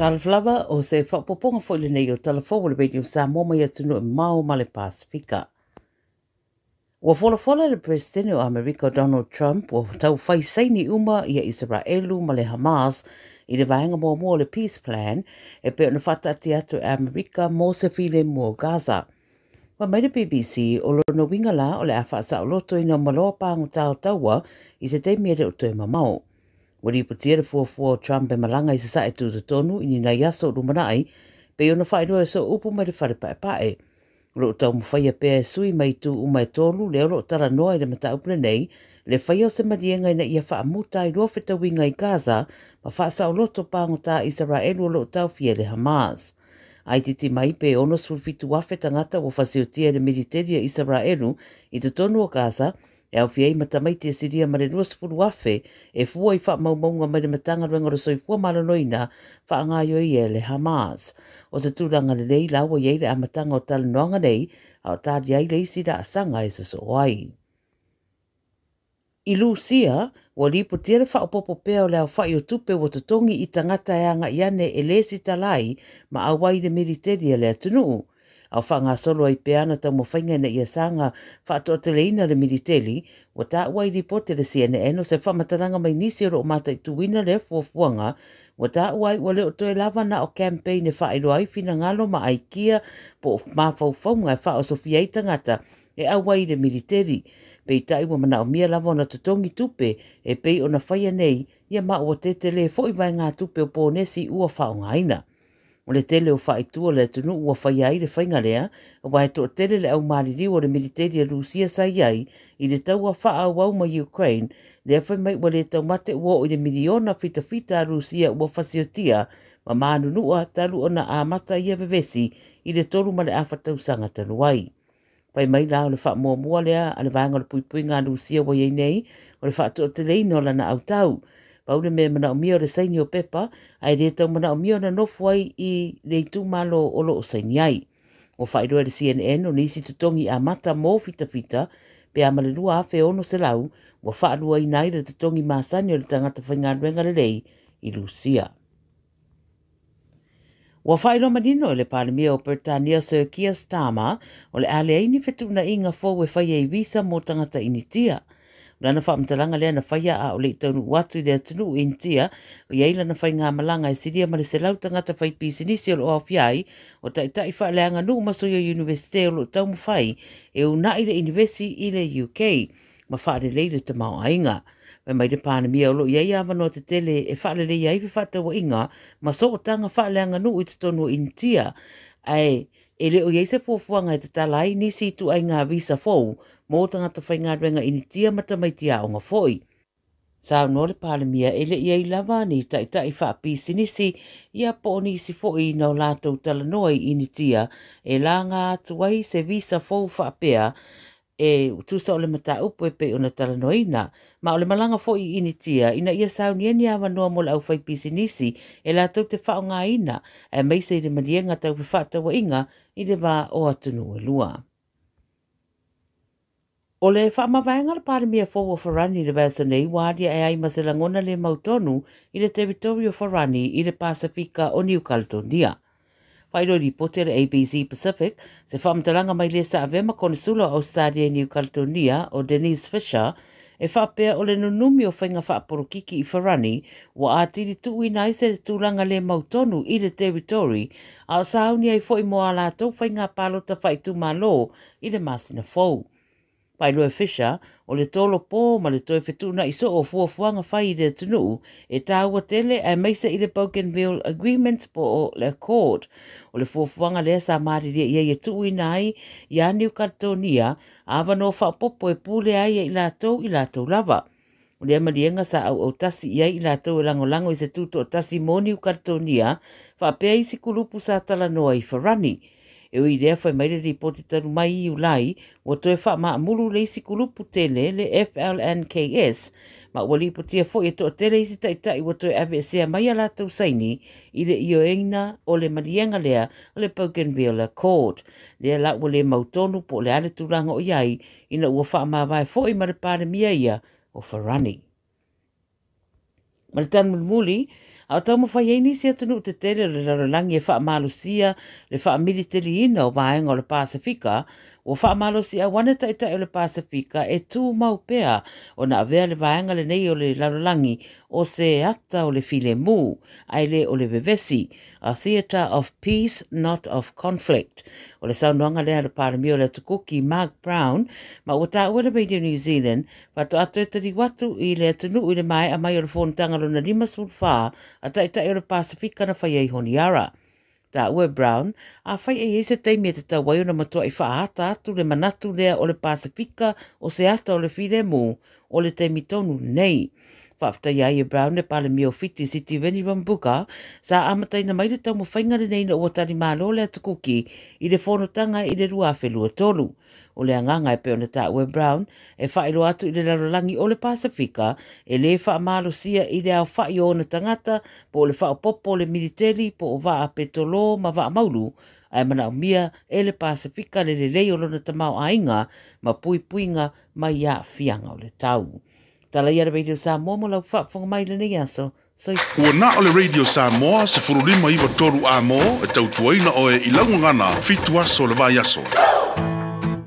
Talofa lava, o se faaopoopoga foi lenei o Tala Fou a le Radio Samoa mai atunuu e mamao ma le Pasefika. Ua folafola le Peresetene o Amerika o Donald Trump ua tau fai saini uma ia Isaraelu ma le Hamas i le vaega muamua o le Peace Plan e pei ona faataatia atu e Amerika mo se filemu o Gaza. Fai mai le BBC, o lona uiga la o le a faasaolotoina uma loa pagota o taua i se taimi e le o toe mamao. Ua lipotia le fuafua o Trump e malaga i sasae tutotonu i ni nai aso o lumanai, pei ona faailoa e sooupu mai le fale paepae. O lo o taumafaia pea e sui mai itu uma e tolu lea o lo o talanoa i le mataupu lenei, le faia o se maliega ina ia faamuta ai loa fetauiga i Gaza ma faasaoloto pagota a Isaraelu o lo o taofia e le Hamas. A itiiti mai pe 67,000 tagata ua fasiotia e le militeli a Isaraelu i totonu o Gaza, e aofia ai ma tamaiti e silia ma le 20,000 e fua i faamaumauga mai le Matagaluega o le Soifua Maloloina faagaoioia e le Hamas. O se tulaga lelei la ua i ai le amataga o talanoaga nei, a o tali ai le isi laasaga e sosoo ai. I Lusia, ua lipotia le faaopoopo pea o le aofai o tupe ua totogi i tagata e agai ane e lesitala ai ma auai i le militeli a le atunuu. A o faagasolo ai pea ana taumafaiga ina ia saga faatoateleina le militeli, ua taua i lipoti a le CNN o se faamatalaga mai nisi o lo o mataituina lea fuafuaga, ua taua ai ua le o toe lava na o campaign e faailoa ai finagalo ma aikia po o mafaufauga e faaosofia ai tagata e auai i le militeli. Peitai ua manaomia lava ona totogi tupe e pei ona faia nei ia ma ua tetele foi vaegatupe o ponesi ua faaaogaina. O le tele o faaitu o le atunuu ua faia ai le faiga lea, aua e toatele le au maliliu o le militeli a Lusia sa i ai i le taua faaauau ma Ukraine, lea fai mai ua le taumate ua oo i le miliona fitafita a Lusia ua fasiotia ma manunua talu ona amata ia vevesi i le 3.5 tausaga talu ai. Fai mai la o le faamuamua lea a le vaega o le puipuiga a Lusia ua i ai nei, o le faatoateleina o lana autau. Pau le mea e manaomia o le saini o pepa, ae le tau manaomia ona nofo ai i le itumalo o lo o saini ai. Ua faailoa e le CNN o nisi totogi amata mo fitafita pe a ma le 2,600 ua faaluaina ai le totogi masani o le tagata faigaluega lelei i Lusia. Ua faailoa manino e le Palemia o Peretania Sir Keir Starmer o le a leai ni fetuunaiga fou e faia i visa mo tagata Initia. O lana faamatalaga lea na faia a o le i taunuu atu i le atunuu Initia, o i ai lana faigamalaga e silia ma le 100 tagata faipisinisi o lo o aofia ai o taitai faaleaganuu ma sui o Iunivesite o lo o taumafai e uunai le inivesi i le UK ma faalelei le tamaoaiga. Fai mai le Palemia o lo o i ai avanoa tetele e faaleleia ai fefaatauaiga ma sootaga faaleaganuu i totonu o Initia, ae e le o i ai se fuafuaga e tatala ai nisi ituaiga visa fou mo tagata faigaluega Initia ma tamaiti aoga foi. Saunoa le Palemia e le i ai lava ni taitai faapisinisi ia po o nisi foi na o latou talanoa i Initia e laga atu ai se visa fou faapea e tusa o le mataupu e pei ona talanoaina, ma o le malaga foi i Initia ina ia saunia ni avanoa mo le aufaipisinisi e latou te faaaogaina aemaise i le maliega tau fefaatauaiga i le va o atunuu e lua. O le faamavaega a le Palemia fou o Farani i le vaiaso nei ua aliae ai ma se lagona le mautonu i le Teritori o Farani i le Pasefika o Niu Kaledonia. Faailoa i lipoti a le ABC Pacific se faamatalaga mai le sa avea ma Konesula o Ausetalia i Niu Kaledonia o Denise Fisher e faapea o le nunumi o faiga faapolokiki i Farani ua atili tuuina ai se tulaga le mautonu i le Teritori a o sauni ai foi mo a latou faiga palota faaitumalo i le masina fou. Faailoa e Fisher, o le tolopo ma le toe fetuunai soo o fuafuaga fai i le atunuu e taua tele aemaise i le Bougainville Agreement po o le Accord. O le fuafuaga lea sa malilie i ai e tuuina ai ia Niu Kaledonia avanoa faaopoopo e pule ai e i latou i latou lava. O lea maliega sa auautasi i ai i latou e lagolago i se tutoatasi mo Niu Kaledonia faapea isi kulupu sa talanoa i Farani. E ui i lea, fai mai le lipoti talu mai i Iulai, ua toe faamaamulu le isi kulupu tele, le FLNKS, ma ua lipotia foi e toatele isi taitai ua toe aveesea mai a latou saini i le ioeina o le maliega lea o le Bougainville Accord. Lea la ua le mautonu po o le a le tulaga o i ai ina ua faamavae foi ma le Palemia ia o Farani. Ma le tala mulimuli, A o taumafai ai nisi atunuu tetele o le lalolagi e faamalosia le faamiliteliina o vaega o le Pasefika, ua faamalosiau ane taitai o le Pasefika e tumau pea ona avea le vaega lenei o le lalolagi o se ata o le filemu, ae le o le vevesi, a theatre of peace, not of conflict. O le saunoaga lea a le Palemia o le Atukuki Mark Brown, ma ua taua le Radio New Zealand, faatoa toe taliu atu i le atunuu i le maea mai o le fonotaga lona 54 a taitai o le Pasefika na fai ai Honiara. Taua e Brown, afai e i ai se taimi e tatau ai ona matuai faaata atu le manatu lea o le Pasefika o se ata o le filemu o le taimi tonu nei. Faafetaia ai e Brown le Palemia o Fiti Sitiveni Rabuka sa amataina mai le taumafaiga lenei ina ua talimalo le Atukuki i le fonotaga i le 2023. O le agaga e pei ona taua e Brown e faailoa atu i le lalolagi o le Pasefika e lē faamalosia i le aofa'i o ona tagata po o le faaopoopo o le militeli po o vaa petolō ma vaa maulu, ae manaomia e le Pasefika le lelei o lona tamaoaiga ma puipuiga mai aafiaga o le tau. Tala ia le Radio Samoa mo lau faafofoga mai i lenei aso. Soifua. Ua na o le Radio Samoa 1593 amo e tautuaina oe i lau gagana 7 aso o le vaiaso.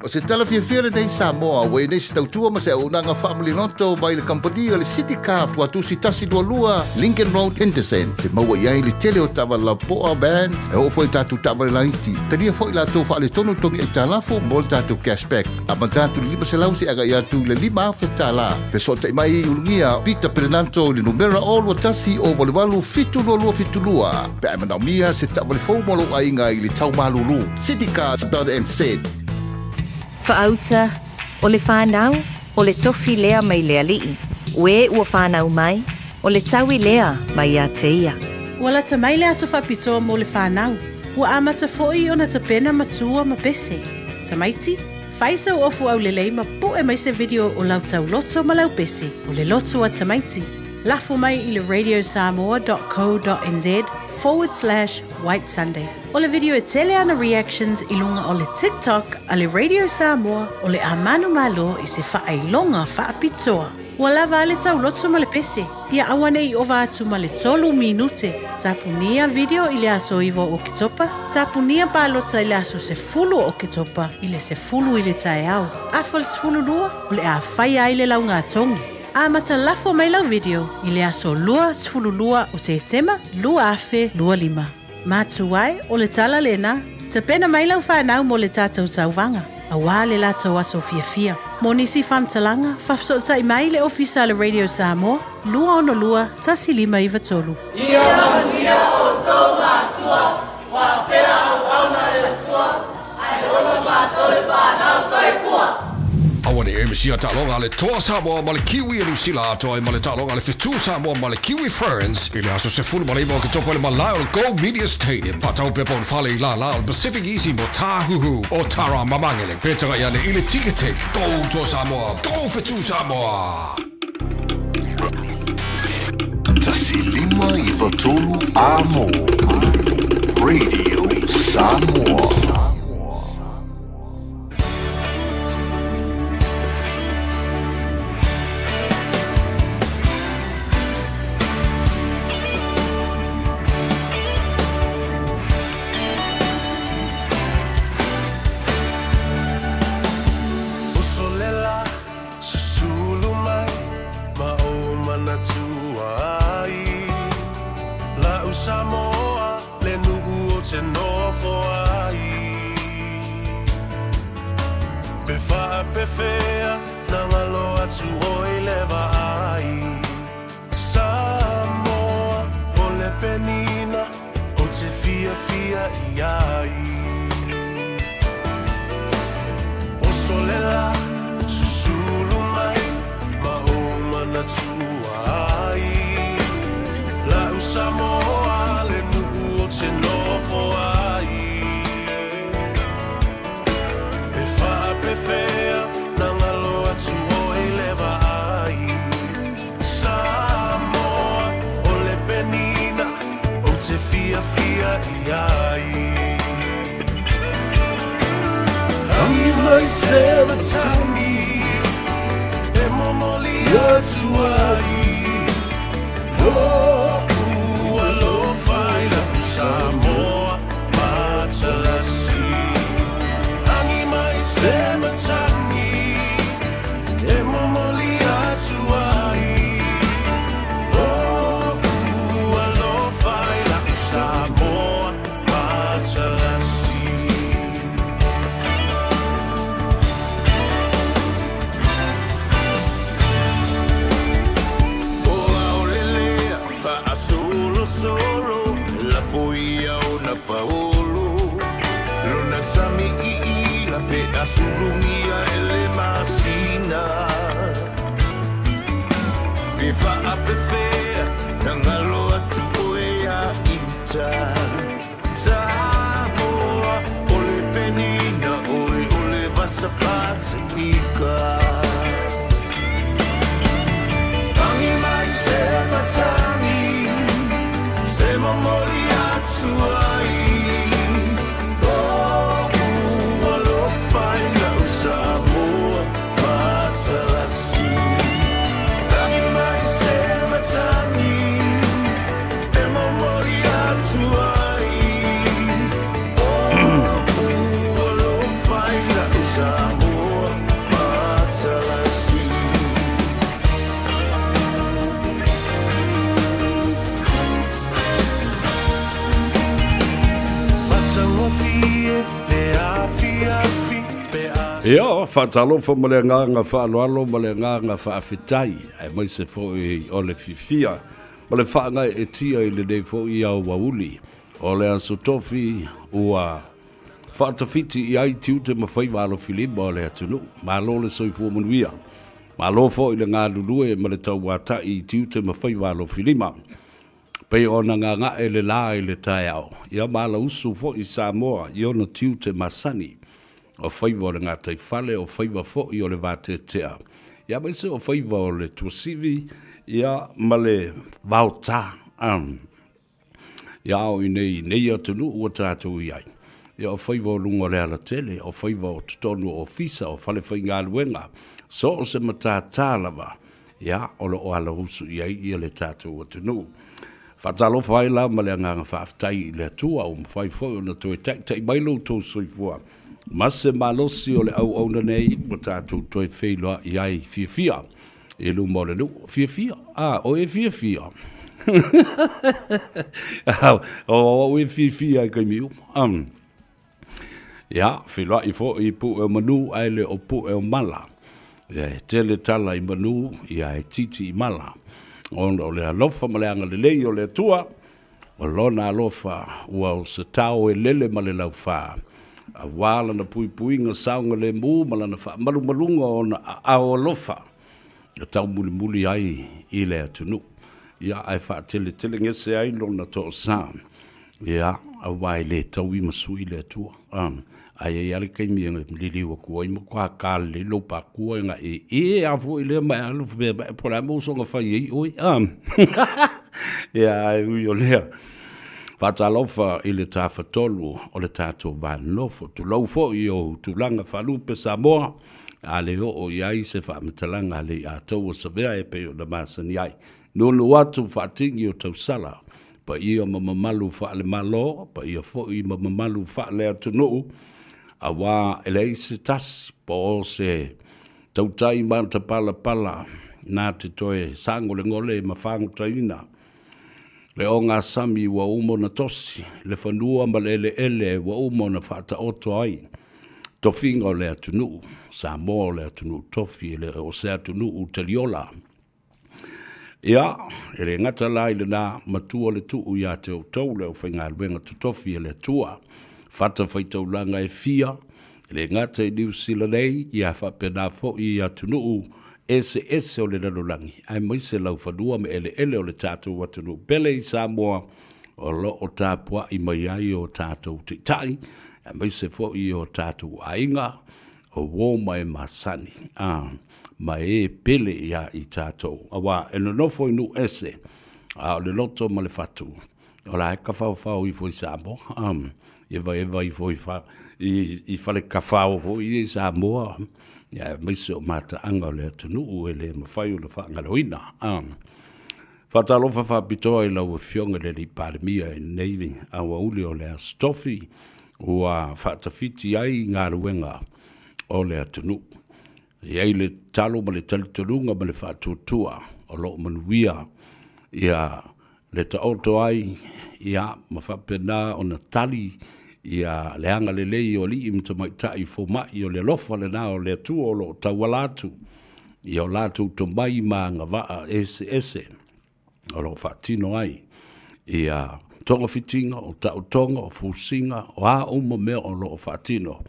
O se tala fiafia lenei Samoa, ua i nei se tautua ma se auaunaga faamaliloto mai le kamupani o le City Car Tuatusi 122 Lincoln Road Henderson. Te maua i ai le tele o taavale lapoa van e oo foi i tatou taavale laiti. Talia foi latou faaletonu togi aitalafu mo le tatou cashback. Amata atu i le 500 seia agai atu i le 5,000 tala. Fesootai mai i ulugia Peter Perenanto i le numera o 21 o 88 722 72 pe a e manaomia se taavale fou mo lou aiga i le tau malulu. Citycars.nz. Faauta, o le fanau, o le tofi lea mai le Alii. O e ua fanau mai, o le taui lea mai ia te ia. Ua lata mai le aso faapitoa mo le fanau. Ua amata foi ona tapena matua ma pese. Tamaiti, fai sau ofu aulelei ma pu'e mai se video o lau tauloto ma lau pese. O le loto a tamaiti. Lafo mai i le radiosamoa.co.nz forward slash white Sunday. O le video e tele ana reactions i luga o le TikTok a le Radio Samoa o le a manumalo i se faailoga faapitoa. Ua lava a le tauloto ma le pese. Ia aua ne i ova atu ma le 3 minute. Tapunia video i le aso 9 o Oketopa. Tapunia palota i le aso 10 o Oketopa i le 10 i le taeao. Afa le 12 o le a faia ai le laugatogi. Amata lafo mai lau video i le aso 22 o Setema 2025. Matu ai o le tala lena, tapena mai lau whanau mo le tātou tauvaga, auā le latou aso fiafia. Mo nisi faamatalaga, faafesootai mai le ofisa le Radio Samoa, 262 1593. Ia manuia outou matua, faapea auauna e le Atua, ae ola matou le fanau soifua. Aua ne i e misia taaloga a le Toa Samoa ma le Kiwi e Niu Sila atoa ai ma le taaloga a le Fetu Samoa ma le Kiwi Ferns i le aso 19 o Oketopa i le malae o le Go Media Stadium. Faatau pepa o le fale i lālā o le Pacific Easy mo Tāhuhu o Tara Mamangele. Pe tagai ane i le Ticketek. Go Toa Samoa! Go Fetu Samoa! 1593 Amo Radio Samoa. Usolela susulu mai ma o manatua ai. Lau Samoa le nuu o te nofo ai. Pe faapefea na ngalo atu oi le vaai. Samoa o le penina o te fiafia i ai. Usolela susulu mai ma o manatua ai. Lau Samoa le nuu o te nofo ai. Pe faapefea na ngalo atu oi le vaai. Samoa o le penina o te fiafia i ai. Rangi mai se matangi e momoli atu ai. Loku Pe faapefea na galo atu oe ia ita. Samoa o le penina oe o le vasa Pasifika. Tangi mai se matangi, se momoli atu ai. Lo'u alofa i lau Samoa matalasi. Tangi mai se matangi, e momoli atu ai. Lo'u alofa i lau Samoa matalasi. Matagofie le afiafi pe a. Ia, faatalofa ma le agaga faaaloalo ma le agaga faafetai, aemaise foi o le fiafia ma le faagaeetia i lenei foi aoauli o le aso tofi ua faatafiti i ai tiute ma faiva alofilima o le atunuu. Malo le soifua manuia. Malo foi le galulue ma le tauata'i i tiute ma faiva alofilima. Pei ona gaga'e le la i le taeao, ia ma alausu foi Samoa i ona tiute masani. O faiva o le gataifale, o faiva foi o le vateatea. Ia aemaise o faiva o le tuasivi, ia ma le vaotā. Ia ao i nei nei atunuu ua tatou i ai. Ia o faiva o luga o le alatele, o faiva o totonu o ofisa, o fale faigaluega, so o se matātā lava, ia o loo alausu i ai ia le tatou atunuu. Faatalofa ai la ma le agaga faafetai i le Atua ua mafai foi ona toe taita'i mai lo outou soifua ma se malosi o le auauna nei ua tatou toe feiloa'i ai fiafia i luma o le nuu. Fiafia, a o e fiafia. O au e fiafia i taimi uma. Ia, feiloa'i foi i pu'e o manu ae le o pu'e o mala. Ia, e tele tala i manu, ia e titi i mala. Ona o le alofa ma le agalelei o le Atua, o lona alofa ua o se tao e lele ma le laufā. Auā lana puipuiga saogalēmū ma lana faamalumaluga o ona aao alofa e taumulimuli ai i le atunuu. Ia, ae faateletelegese ai lona toosā. Ia, auā e lē taui ma sui le Atua. Ae i ai lava le taimi e liliu atu ai ma kākā lelei lou pakua e gaeē a foi lea ma e alu faapea mai, po o le a le mea ua soona fai ai oe. Ia, ae ui o lea, faatalofa i le tafatolu o le tatou vanonofo. Tulou foi i ou tulaga faalupe Samoa, a le oo i ai se faamatalaga a le Aiataua Savea e pei ona masani ai. Nuunuu atu faatigi o tausala, paia ma mamalu faale-Malo, paia foi ma mamalu faale-atunuu, auā e leai se tasi po o se tautai matapalapala na te toe sagolegole ma fagotaina le ogasami ua uma ona tosi, le fanua ma le eleele ua uma ona faataoto ai tofiga o le atunuu. Samoa o le atunuu tofi, e le o se atunuu taliola. Ia, e le gata la i lenā, matua le tuu ia te outou le aufaigaluega totofi a le Atua, fatafaitaulaga e fia, e le gata i Niu Sila nei, ia faapena foi i atunuu eseese o le lalolagi, aemaise laufanua ma eleele o le tatou atunuu pele i Samoa, o loo tapua'i mai ai o tatou taitai, aemaise foi o tatou aiga, o uō ma e masani, ma e pele iā i tatou. Auā e nonofo i nuu ese, a o le loto ma le fatu, o la e tafaofao ifo i Samoa, e evaeva ifo i fale tafao foi ia i Samoa, aemaise o mataaga o le atunuu e le mafai ona faagaloina. Faatalofa faapitoa i lau Afioga i le Alii Palemia i lenei aoauli o le Aso Tofi ua faatafiti ai galuega o le atunuu. E i ai le tatalo ma le talitonuga ma le faatuatua o lo o manuia ia le taoto ai ia ma faapena ona tali ia le agalelei o alii ma tamaitai foma'i o le alofa lenā o le Atua o lo o tauala atu i o latou tomai ma agavaa eseese o lo o faatino ai ia togafitiga, o taotoga, o fusiga, o a uma mea o lo o faatino,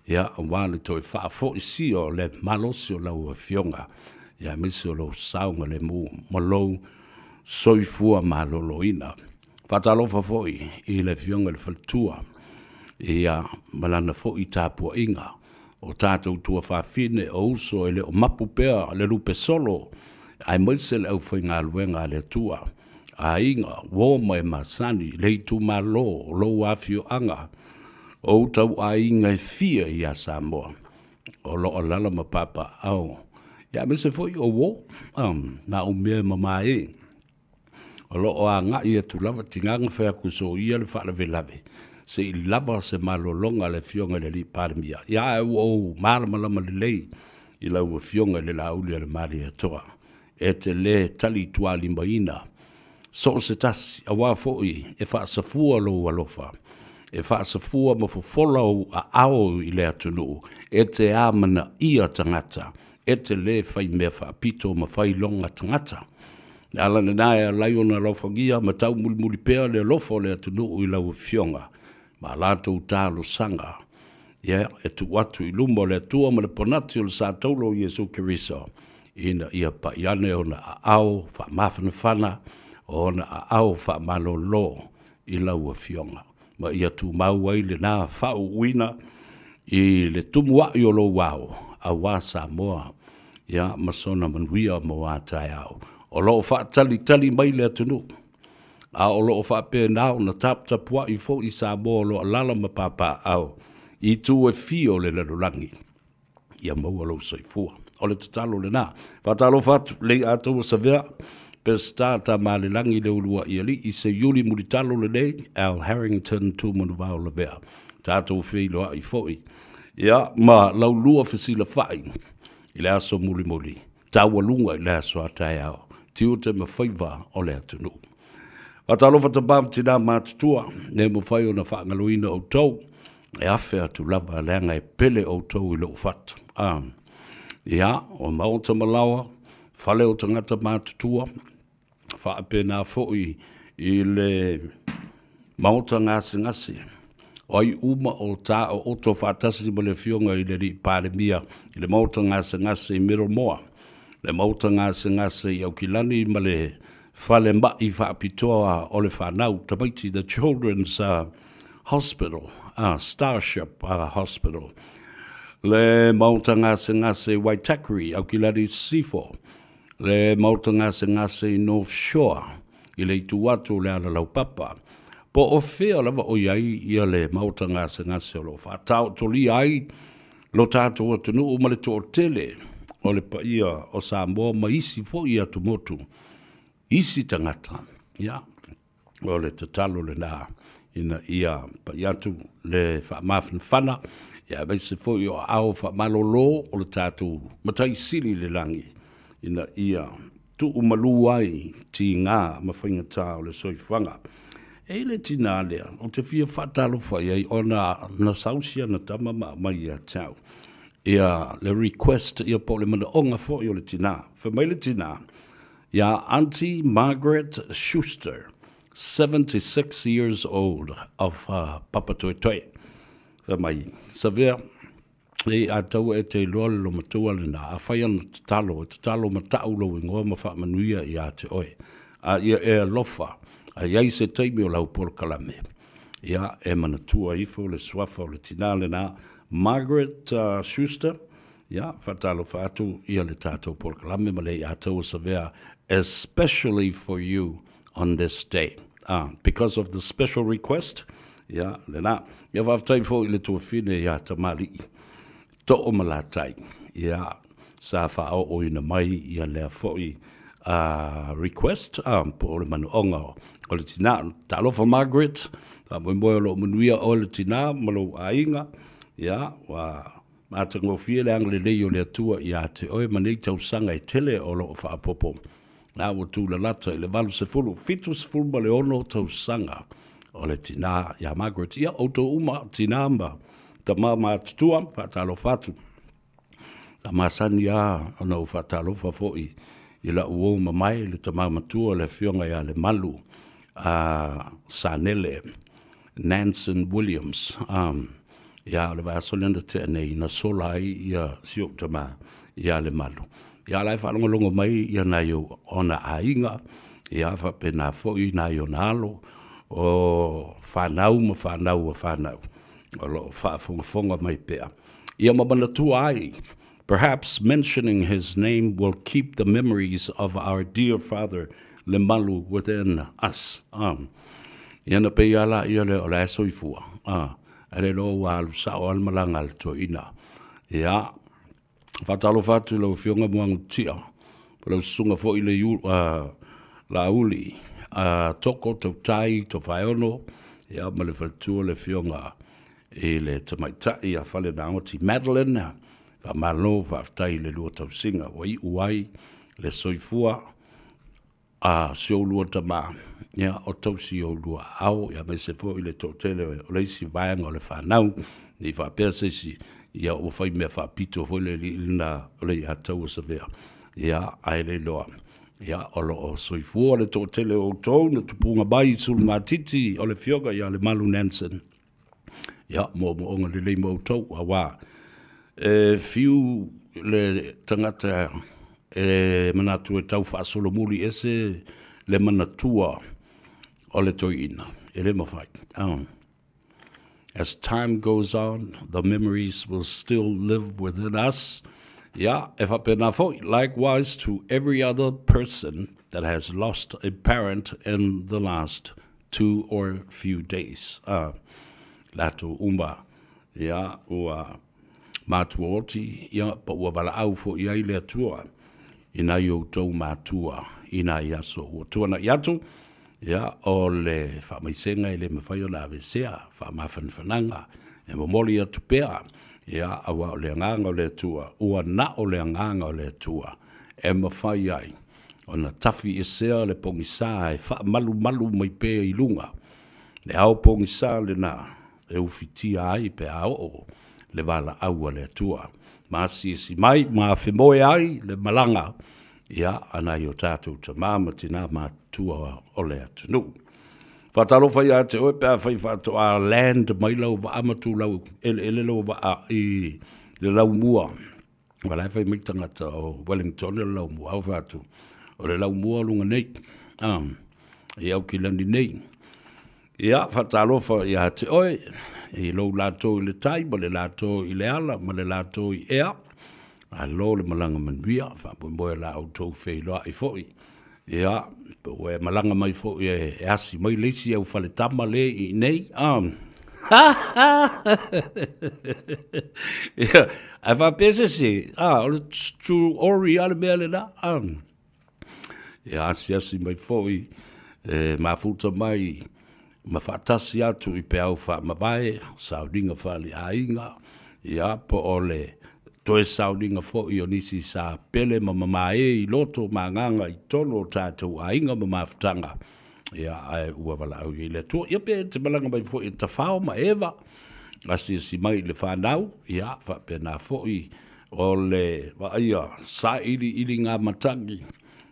ia, auā le toe faafoisia o le malosi o lau Afioga Ia aemaise o lou saogalemu ma lou soifua maloloina. Faatalofa foi i le Afioga i le Faletua, ia ma lana foi tapuaiga, o tatou tuafafine, o uso e le o mapu pea le lupe solo, aemaise le aufaigaluega a le Atua, aiga, uo ma e masani, le itumalo, o lou afioaga, o ou tauaiga e fia ia Samoa, o lo o alaala ma papaaao, ia aemaise foi o uo, na o mea e mama e, o lo o agai atu lava, tiga na fai atu soia le faalavelave, se i lava se malologa a le Afioga i le Alii Palemia, ia ae ua ou malamalama lelei i lau Afioga i le Laauli a le Malietoa, e te lē talitualimaina so o se tasi, auā foi e faasafua lou alofa, e faasafua ma fofola ou aao i le atunuu, e te amanaia tagata, e te lē faimea faapito ma failoga tagata. Le ala lenā e ala ai ona alofagia ma taumulimuli pea le alofa o le atunuu i lau Afioga ma a latou talosaga, ia e tuu atu i luma o le Atua ma le ponati o le sa taula o Iesu Keriso, ina ia pai ane ona aao faamafanafana, o ona aao faamalolo i lau Afioga, ma ia tumau ai lenā faauuina i le tumuai o lou ao, auā Samoa, ia ma sona manuia mo a taeao. O lo o faatalitali mai le atunuu, a o lo o faapena ona taputapuai foi Samoa o lo o alaala ma papaaao i itu e fia o le lalolagi, ia maua lou soifua. O le tatalo lenā. Faatalofa atu lei atoa savea, Peseta Tamalelagi le Uluai Alii, se Iuli mulitalo lenei, Al Harrington Tumanuvao Lavea. Tatou feiloai foi, ia ma laulua fesilafai i le aso mulimuli, taualuga i le aso a taeao, tiute ma faiva o le atunuu. Faatalofa tama ma tina matutua, ne mafai ona faagaloina outou, e afe atu lava leaga e pele outou i lou fatu. Ia, o maota ma laoa, fale o tagata matutua, faapena foi i le maota gasegase, o ai uma o taooto faatasi ma le Afioga i le Alii Palemia i le maota gasegase i Middlemore, le maota gasegase i Aukilani ma le falemai faapitoa o le fanau tamaiti, the Children's Hospital, Starship Hospital, le maota gasegase i Waitakere, Aukilani Sisifo, le maota gasegase i North Shore, i le itu atu o le alalaupapa, po o fea lava o i ai ia le maota gasegase o lo o faataotolia ai lo tatou atunuu ma le toatele o le paia o Samoa ma isi foi atumotu, isi tagata, ia, o le tatalo lenā ina ia pai atu le faamafanafana, ia aemaise foi o aao faamalolo o le tatou Matai Sili i le lagi, ina ia tuumalu ai tigā ma faigatā o le soifuaga. E i ai le tinā lea ou te fia faatalofa i ai ona na sau siana tama ma aumai ia te au ia le request ia po o le manaoga foi o le tinā. Fai mai le tinā, iā Aunty Margaret Schuster, 76 years old of Papatoetoe. Fai mai, Savea, e a taua e te iloa le lomatua lenā, afai ana tatalo, e tatalo ma tau lou igoa ma faamanuia ia te oe. A ia e alofa, a i ai se taimi o lau polokalame, ia e manatua ifo le suafa o le tinā lenā, Margaret Schuster, ia, faatalofa atu ia le tatou polokalame ma le ia taua Savea, especially for you on this day. Because of the special request, ia, lenā. Ia faafetai foi i le tuafine ia Tamalii, Too ma Latai, ia, sa faaooina mai ia lea foi request, po o le manaoga o le tinā. Talofa Margaret, faamoemoe o lo o manuia oe le tinā ma lou aiga, ia, ua matagofie le agalelei o le Atua ia te oe ma nei tausaga e tele o lo o faaopoopo. La ua tulalata i le 80, 76 tausaga o le tinā ia Margaret. Ia, outou uma, tinā ma tama matutua, faatalofa atu. Sa masani lava ona ou faatalofa foi i lau uo mamae, le tama matua, le Afioga ia Lemalu Sanele Nansen Williams. Ia, o le vaiaso lea na tea nei, na sola ai ia si ou tama ia Lemalu. Ia la e faalogologo mai ia nai ona aiga, ia faapena foi nai ona alo, o fanau ma fanau a fanau, o lo o faafogafoga mai pea. Ia ma manatua ai, perhaps mentioning his name will keep the memories of our dear father Lemalu within us. Ia na pei ala ia le o la e soifua. Ae le iloa ua alu sao lava le malaga a le toeaina. Ia, faatalofa atu i lau Afioga Muagututia, po o lau susuga foi le Laauli Toko Tautai Tofaeono, ia ma le faletua le Afioga i le Tamaitai ia Falenaoti Madeline. Faamalo faafetai i le lua tausiga ua iu ai le soifua a si oulua tama, ia, o tausi i oulua aao, ia aemaise foi le toatele o le isi vaega o le fanau, ne i faapea se isi, ia ua fai mea faapito foi le alii lena o le ia taua Savea, ia, ae le iloa, ia, o lo o soifua le toatele o outou na tupuga mai i sulugatiti o le Afioga ia Lemalu Nansen. Ia, moomooga lelei mo outou, auā e fiu le tagata e manatu e tau faasolomuli ese le manatua o le toeaina, e le mafai. As time goes on, the memories will still live within us. Ia, e faapena foi, likewise to every other person that has lost a parent in the last 2 or few days a latou uma ia ua matua oti ia pa ua valaau foi ai le Atua i nai outou matua i nai aso ua tuanai atu ia o le faamaisega e le mafai ona aveesea faamafanafanaga e momoli atu pea ia aua o le agaga o le Atua ua na o le agaga o le Atua e mafai ai ona tafi esea le pogisa e faamalumalu mai pea i luga, le ao pogisa lena e ufitia ai pe a oo le valaau a le Atua. Ma asiasi mai ma afemoe ai le malaga ia a nai o tatou tama ma tina matutua o le atunuu. Faatalofa ia te oe pe afai faatoa land mai lau vaa ma tulau eleele lau vaa i le laumua. Ua la e fai mai tagata o Wellington o le laumua, a ua fai atu, o le laumua o luga nei, i Aukilani nei. Ia, faatalofa ia te oe, i lou latou i le tai, ma le latou i le ala, ma le latou i ea, alo le malaga manuia, faamoemoe la outou feiloai foi. Ia, pe ua e malaga mai foi e asi mai le isi au faletama le i inei, a. Ia, ae faapea se isi, a, o le true ori a le mea lena, a. Ia, asiasi mai foi e mafuta mai ma faatasi atu i peau faamavae, sauniga faaleaiga, ia, po o le toe sauniga foi o nisi sa pele ma mamae i loto ma agaga i totonu o tatou aiga ma mafutaga, ia, ae ua valaau i ai le Atua. Ia, pe te malaga mai foi e Tafao ma Eva, asiasi mai i le fanau, ia, faapena foi o le vaaia sailiiliga matagi,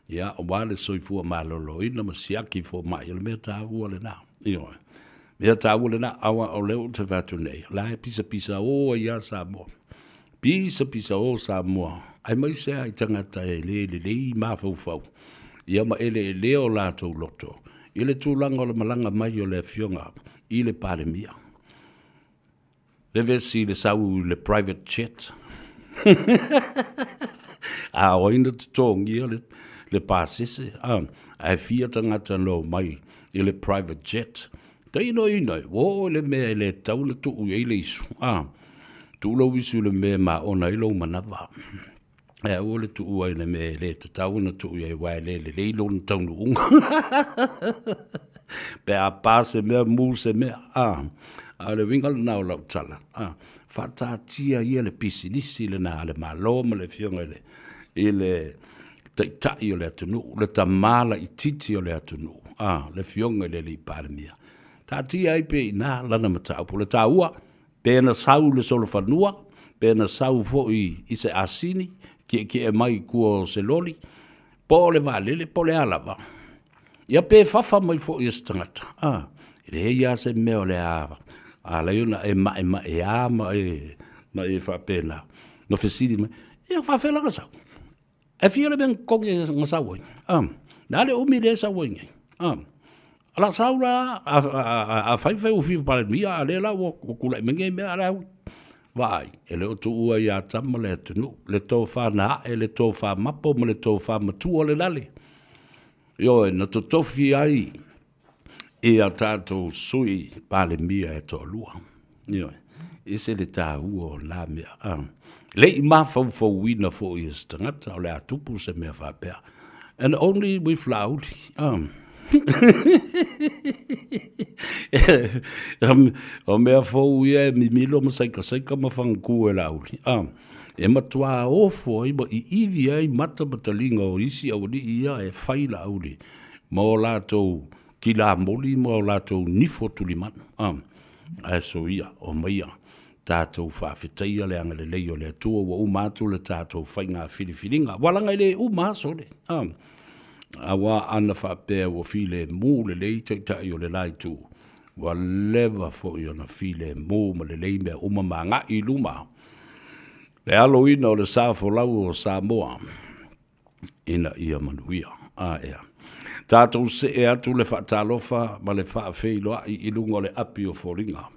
ia, aua le soifua maloloina ma siaki fomai, o le mea taua lena. Ioe. Mea taua lena, aua o lea ou te fai atu nei, o la e pisapisa o ai lava Samoa. Pisapisa o Samoa, aemaise lava i tagata e le lelei mafaufau, ia ma eleelea o latou loto i le tulaga o le malaga mai o le Afioga i le Palemia. Vevesi i le sau i le private jet. A o ai na totogia le pasese, ae fia tagata na omai i le private jet. Tailo ina, ua oo i le mea e le tatau ona tuu i ai le isu, tuu lou isu i le mea e maona ai lou manava. Ae aua le tuua i le mea e le tatau ona tuu i ai, aua e le lelei lona taunuuga. Pe a pa se mea, mu se mea, a, a o le uiga lena o lau tala, a, faataatia ia le pisinisi lena a le Malo ma le Afioga i le, i le Taitai o le atunuu, le tama laitiiti o le atunuu, a, le Afioga i le Alii Palemia. Taatia ai pea i ina lana mataupu. O le taua, Pe na sau i le solofanua, pe na sau foi i se asini, kiekie mai i tua o se loli, po o le vaalele, po o le a lava. Ia pe fafa mai foi e se tagata, a, e leai lava se mea o le a ala ai ona e maemaea ma e, ma e faapena. Na fesili mai, ia faafefea la ona sau? E fia le mea na totogi na sau ai? A, le a le umi lea e sau ai nei? A, o la sau la, a fai fai ua fia Palemia, a lea la ua tulai mai nei mea, a la vaai, e le o tuua ia Tama le atunuu, le tofa na ae, le tofa mapo ma le tofa matua le lale. Ioe, na totofi ai ia tatou sui Palemia e toalua. Ioe, ese le taua o na mea. Le i mafaufauina foi e se tagata o le a tupu se mea faapea. And only with Laauli. O mea fou ia e mimilo ma saikasaika ma fagatu e Laauli. E matuā ofo ai ma iivi ai mata ma taliga o isi aualii ia e fai Laauli ma o latou kilamoli ma o latou nifo tulimanu. Ae soia, omaia tatou faafetaia le agalelei o le Atua ua uma atu le tatou faiga filifiliga. Ua laga e le uma aso le. Aua ana faapea ua filemu lelei taitai o le la itu, ua leva foi ona filemu ma lelei mea uma ma agai i luma le aloina o le sa folau o Samoa ina ia manuia. A ea. Tatou see atu le faatalofa ma le faafeiloai i luga o le api o foliga.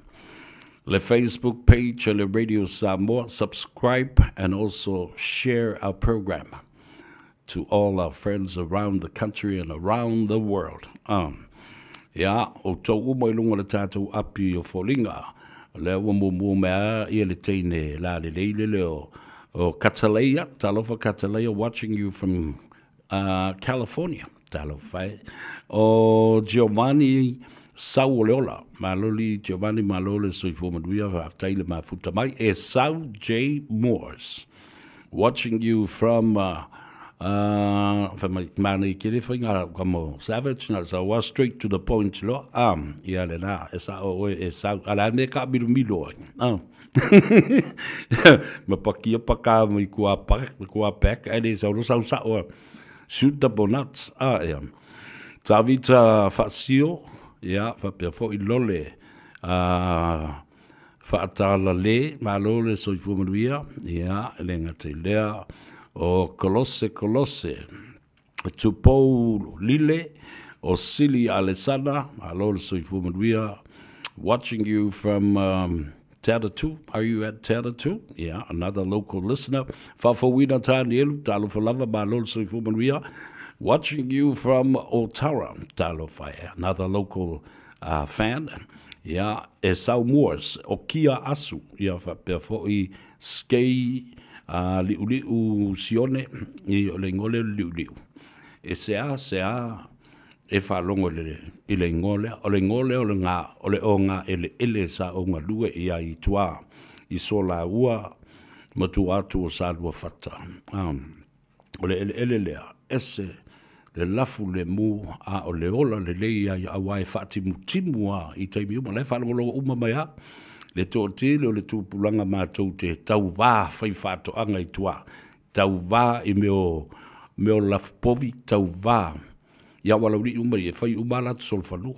Le Facebook page a le Radio Samoa, subscribe and also share our program to all our friends around the country and around the world. Ia, outou uma i luga o le tatou api o foliga, o lea ua muamua mai lava ia le teine lalelei lele o Kataleia, talofa Kataleia, watching you from California. Talofa e. O Giovanni Sau o le ola. Maloli Giovanni, malo le soifua manuia, faafetai le mafuta mai. E Sau J. Moores. Watching you from fai mai, mānei kele whai ngā kamo Savage, nā sau wa straight to the point loa. Ia le nā, e sa o oe e sau, ala me ka milu milo ai. Ma pakia paka mai kua pak, kua pek, e le sau lo sau sa o. Shoot the bonats, a ea. Tavita Faasio, ia, faapea foi Lole, Faatalale, malo le soifua manuia, ia, e le gata i lea, o Kolose Kolose, Tupou Lile, o Sili Alesana, malo le soifua manuia, watching you from Te Are you at Te Atatū? Yeah, another local listener. Faafouina Tanielu, talofa lava, malo le soifua manuia, watching you from Otara, talofa e, another local fan. Yeah, e Sau Moores, o Kia Asu, ia faapea foi Skei Liuliu Sione, i o le igoa lea o le Liuliu. E se a, se a e faalogo i le igoa lea. O le igoa lea o le ga, o le ogaeleele sa ou galue i ai i tua i Solaua ma tua atu o Saluafata. O le eleele lea, ese le lafu lemu a o le ola lelei ai aua e faatimutimu lava i taimi uma. O la e faalogologo uma mai lava le toatele o le tupulaga matou te tauvā faifaatoaga i tua, tauvā i mea o mea o lafu povi, tauvā i aualaulii uma ia, e fai uma lava latou solofanua.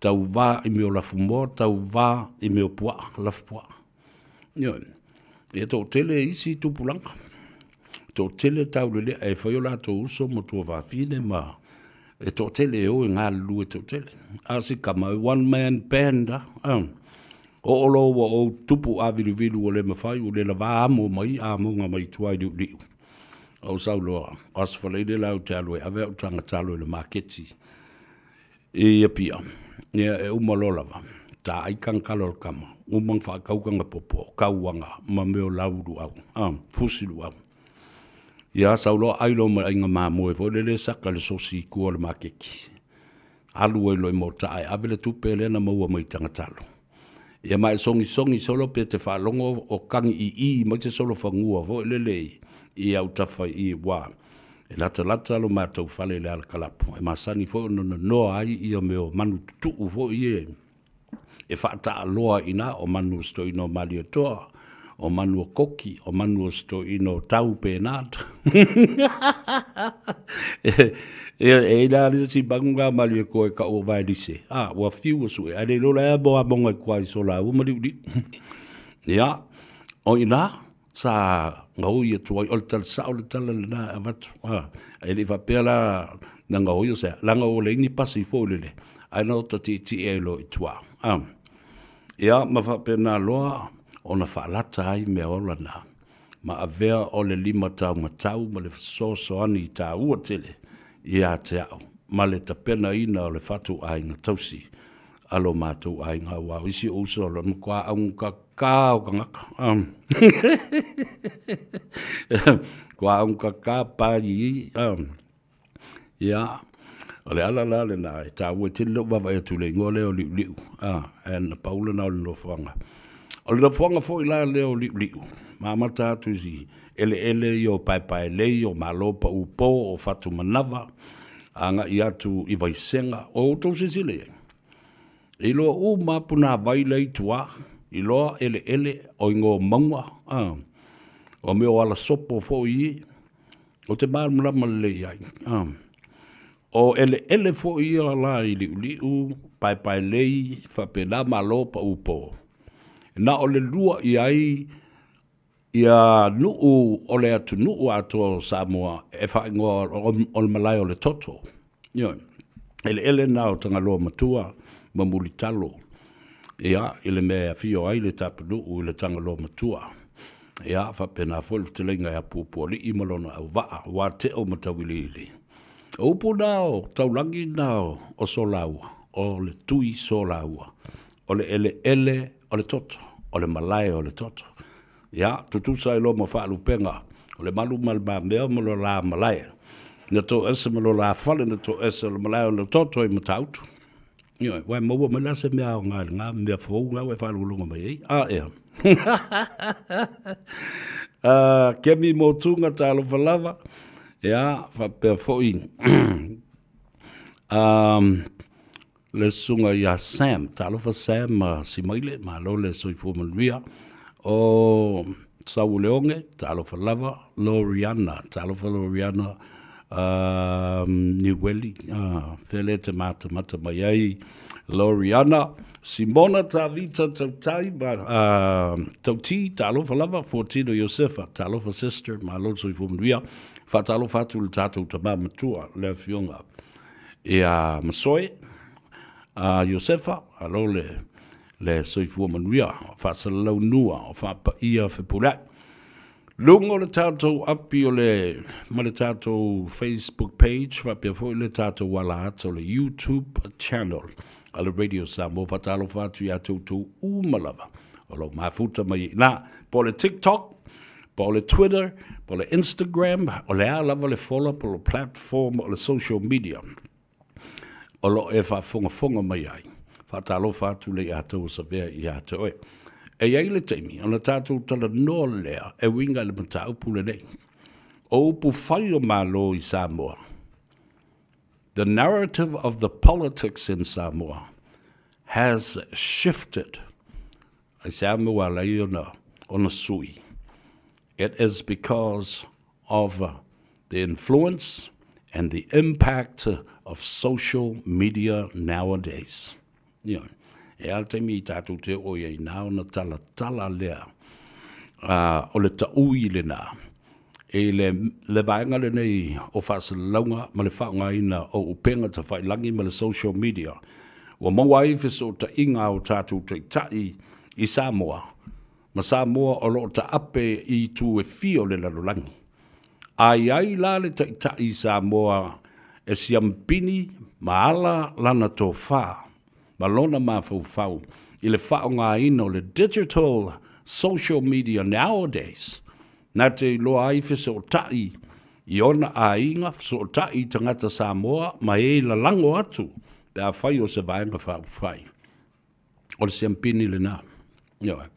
Tauvā i mea o lafumoa, tauvā i mea o puaa, lafu puaa. Ioe. E toatele isi tupulaga, toatele taulelea e fai o latou uso ma tuafafine ma e toatele e o e galulue toatele. A si kama, one man band a. Oo loa ua ou tupu āviluvilu ua le mafai, ua le lavā amo mai amoga mai tua i Liuliu. Ou sau loa, o Aso Faraile la ou te alu e ave au tagatalo i le maketi i Apia. Ia, e uma loa lava, ta ai kagakalo o le kama, uma ona faatau kagapopo, kauaga ma mea o lau luau, fusi luau. Ia, sau loa ai loa ma le aiga mamoe foi lele saka i le sosi i tua o le maketi. Alu ai loa i Mota'a e ave le tupe lea na maua mai i tagatalo. Ia ma e sogisogi solo pe te faalogo o kagi ii mai se solofanua foi lele i autafa i ua e latalata lo matou fale i le alakalapu. E masani foi ona nonoa ai ia mea o manu tutuu foi ia e faataaloa i ina, o manu o se toeaina o Malietoa, o manu o Koki, o manu o se toeaina o Tau Penata. E i la le isi manu nga Malietoa e kau o Vaelise. A, ua fiu ua sue, ae le iloa la ea mo amoga i kua i so lāua ma Liuliu. Ia, o ina, Sa gaoi atu ai, o le tala sao le tala lena e avatu. E le i faapea la na gaoi o se a, leaga ua leai ni pasi foi lele, ae na ota tietie ai loa i tua. Ia, ma faapena loa ona faalata ai mea ola na, ma avea o le lima taumatau ma le fesoasoani taua tele ia te au, ma le tapenaina o le fatuaiga tausi a lo matou aiga, aua o isi ou uso o le matua augata o tagata. Matua augata pa i. Ia, o le ala la lena e taua ai tele lou vaavaai atu i le igoa lea o Liuliu, ae na pau lena o le nofoaga. O le nofoaga foi la lea o Liuliu, ma amata atu i eleele ia o Paepaelei, o Malo Pau Po, o Fatumanava, agai atu i Vaisega. O outou silasila i ai, e iloa uma lava punavai la e i tua, iloa eleele o igoa o mauga, o mea o alasopo foi ia, ou te malamalama lelei i ai. O eleele foi ia la i Liuliu, Paepaelei, faapena Malo Pau Po, na o le lua i ai ia nuu o le atunuu atoa o Samoa e faaigoa o le malae o le toto. Ioe, eleele na o Tagaloa Matua ma Mulitalo, ia, i le mea e afio ai le tapanuu i le Tagaloa Matua. Ia, faapena foi le fetalaiga ia Puapualii ma lona auvaa, aua Teo ma Tauiliili. O upu na o taulagi na o Solaua, o le Tui Solaua, o le eleele o le toto, o le malae o le toto. Ia, tutusa ai loa ma faalupega, o le malu ma le mamea ma lo la malae, na toese ma lo la fale na toese o le malae o le toto i Matautu. Ioe, ua e maua mai la se mea aoga i lena mea fou lena ua e faalogologo mai ai. A ea. Kemi Motuga, talofa lava. Ia, faapea foi le susuga ia Sam, talofa Sam ma Simaile, malo le soifua manuia. O Sauleoge, talofa lava, Loriana, talofa Loriana, Niueli, fele te matamata mai ai Loriana, Simona Tavita Tautai, Tauti, talofa lava, Fortino Iosefa, talofa sister, malo le soifua manuia. Faatalofa atu i le tatou tama matua, le afioga ia Masoe Iosefa, alo le soifua manuia, faasalalaunua o faapaia fepuleai. Luga o le tatou api o le ma le tatou Facebook page, faapea foi le tatou ala ata o le YouTube channel a le Radio Samoa. Faatalofa atu ia te outou uma lava o lo o mafuta mai i ina, po o le TikTok, po o le Twitter, po o le Instagram, o le a lava le fola po o le platform o le social media o lo o e faafogafoga mai ai. Faatalofa atu le ia tou savea ia te oe. E i ai le taimi ona tatou talanoa lea e uiga i le mataupu lenei. O upu fai o Malo i Samoa. The narrative of the politics in Samoa has shifted. Ai se a mea ua ala ai ona sui. It is because of the influence and the impact of social media nowadays. Ioe. E a le taimi i tatou te oo i ai na ona talatala lea o le taui lena i le vaega lenei o faasalalauga ma le faaaogaina o upega tafailagi ma le social media ua maua ai fesootaiga a o tatou taitai i Samoa ma Samoa o lo o taape i itu e fia o le lalolagi. A i ai la le taitai i Samoa e siampini ma ala lana tofa ma lona mafaufau i le faaaogaina o le digital social media nowadays, na te iloa ai fesootai i ona aiga, fesootai i tagata Samoa ma e lalago atu pe afai o se vaega faaupufai. O le siampini lena. Ioe.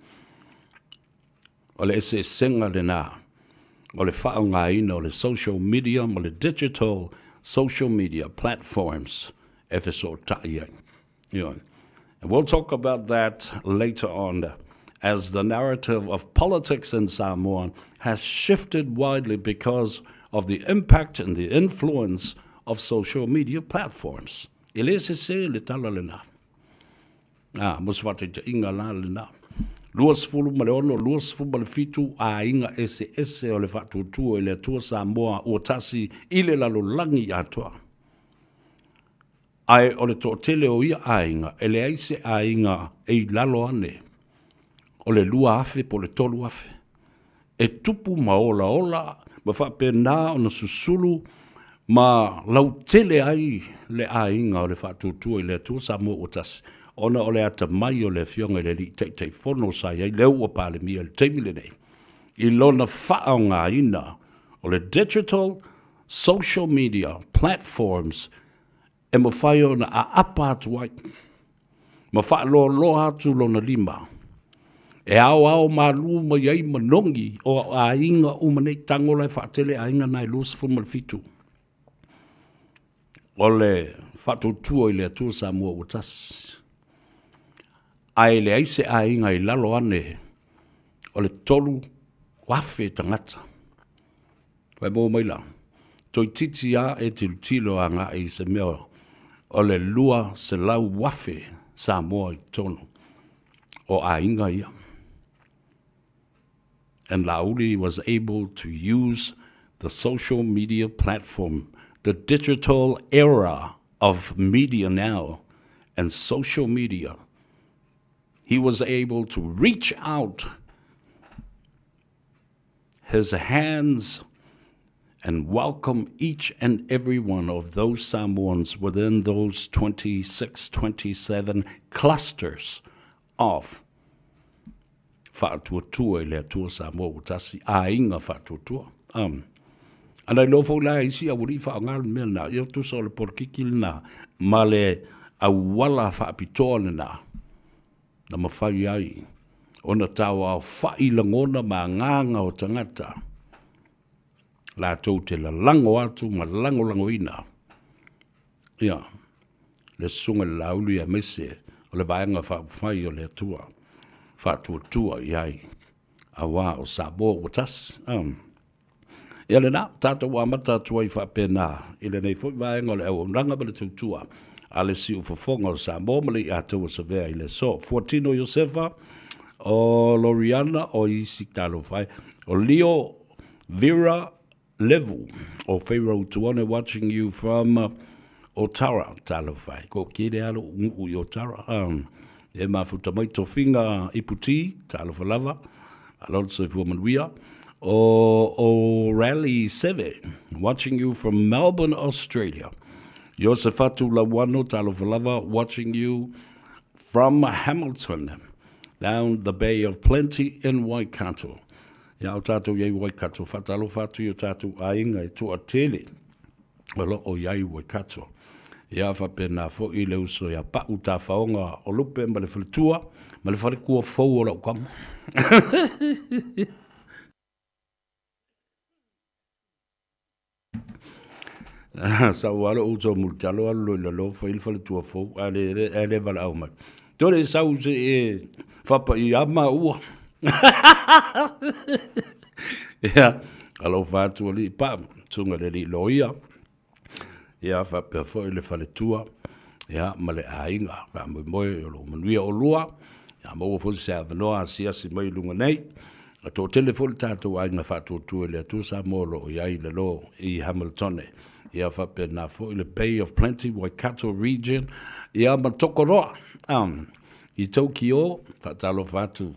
O le eseesega lena o le faaaogaina o le social media ma le digital social media platforms e fesootai ai. Ioe. And we'll talk about that later on as the narrative of politics in Samoa has shifted widely because of the impact and the influence of social media platforms. E le sese le tala lena. Mo se faataitaiga la lena. 26, 27 aiga eseese o le Faatuatua i le Atua Samoa Ua Tasi i le lalolagi atoa. Ae o le toatele o ia aiga, e leai se aiga e i lalo ane o le 2,000 po o le 3,000. E tupu ma olaola ma faapena ona susulu ma lautele ai le aiga o le Faatuatua i le Atua Samoa Ua Tasi, ona o le atamai o le Afioga i le Alii Taitaifono sa i ai, lea ua Palemia i le taimi lenei, i lona faaaogaina o le digital social media platforms e mafai ona aapa atu ai ma faaloaloa atu lona lima e aoao malu mai ai manogi o aiga uma nei. Tago la e faatele aiga na e 27 o le Faatuatua i le Atua Samoa Ua Tasi, ae leai se aiga i lalo ane o le 3,000 tagata. Fai mo mai la, toeitiiti lava e tilotilo agai i se mea o le 200,000 Samoa i totonu o aiga ia. And Laauli was able to use the social media platform, the digital era of media now and social media. He was able to reach out his hands and welcome each and every one of those Samoans within those 26, 27 clusters of Faatuatua i le Atua Samoa Ua Tasi, aiga faatuatua. Ana iloa foi la e isi aualii faaaoga le mea lena, ia tusa o le polokiki lena ma le auala faapitoa lena na mafai ai ona tauaofa'i lagona ma agaga o tagata latou te lalago atu ma lagolagoina ia le Susuga i le Laauli aemaise o le Vaega Faaupufai o le Atua Faatuatua i ai auā o Samoa Ua Tasi. Ia lena, tatou amata atu ai faapena i lenei foi vaega o le auaunaga ma le tautua a le Siufofoga o Samoa ma le Iataua Savea i le aso. Fuatino Iosefa, o Loriana, o isi talofa e, o Leo Vera Levu, o Pharaoh Tuone watching you from Otara, talofa e, ko kele alo nguu i Otara. E mafuta mai tofiga iputi, talofa lava, alo le soifua manuia. O, o Rally 7, watching you from Melbourne, Australia. Iosefatu Lauano, talofa lava, watching you from Hamilton, down the Bay of Plenty in Waikato. Ia o tātou i ai Waikato, whaatalofa atu i o tātou aiga e toatele o loo i ai Waikato. Ia faapena foi le uso ia Pau Tafaoga o Lupe ma le faletua ma le falekua fou o lau kama. Sa ua alo outou mulitalo alu loa i lalo fai le faletua fou a le a le valaau mai. Tole sau se e fapaia maua. Ia, alofa atu alii Pau, susuga i le alii loia. Ia faapea foi le faletua ia ma le aiga. Faamoemoe o lo o manuia oulua. Ia maua foi se avanoa asiasi mai i luga nei. A toatele foi le tatou aiga faatuatua i le Atua Samoa o lo o i ai i lalo i Hamiltone. Ia faapena foi le Bay of Plenty, Waikato Region, ia ma Tokoroa. I Tokyo, faatalofa atu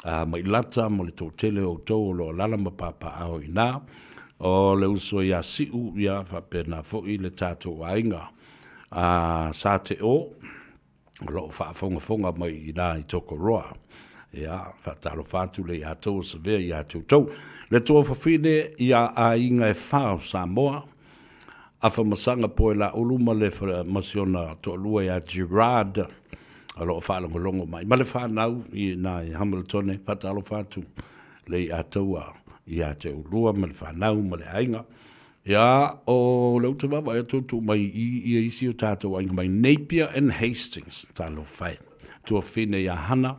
a Mailata ma le toatele o outou o lo o alaala ma papaaao i ina. O le uso ia Siu, ia faapena foi le tatou aiga a Sa Te O, o lo o faafogafoga mai i ina i Tokoroa. Ia, faatalofa atu le ia tou o Savea ia te outou. Le tuafafine ia aiga e fa o Samoa, Afamasaga Poelaulu ma le ma si ona toalua ia Gerard o lo o faalogologo mai ma le fanau i ina i Hamiltone. Faatalofa atu le ia taua ia te oulua ma le fanau ma le aiga. Ia, o le uta vaavaai atu tuu mai i ia isi o tatou aiga mai Napier and Hastings. Talofa e. Tuafine ia Hana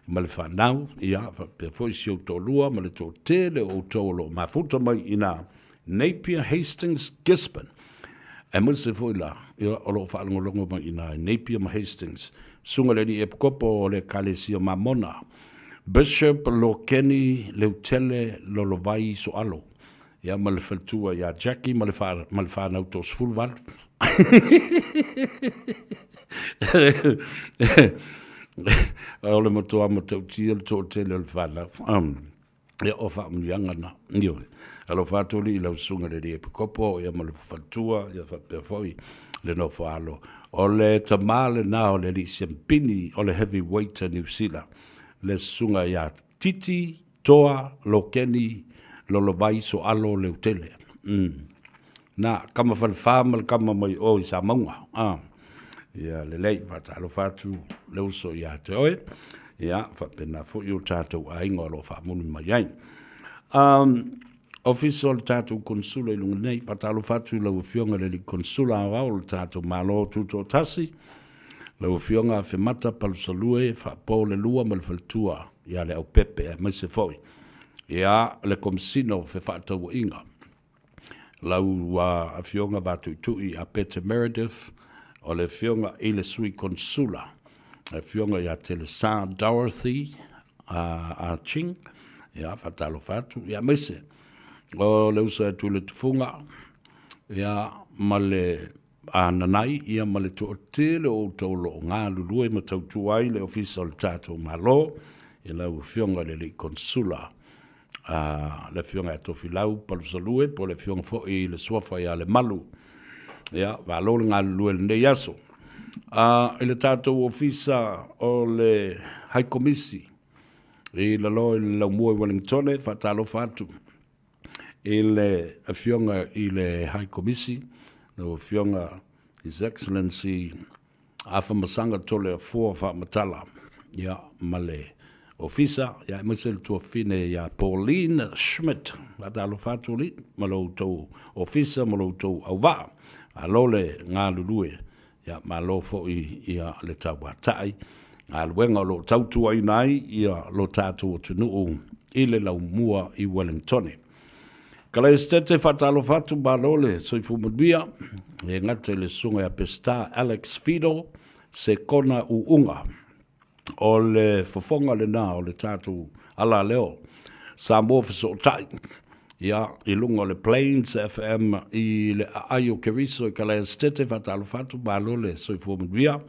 ma le fanau, ia, faapea foi si ou toalua ma le toatele o outou o lo o mafuta mai i ina Napier, Hastings, Gisborne. Aemaise foi la, ia, o lo o faalogologo mai i ina i Napier ma Hastings. Susuga i le Alii Epikopo o le Ekalesia Mamona Bishop Lokeni Leutele Lolovai Soalo, ia ma le faletua ia Jackie ma le ma le fanau 38. O le matua matautia le toatele o le fanau. Ia o faamanuiaga na. Ioe. Alofa atu alii i lau susuga i le alii Epikopo ia ma le faletua ia faapea foi le nofo alo. O le tama lena o le alii siampini o le heavyweight a Niu Sila, le susuga ia Titi Toa Lokeni Lolovai Soalo Leutele. Na, kama falefa ma le kama mai o i Samauga. Ia lelei, faatalofa atu le uso ia te oe. Ia, faapena foi o tatou aiga o lo o faamuli mai ai. Ofisa o le tatou Konsula i luga nei, faatalofa atu i lau Afioga i le Alii Konsula Aoao o le tatou Malo Tutoatasi, lau Afioga Afemata Palusalue Faapo le Lua ma le Faletua ia Leaupepe, aemaise foi ia le Komesina o Fefaatauaiga, lau Afioga Vatuitui a Pete Meredith, o le Afioga i le Sui Konsula, le Afioga ia Telesa Dorothy a Ching, ia faatalofa atu, ia aemaise o le uso atu le Tufuga, ia ma le Nanai, ia ma le toatele o outou o lo o galulue ma tautua ai le Ofisa o le tatou Malo, i lau Afioga i le Alii Konsula, le Afioga ia Tofilau Palusalue, po o le Afioga foi i le Suafa ia Lemalu. Ia, malo le galulue i lenei aso. I le tatou Ofisa o le High Komisi i lalo i le Laumua i Wellingtone, faatalofa atu i le Afioga i le High Komisi, lau Afioga His Excellency Afamasaga Toleafoa Faamatala, ia, ma le Ofisa, ia, aemaise le tuafafine ia Pauline Schmidt. Faatalofa atu alii ma lo outou Ofisa ma lo outou auvaa. Malo le galulue, ia, malo foi ia le tauatai galuega o lo o tautuaina ai ia lo tatou atunuu i le laumua i Wellingtone. Kalaesetete, faatalofa atu, malo le soifua manuia, e gata i le susuga ia Peseta Alex Fido Sekona Uunga, o le fofoga lena o le tatou alaleo Samoa Fesootai, ia, i luga o le Plains FM i le aai o Keriso i Kalaesetete, faatalofa atu, malo le soifua manuia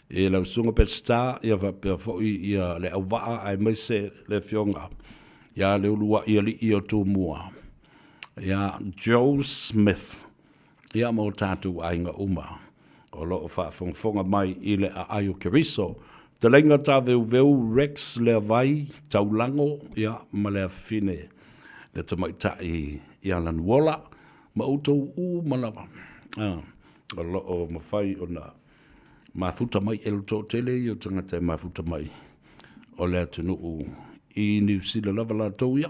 i lau susuga Peseta, ia faapea foi ia le auvaa aemaise le afioga ia le uluai alii o Tumua, ia Joe Smith, ia ma o tatou aiga uma o lo o faafogafoga mai i le aai o Keriso. Fetalaiga Taveuveu Rex Leavai Taulago, ia ma le afafine le tamaitai ia Lanuola, ma outou uma lava o lo o mafai ona mafuta mai e le toatele ia o tagata e mafuta mai o le atunuu i Niu Sila lava latou ia.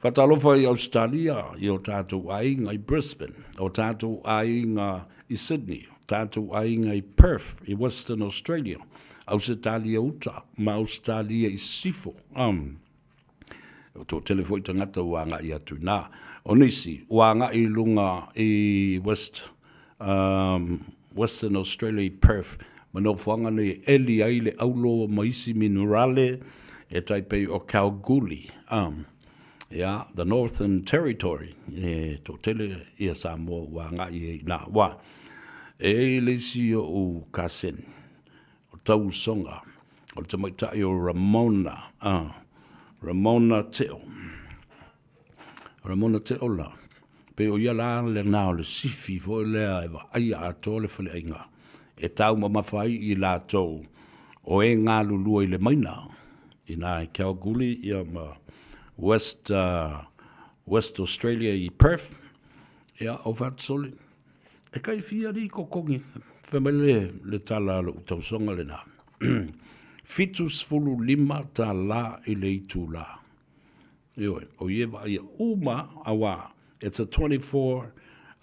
Faatalofa i Ausetalia, i o tatou aiga i Brisbane, o tatou aiga i Sydney, o tatou aiga i Perth, i Western Australia, Ausetalia uta ma Ausetalia i sisifo. O toatele foi tagata ua agai atu i ina. O nisi ua agai i luga i Western Australia i Perth ma nofoaga nei e eli ai le aulo ma isi minerale e tai pei o Kalgoorlie, yeah, the Northern Territory, e toatele ia Samoa ua agai ai i ina. Ua e i ai le isi oʻu kaseni o tausoga o le tamaitai o Ramona, Ramona Teo. Ramona Teo la, pei o ia la lena o le sifi foi lea e vaaia atoa le faleaiga e taumamafa ai i latou o e galulue i le maina ina i Kalgoorlie ia ma West Australia i Perth. Ia, o Fatasoli, e kai fia alii kokogi, fai mai le tala a lou tausoga lena, $75 i le itula. Ioe, o ia e vaaia uma, auā, it's a 24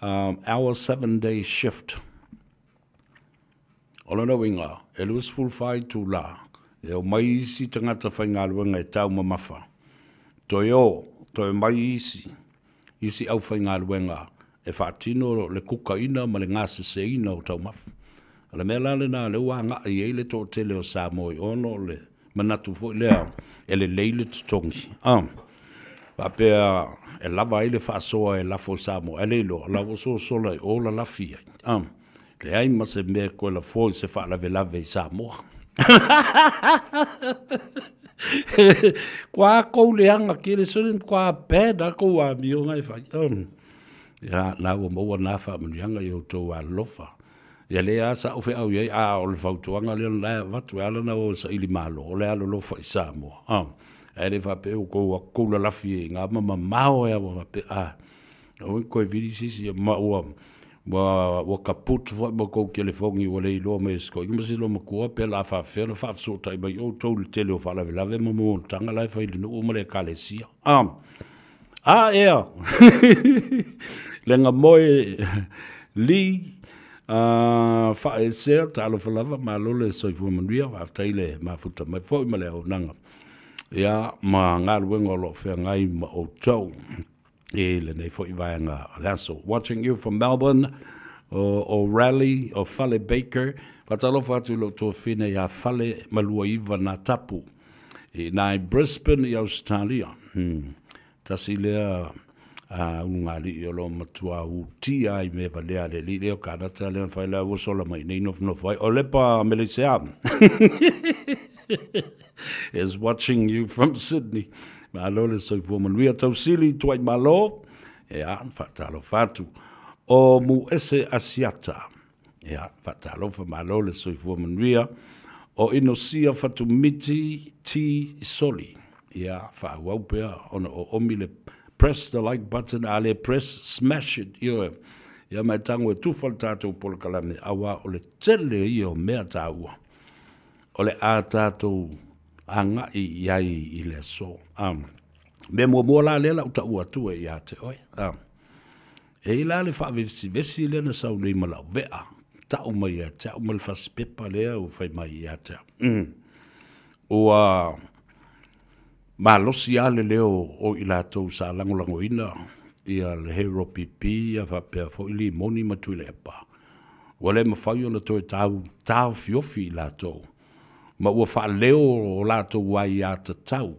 hour 7 day shift. O lona uiga, e 24 itula, e omai isi tagata faigaluega e taumamafa, toe o, toe mai isi aufaigaluega e faatino le kukaina ma le gaseseina o taumafa. O le mea la lena lea ua agai ai le toatele o Samoa i ono o le manatu foi lea e lelei le totogi. Faapea e lava ai le faasoa e lafo i Samoa, ae le iloa, o la ua sosola i o lalafi ai. Leai ma se mea e toe lafo i se faalavelave i Samoa. Kua kou leaga kele sole kua bad a kou amioga e fai. Ia, na ua maua nā faamanuiaga i outou alolofa. Ia lea lava sa ou feau i ai, a o le fautuaga lea na e avatu e ala ona o e saili malo, o le alolofa i Samoa. Ae le faapea ua tou o atu tou lalafi ai i ina ma mamao ai lava faapea, a, aua ne i toe vili se isi, ma ua, ua, ua kaput foi ma tou telefoni ua le iloa mai e si toeaina ma si loomatua pe o le a faapefea ona faafesootai mai outou i le tele o faalavelave ma momotaga la e fai i le nuu ma le ekalesia. A ea! Le gamoe Lee faaesea, talofa lava, malo le soifua manuia, faafetai le mafuta mai foi ma le auaunaga ia ma galuega o lo o feagai ma outou i lenei foi vaega o le aso. Watching you from Melbourne, o Rally, o Fale Baker, faatalofa atu i lou tuafafine ia Fale Maluaiva Natapu, i ina i Brisbane i Ausetalia. Tasi lea ulugalii o lo o matua utia ai mea valea a le alii lea o Kanata lea na fai la ua sola mai nei nofonofo ai. O Lepa Meleisea is watching you from Sydney. Malo le soifua manuia tausili Tuaimalo. Ia, faatalofa atu. O Muese Asiata. Ia, faatalofa malo le soifua manuia. O Inosia Fatumiti T. Soli. Ia, faaauau pea ona oomi le press the like button, a le press, smash it, ioe. Ia ma e tago e tufa le tatou polokalame, aua o le tele ia o mea taua o le a tatou agai i ai i le aso. Mea muamua la lea la u taua atu e ia te oe. E i la le faavesivesi lea na sau nei ma lau vea, tau mai ia te au ma le fasipepa lea ua fai mai ia te au. Ua malosi lava le leo o i latou sa lagolagoina ia le Hero PP ia faapea foi Limoni ma Tuilaepa. Ua le mafai ona toe tau taofiofi i latou, ma ua faaleo o latou aiatatau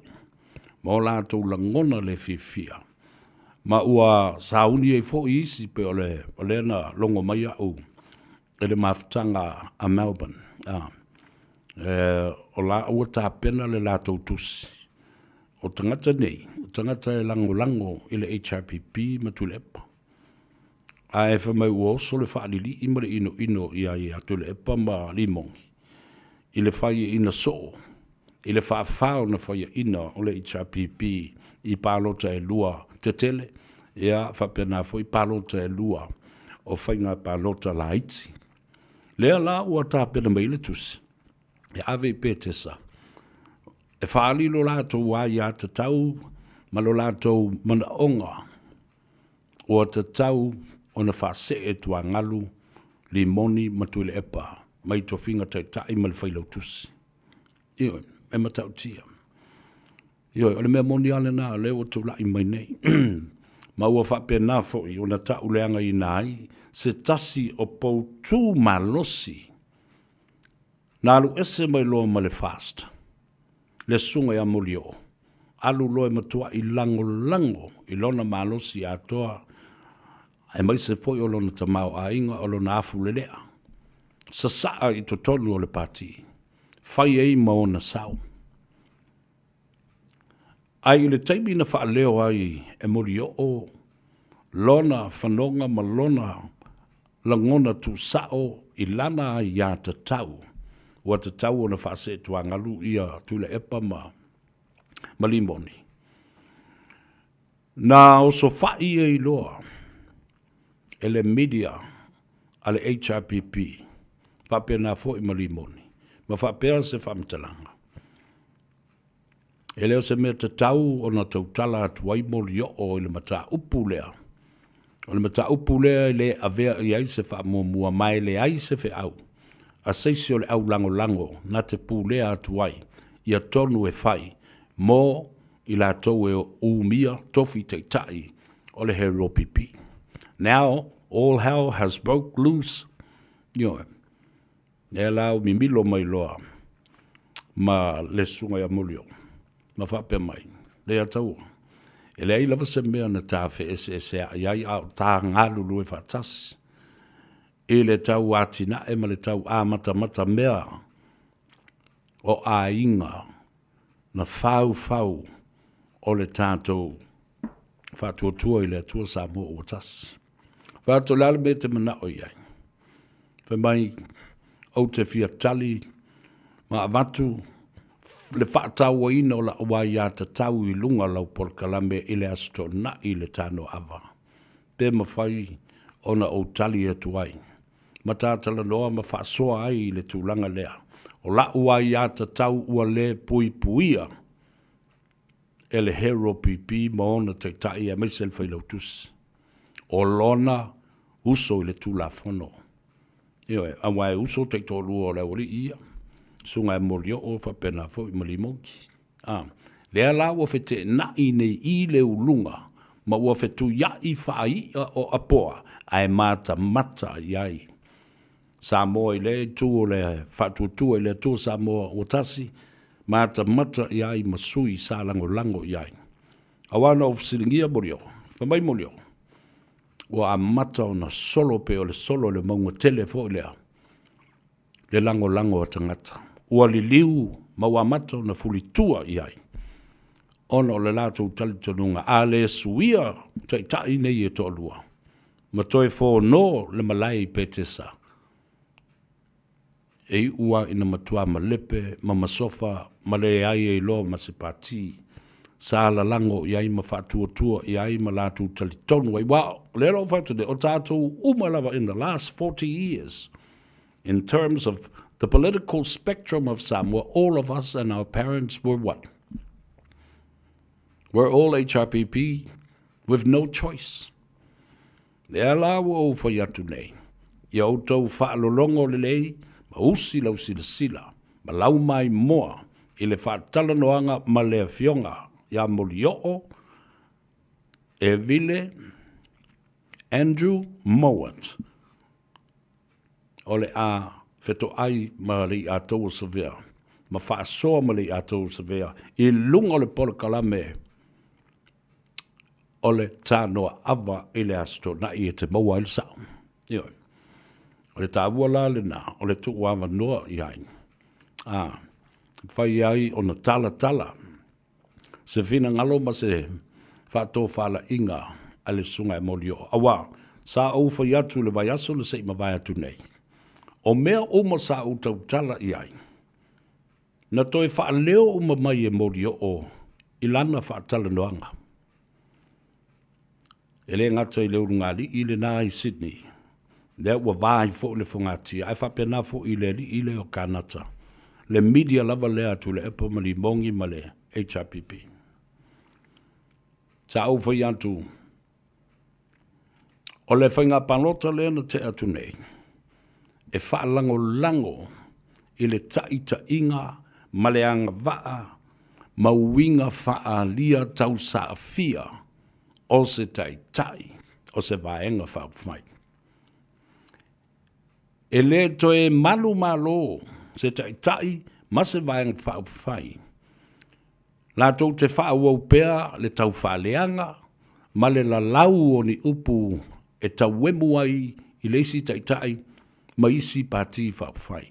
ma o latou lagona le fiafia, ma ua sauni ai foi isi pei o le o lea na logo mai au e le mafutaga a Melbourne. O la ua tapena le latou tusi. O tagata nei, o tagata e lagolago i le HRPP ma Tuilaepa. Ae fai mai ua oso le faalilii ma le inoino ia ia Tuilaepa ma Limoni i le faiaina soo i le faafa ona faiaina o le HRPP i palota e lua tetele, ia faapena foi palota e lua o faiga palota laiti. Lea la ua tapena mai le tusi e ave i Petesa e faaali lo latou aiatatau ma lo latou manaoga ua tatau ona faasee tuagalu Limoni ma Tuilaepa mai tofiga taitai ma le failautusi. Ioe, e matautia. Ioe, o le mea moni lava lena o lea ua tulai mai nei. Ma ua faapena foi ona tauleagaina ai se tasi o poutu malosi na alu ese mai loa ma le FAST, le susuga ia Molioo, alu loa e matuai lagolago i lona malosi atoa, aemaise foi o lona tamaoaiga o lona afulelea, sasaa i totonu o le Pati, fai ai ma ona sao. Ae i le taimi na faaleo ai e Molioo lona fanoga ma lona lagona tuusao i lana aiatatau, ua tatau ona faaseetuagalu ia Tuilaepa ma Limoni, na osofai ai loa e le media a le HRPP, faapena foi ma Limoni, ma faapea se faamatalaga. E le o se mea tatau ona tautala atu ai Molioo i le mataupu lea. O le mataupu lea e le avea i ai se faamuamua ma e leai se feau a se isi o le au lagolago na te pulea atu ai ia tonu e fai mo i latou e umia tofi taitai o le HRPP. Now all hell has broke loose. Ioe. Lea la ua mimilo mai loa. ma le susuga ia Molioo, ma faapea mai, Leiataua, e leai lava se mea na ta feeseesea'i ai a o ta galulue faatasi i le tau atinae ma le tau amatamata mea o aiga na faufau o le tatou Faatuatua i le Atua Samoa ua Tasi. Fai atu, O le a le mea e te manao i ai? Fai mai, Ou te fia tali ma avatu le faatauaina o la'u aiatatau i luga o lau polokalame i le Aso Toonai i le Tanoava, pe mafai ona ou tali atu ai ma ta talanoa ma faasoa ai i le tulaga lea o la'u aiatatau ua le puipuia e le Hero PP ma ona taitai aemaise le Failautusi o lona uso i le Tulafono. Ioe, aua e uso taitoalua o le aualii ia, Susuga ia Molioo faapena foi ma Limoki. A, lea la ua feteenai nei i le uluga ma ua fetuiai faai'a o Apoa ae matamata i ai Samoa i lea itu o le Faatuatua i le Atua Samoa ua Tasi, matamata i ai ma sui sa lagolago i ai. Aua na ou fesiligia Molioo, fai mai Molioo, ua amata ona solo pei o le solo i le mauga tele foi lea, le lagolago a tagata. Ua liliu ma ua amata ona fulitua i ai, ona o le latou talitonuga, a le suia taitai nei e toalua, ma toe fono le malae i Petesa, e iu lava ina matua malepe ma masofa ma leai ai loa ma se pati sa lalago i ai ma faatuatua i ai ma latou talitonu ai. Aua o lea la ua fai atu nei, o tatou uma lava in the last 40 years, in terms of the political spectrum of Samoa, all of us and our parents were what? We're all HRPP with no choice. Lea la ua ou fai atu nei, ia outou faalologo lelei ma usi lau silasila ma lau maimoa i le faatalanoaga ma le Afioga ia Molioo Evile Andrew Mowat o le a fetoai ma Lei'atou o Savea ma faasoa ma Lei'atou o Savea i luga o le polokalame o le tanoa ava i le Aso Toonai e te maua ai le sa'o. Ioe. O le taua la lena o le tuuavanoa i ai, a fai ai ona talatala se finagalo ma se faatofalaiga a le Susuga e Molioo, aua sa ou fai atu i le vaiaso na se i mavae atu nei, o mea uma sa ou tautala i ai, na toe faaleo uma mai e Molioo i lana faatalanoaga. E le gata i le ulugalii lena i Sydney, lea ua va ai foi le fogatia, ae faapena foi i le alii lea o Kanata, le media lava lea a Tuilaepa ma Limogi ma le HRPP. Sa ou fai atu, o le faiga palota lea na tea atu nei, e faalagolago i le taitaiga ma le agavaa ma uiga faaalia tausaafia o se taitai o se Vaega Faaupufai. E le toe malu malo se taitai ma se Vaega Faaupufai latou te faaauau pea le taufaaleaga ma le lalau o ni upu e tauemu ai i le isi taitai ma isi Pati Faaupufai.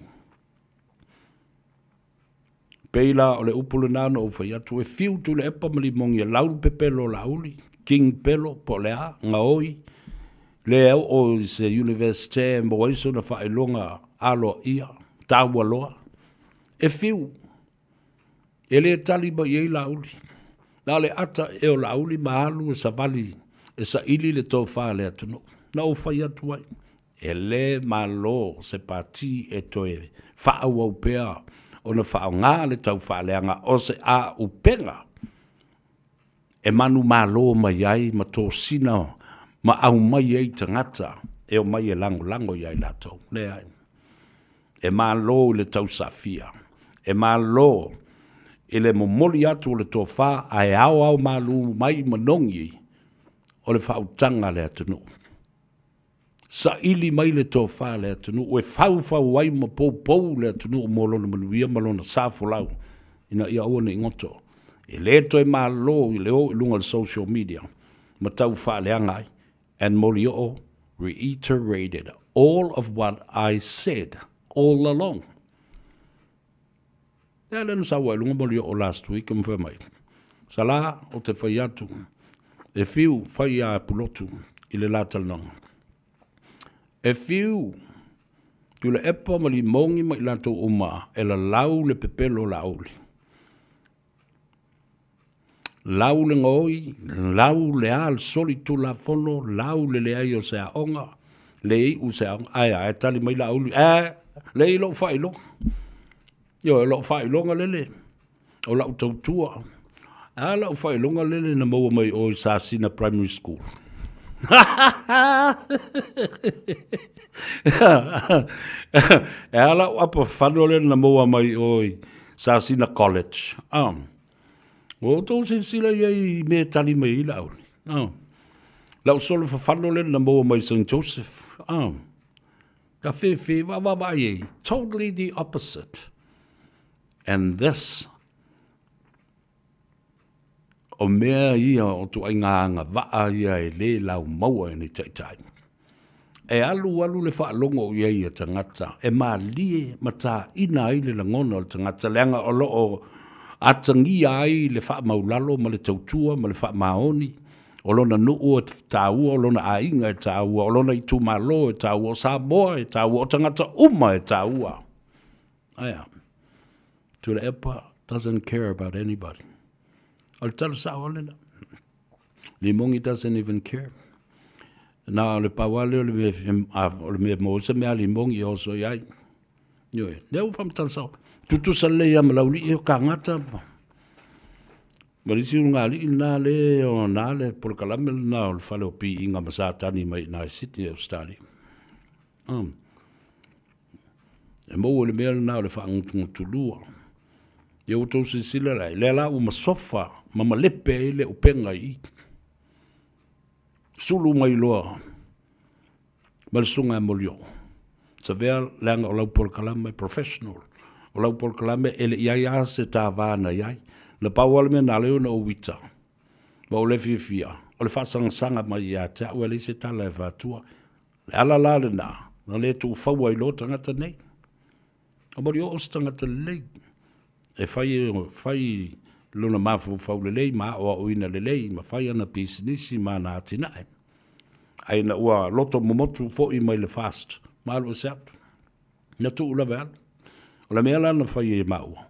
Pei la o le upu lena na ou fai atu, e fiu Tuilaepa ma Limogi e lau le pepelo o Laauli, King Pelo po o le a, gaoi, le oo i se Universite e maua ai sona faailoga aloaia, taua loa. E fiu, e le tali mai i ai Laauli. Na o le ata ea o Laauli ma alu e savali e saili le tofa a le atunuu. Na ou fai atu ai, E le malo se pati e toe faaauau pea ona faaaoga le taufaaleaga o se aupega e manumalo mai ai ma tosina ma aumai ai tagata e omai e lagolago ia i latou. Leai. E malo i le tausafia, e malo i le momoli atu o le tofa ae aoao malu mai manogi o le faautaga a le atunuu. Saili mai le tofa a le atunuu e faufau ai ma poupou le atunuu mo lona manuia ma lona sa folau ina ia aua ne i goto. E le toe malo i le o i luga o le social media ma tau faaleaga ai. And Molioo reiterated all of what I said all along. Lea lea na sau ai i luga Molioo last week ma fai mai, Sala, ou te fai atu, e fiu fai a Pulotu i le la talanoaga. E fiu Tuilaepa ma Limogi ma i latou uma e lalau le pepelo o Laauli. Lau le gaoi, lau le a le soli tulafono, lau le leai o se aoga, le iu se aoga, ae a, e tali mai Laauli, e, leai lou faailoga. Ioe, o lou faailoga lele, o lau tautua. A lau faailoga lele na maua mai o i Sasina Primary School. E a lau apa fano lele na maua mai o i Sasina College. Ah. Ua outou silasila i ai i mea e tali mai ai Laauli. Ah. Lau solo fafano lele na maua mai St. Joseph. Ah. Ka fefe, vaavaai ai. Totally the opposite. And this, o mea ia o ituaiga agavaa ia e le laumaua e ni taitai. E alu alu le faalogo i ai a tagata, e malie ma taina ai le lagona o le tagata, leaga o lo o atagia ai le faamaulalo ma le tautua ma le faamaoni, o lona nuu e taua, o lona aiga e taua, o lona itumalo e taua, o Samoa e taua, o tagata uma e taua. Ae a? Tuilaepa doesn't care about anybody. O le tala sao lena. Limogi doesn't even care. Na o le pau lava lea o le mea maua se mea a Limogi e oso i ai. Ioe, lea ua faamatala sao. Tutusa lelei lava ma Laulii o kagata. Ma le isi ulugalii lena le o na le polokalame lena o le fale o piiga ma Satani mai i Sydney, Australia. E maua le mea lena o le faagutugutulua. Ia ua outou silasila la, lea la ua masofa ma malepe ai le upega i i. Sulu mai loa ma le susuga ia Molioo. Savea leaga o lau polokalame professional. O lau polokalame e le i ai lava se tava na i ai. Na pau lava le mea na ala ai ona ou ita, ma ou le fiafia, o le faasagasaga mai ia te au e leai se tala e fatua. Le ala la lena, na le tuufaua ai loa tagata nei. O Molioo o se tagata lelei. E fai, fai lona mafaufau lelei ma aoaoina lelei ma fai ana pisinisi ma ana atinae. Ae ina ua loto momotu foi mai le FAST, ma alu ese atu. Na tuu lava e alu. O le mea la na fai e maua,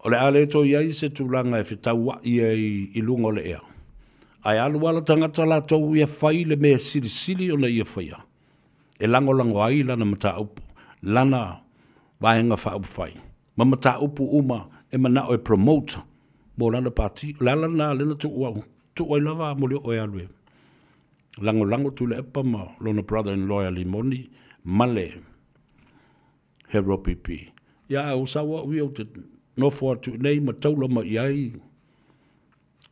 o le a le toe i ai se tulaga e fetauai ai i luga o le ea. Ae alu ala tagata latou ia fai le mea silisili ona ia faia. E lagolago ai lana mataupu, lana vaega faaupufai, ma mataupu uma e manao e promote mo lana pati. O le ala lena lea na tuu au, tuu ai lava Molioo e alu e lagolago Tuilaepa ma lona brother-in-law ia Limoni ma le Hero PP. Ia ae ua sau au ia ou te nofo atu i nei ma taula mai i ai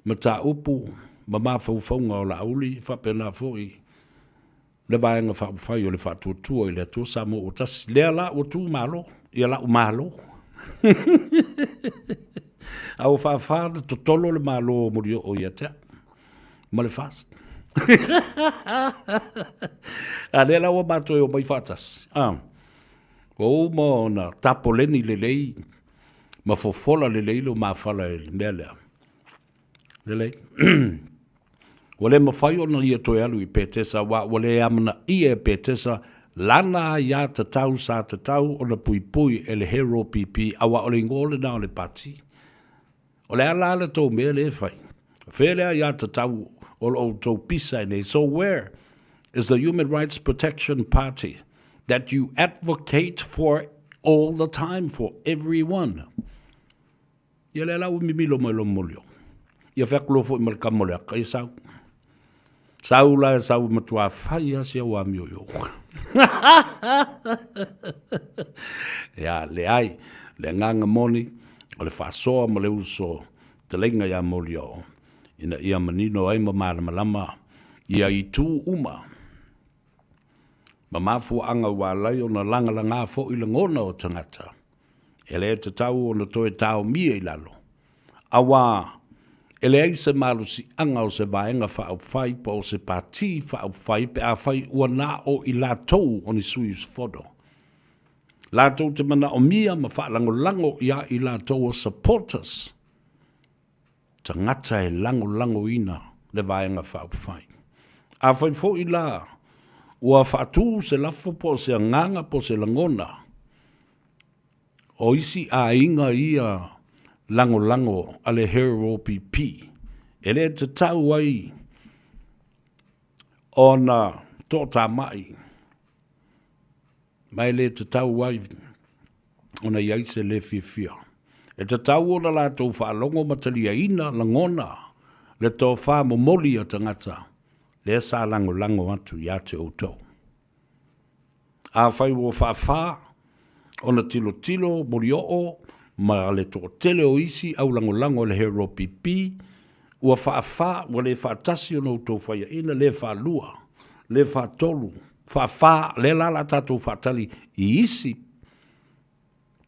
mataupu ma mafaufauga o Laauli, faapena foi le Vaega Faaupufai o le Faatuatua i le Atua Samoa ua Tasi. Lea la ua tu malo, ia la'u malo. A ua faafa ona totolo le malo o Molioo ia te au ma le FAST. A lea la ua matou e omai faatasi. Ah, ua uma ona tapoleni lelei ma fofola lelei le mafala i le mea lea. Lelei. Ua le mafai ona ia toe alu i Petesa, aua ua le amanaia e Petesa lana aiā tatau sa tatau ona puipui e le Hero PP, aua o le igoa lena o le pati. O le a la le tou mea lea e fai? Fea le aiā tatau o lo outou pisa ai nei? So where is the Human Rights Protection Party that you advocate for all the time for everyone? Ia lea la ua mimilo mai loa Molioo. Ia fai atu loa foi ma le tama o le aka, ia sau. Sau la e sau matua fai lava si au amioio. Ia, leai, le agaga moni, o le faasoa ma le uso fetalaiga ia Molioo, ina ia manino ai ma malamalama ia itu uma. Ma mafuaaga ua ala ai ona lagalagā foʻi lagona o tagata, e lē tatau ona toe taomia i lalo, auā e leai se malosiaga o se Vaega Faaupufai po o se Pati Faaupufai pe afai ua na o i latou o ni sui usufono latou te manaomia ma faalagolago iā i latou o supporters, tagata e lagolagoina le Vaega Faaupufai. Afai foi la ua faatū se lafo po o se agaga po o se lagona o isi aiga ia lagolago a le Her OPP, e le tatau ai ona toatamai ma e le tatau ai ona i ai se lē fiafia. E tatau ona latou faalogo ma taliaina lagona le tofā momoli a tagata lea sa lagolago atu iā te outou. Afai ua faafā ona tilotilo Molioo ma le toatele o isi aulagolago i le Her OPP, ua faafā, ua le faatasi ona outou faiaina, le faalua, le faatolu, faafā, lea la o le a tatou faatali i isi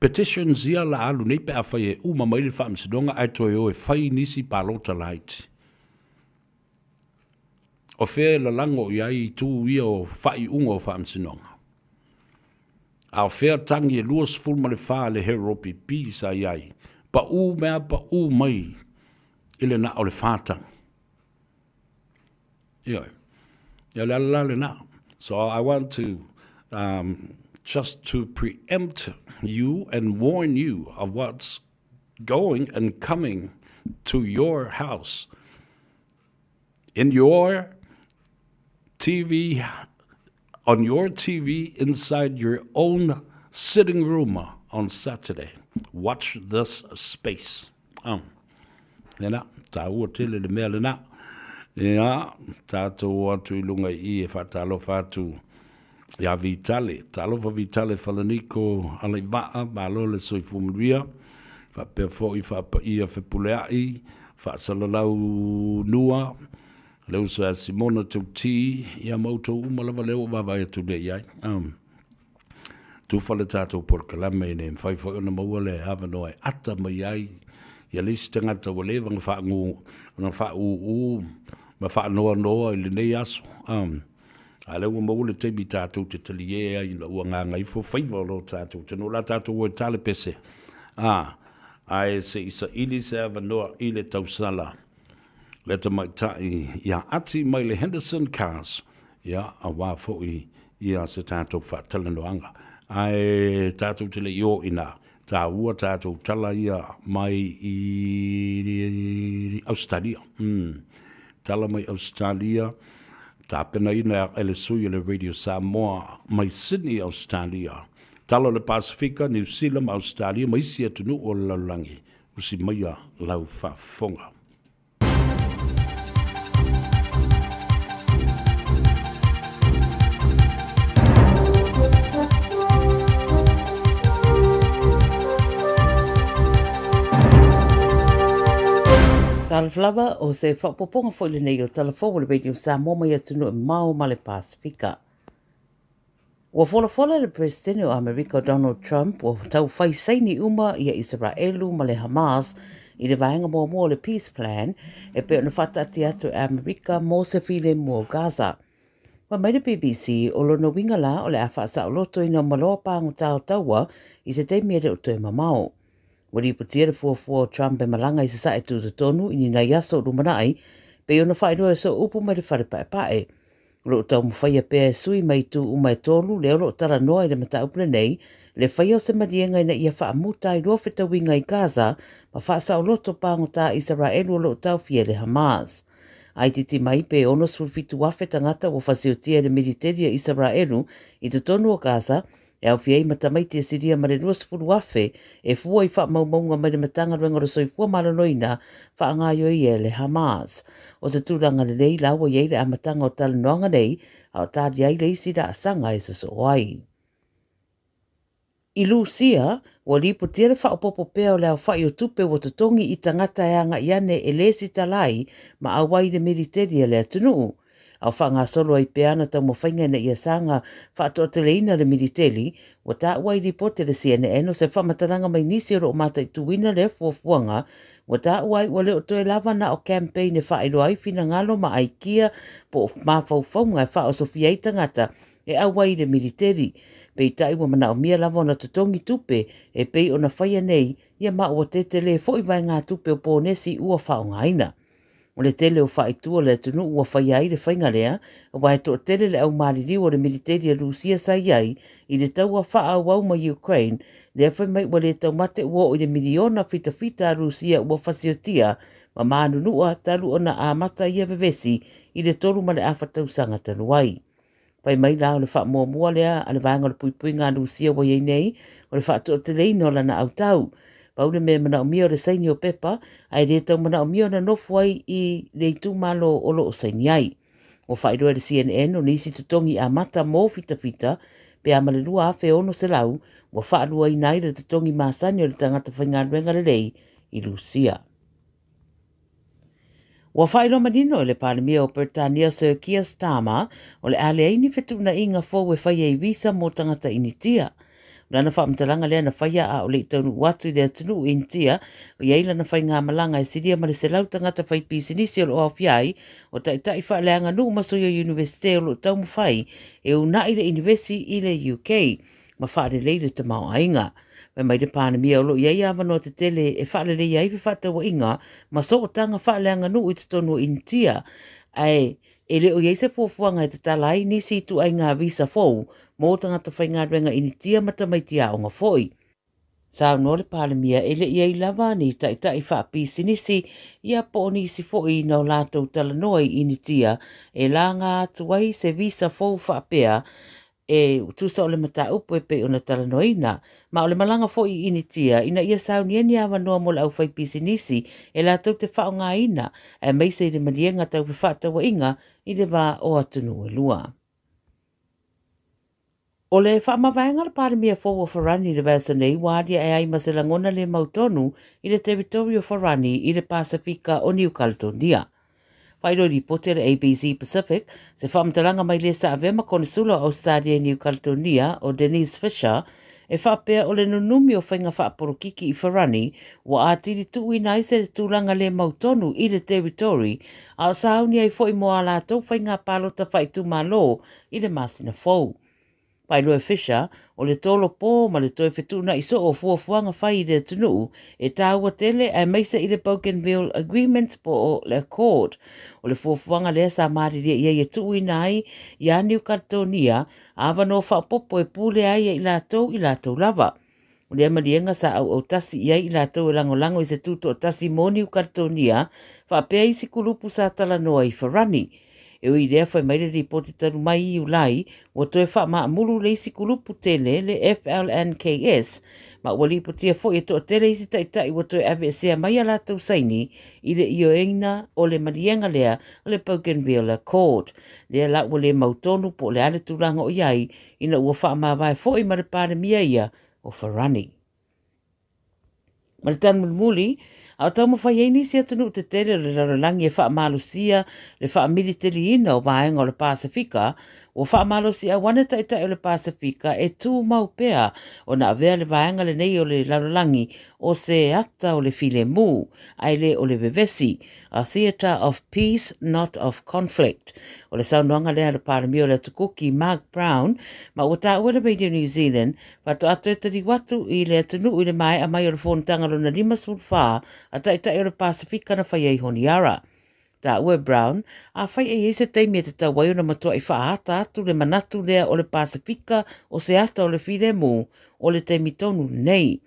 petitions ia la alu nei pe afai e uma mai le Faamasinoga ae toe o e fai nisi palota laiti. O fea e lalago i ai itu ia o faaiuga o Faamasinoga? A o fea tagi e 24 le Her OPP sa i ai, paū mea paū mai i le na o le 4 tagi. Ioe. Ia le ala la lena. So I want to just to preempt you and warn you of what's going and coming to your house in your TV, on your TV inside your own sitting room on Saturday. Watch this space. Lena, tāua tele le mea lena. Ia, tātou o atu i lunga i i e whaatalofa atu ia Vitale. Talofa Vitale Falaniko Alaiva'a, malo le soifua manuia. Faapea fo'i faapaia Fepulea'i, faasalalau nua, le uso ia Simona Tauti, ia ma outou uma lava lea ua vaavaai atu nei i ai. Tufa le tatou polokalame ina ia mafai foi ona maua le avanoa e ata mai ai ia le isi tagata ua leva ona faagu, ona faaūū ma faanoanoa i lenei aso. A lea ua maua le taimi tatou te taliē ai ina ua gagaifo faiva o lo tatou atunuu. O le a tatou o e tale pese, a, ae se i saili se avanoa i le tausala le tamaitai ia Ati mai le Henderson Cars, ia, aua foi ia se tatou faatalanoaga. Ae tatou te le i o i ina, taua tatou tala ia mai i Ausetalia. Tala mai Ausetalia, tapenaina e le sui o le Radio Samoa mai Sydney, Ausetalia. Tala o le Pasefika, Niu Sila ma Ausetalia ma isi atunuu o le lalolagi, usi maia lau faafofoga. Talofa lava, o se faaopoopoga foi lenei o Tala Fou o le Radio Samoa mai atunuu e mamao ma le Pasefika. Ua folafola le Peresetene o Amerika o Donald Trump ua tau fai saini uma ia Isaraelu ma le Hamas i le vaega muamua o le Peace Plan e pei ona faataatia atu e Amerika mo se filemu o Gaza. Fai mai le BBC, o lona uiga la o le a faasaolotoina uma loa pagota o taua i se taimi e le o toe mamao. Ua lipotia le fuafua o Trump e malaga i Sasae tutotonu i ni nai aso o lumanai, pei ona faailoa e soo upu mai le fale paepae. O lo o taumafaia pea e sui mai itu uma e tolu lea o lo o talanoa i le mataupu lenei, le faia o se maliega ina ia faamuta ai loa fetauiga i Gaza ma faasaoloto pagota a Isaraelu o lo o taofia e le Hamas. A itiiti mai pe 67,000 tagata ua fasiotia e le militeli a Isaraelu i totonu o Gaza, e aofia ai ma tamaiti e silia ma le 20,000 e fua i faamaumauga mai le Matagaluega o le Soifua Maloloina faagaoioia e le Hamas. O se tulaga lelei la ua i ai le amataga o talanoaga nei, a o tali ai le isi laasaga e sosoo ai. I Lusia, ua lipotia le faaopoopo pea o le aofai o tupe ua totogi i tagata e agai ane e lesitala ai ma auai i le militeli a le atunuu. A o faagasolo ai pea ana taumafaiga ina ia saga faatoateleina le militeli, ua taua i lipoti a le CNN o se faamatalaga mai nisi o lo o mataituina lea fuafuaga, ua taua ai ua le o toe lava na o campaign e faailoa ai finagalo ma aikia po o mafaufauga e faaosofia ai tagata e auai i le militeli. Peitai ua manaomia lava ona totogi tupe e pei ona faia nei ia ma ua tetele foi vaegatupe o ponesi ua faaaogaina. O le tele o faaitu o le atunuu ua faia ai le faiga lea, aua e toatele le aumaliliu o le militeli a Rusia sa i ai i le taua faaauau ma Ukraine, lea fai mai ua le taumate ua oo i le miliona fitafita a Rusia ua fasiotia ma manunua talu ona amata ia vevesi i le 3.5 tausaga talu ai. Fai mai la o le faamuamua lea a le vaega o le puipuiga a Rusia ua i ai nei, o le faatoateleina o lana autau. Pau le mea manaomia o le saini o pepa, ae le tau manaomia ona nofo ai i le itumalo o lo o saini ai. Ua faailoa e le CNN o nisi totogi amata mo fitafita, pe a ma le 2,600, ua faaluaina ai le totogi masani o le tagata faigaluega lelei i Rusia. Ua faailoa manino e le Palemia o Peretania Sir Keir Starmer o le a leai ni fetuunaiga fou e faia i visa mo tagata Initia. O lana faamatalaga lea na faia a o le i taunuu atu i le atunuu Initia, o i ai lana faigamalaga e silia ma le 100 tagata faipisinisi o lo o aofia ai, o taitai faaleaganuu ma sui o Iunivesite o lo o taumafai e uunai le inivesi i le UK ma faalelei le tamaoaiga. Fai mai le Palemia o lo o i ai avanoa tetele e faaleleia ai fefaatauaiga ma sootaga faaleaganuu i totonu o Initia, ae e le o i ai se fuafuaga e tatala ai nisi ituaiga visa fou mo tagata faigaluega Initia ma tamaiti aoga foi. Saunoa le Palemia e le i ai lava ni taitai faapisinisi ia po o nisi foi na o latou talanoa i Initia e laga atu ai se visa fou faapea e tusa o le mataupu e pei ona talanoaina, ma o le malaga foi i Initia ina ia saunia ni avanoa mo le aufaipisinisi e latou te faaaogaina aemaise i le maliega tau fefaatauaiga i le va o atunuu e lua. O le faamavaega a le Palemia fou o Farani i le vaiaso nei ua aliae ai ma se lagona le mautonu i le teritori o Farani i le Pasefika o Niu Kaledonia. Faailoa i lipoti a le ABC Pacific se faamatalaga mai le sa avea ma Konesula o Ausetalia i Niu Kaledonia o Denise Fisher e faapea o le nunumi o faiga faapolokiki i Farani ua atili tuuina ai se tulaga le mautonu i le teritori a o sauni ai foi mo a latou faiga palota faaitumalo i le masina fou. Faailoa e Fisher, o le tolopo ma le toe fetuunai soo o fuafuaga fai i le atunuu e taua tele aemaise i le Bougainville Agreement po o le Accord. O le fuafuaga lea sa malilie i ai e tuuina ai ia Niu Kaledonia avanoa faaopoopo e pule ai e i latou i latou lava. O lea maliega sa auautasi i ai i latou e lagolago i se tutoatasi mo Niu Kaledonia faapea isi kulupu sa talanoa i Farani. E ui i lea fai mai le lipoti talu mai i Iulai, ua toe faamaamulu le isi kulupu tele, le FLNKS, ma ua lipotia foi e toatele isi taitai ua toe aveesea mai a latou saini i le ioeina o le maliega lea o le Bougainville Accord. Lea la ua le mautonu po o le a le tulaga o i ai ina ua faamavae foi ma le Palemia ia o Farani. Ma le tala mulimuli, a o taumafai ai nisi atunuu tetele o le lalolagi e faamalosia le faamiliteliina o vaega o le Pasefika, ua faamalosiau ane taitai o le Pasefika e tumau pea ona avea le vaega lenei o le lalolagi o se ata o le filemu, ae le o le vevesi, a theatre of peace not of conflict. O le saunoaga lea a le Palemia o le Atu Kuki, Mark Brown, ma ua taua e le Radio New Zealand, faatoa toe taliu atu i le atunuu i le maea mai o le fonotaga lona 54 a taitai o le Pasefika na faia i Honiara. Taua e Brown, afai e i ai se taimi e tatau ai ona matuai faaata atu le manatu lea o le Pasefika o se ata o le filemu o le taimi tonu lenei.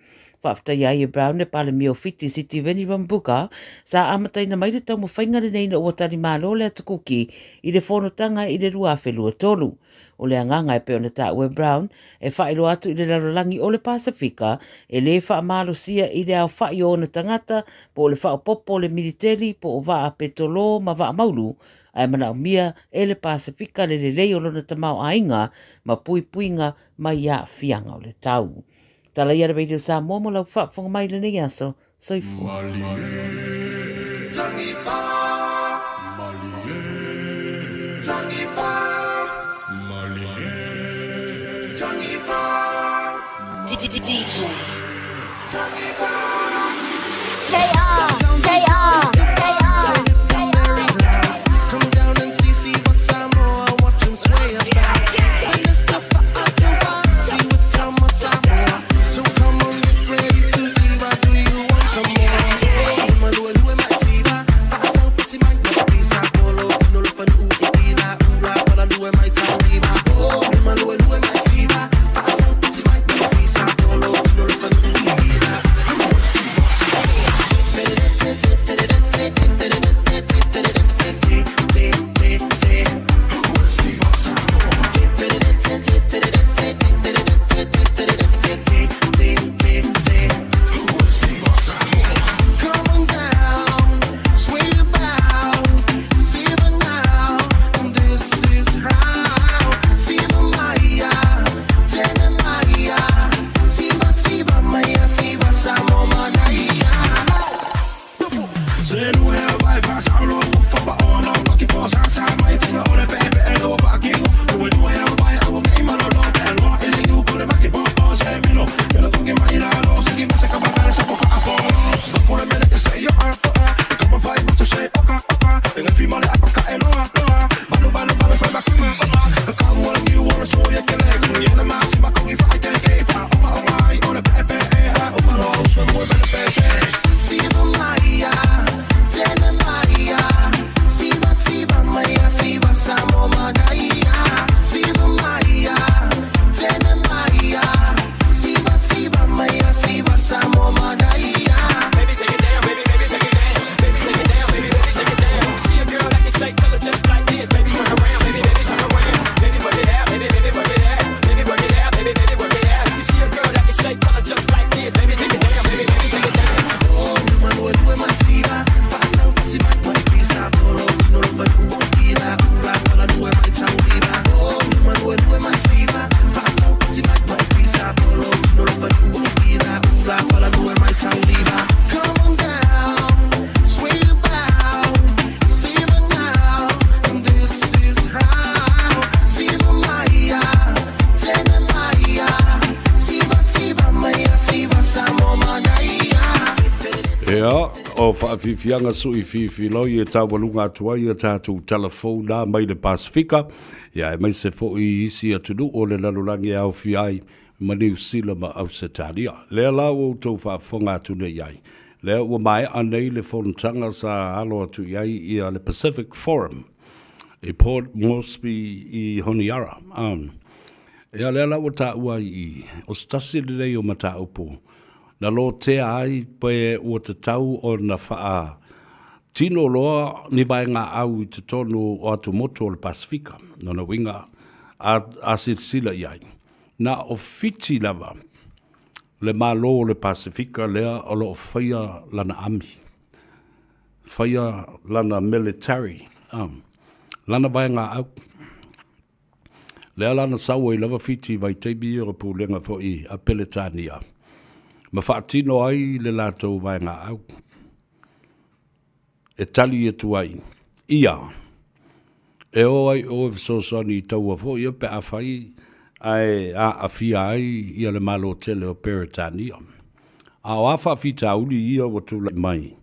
Faafetaia ai e Brown le Palemia o Fiti Sitiveni Rabuka sa amataina mai le taumafaiga lenei ina ua talimalo le Atu Kuki i le fonotaga i le 2023. O le agaga e pei ona taua e Brown, e faailoa atu i le lalolagi o le Pasefika e le faamalosia i le aofai o ona tagata po o le faaopoopo o le militeli po o vaa petolo ma vaa maulu, ae manaomia e le Pasefika le lelei o lona tamaoaiga ma puipuiga mai aafiaga o le tau. Tala ia le Radio Samoa mo lau faafofoga mai i lenei aso. Soifua. Malie, DJ. Come down and see Siva Samoa, watch him sway about. And Mr. Fa'atuati with Tama Samoa. So come on, get ready to see why do you want some more? Malue lue mai siva, fa'atau piti mai pisa polo, tino le fanu i ila ula, pala lue mai tau iva. Malue lue mai siva, fa'atau piti mai pisa polo, tino le fanu i ila. Come on down, sway about, Siva now, and this is how. Siva Maya, Tene Maya, Siva Siva Maya, Siva Samo Manaya. Siva Maya, Tene Maya, Siva Siva Maya, Siva Samo Manaya. Siva Maya, Tene Maya, Siva Siva Maya, Siva Samo Manaya. Baby, take it down, baby, baby, take it down. Baby, take it down, baby, baby, take it down. See a girl that can shake, tell her just like this. Baby, turn around, baby, baby, turn around. Baby, work it out, baby, baby, work it out. Baby, work it out, baby, baby, work it out. If you see a girl that can shake, tell her just like this. Baby, take it down, baby, baby, take it down. Malue lue mai siva, fa'atau piti mai mai pisa polo, tino le fanu i ila ula, pala lue mai tau iva. Malue lue mai siva, fa'atau piti mai mai pisa polo, tino le fanu i ila ula, pala lue mai tau iva. Come on down, sway about, Siva now, and this is how. Siva Maya, Tene Maya, Siva Siva Maya, Siva Samo Manaya. Ia, o faafiafiaga suʻi fifiloi e taualuga atu ai a tatou telefona mai le Pasifika, ia e mai se foʻi isi atunuu o le lalolagi e aofia ai ma Niusila ma Ausetalia. Lea la ua outou faafofoga atu nei ai. Lea ua maeʻa nei le fonotaga sa alo atu i ai ia le Pacific Forum i Port Moresby i Honiara. Ia lea la ua taʻua ai i o se tasi lenei o mataupu na lotea ai pe ua tatau ona faa tino loa ni vaegaau i totonu o atumotu o le Pasifika. Lona uiga a silasila i ai. Na o Fiti lava le Malo o le Pasifika lea o loo faia lana ami. Faia lana military. Lana vaegaau. Lea lana sau ai lava Fiti vaitaimi ia o pulega foʻi a Peletania. Ma faatino ai le latou vaegaau. E tali atu ai. Ia, e o ai o e fesoasoani i taua foʻi ia pe afai ae aafia ai ia le Malo tele o Peretania. A o a faafitauli ia ua tulaʻi mai.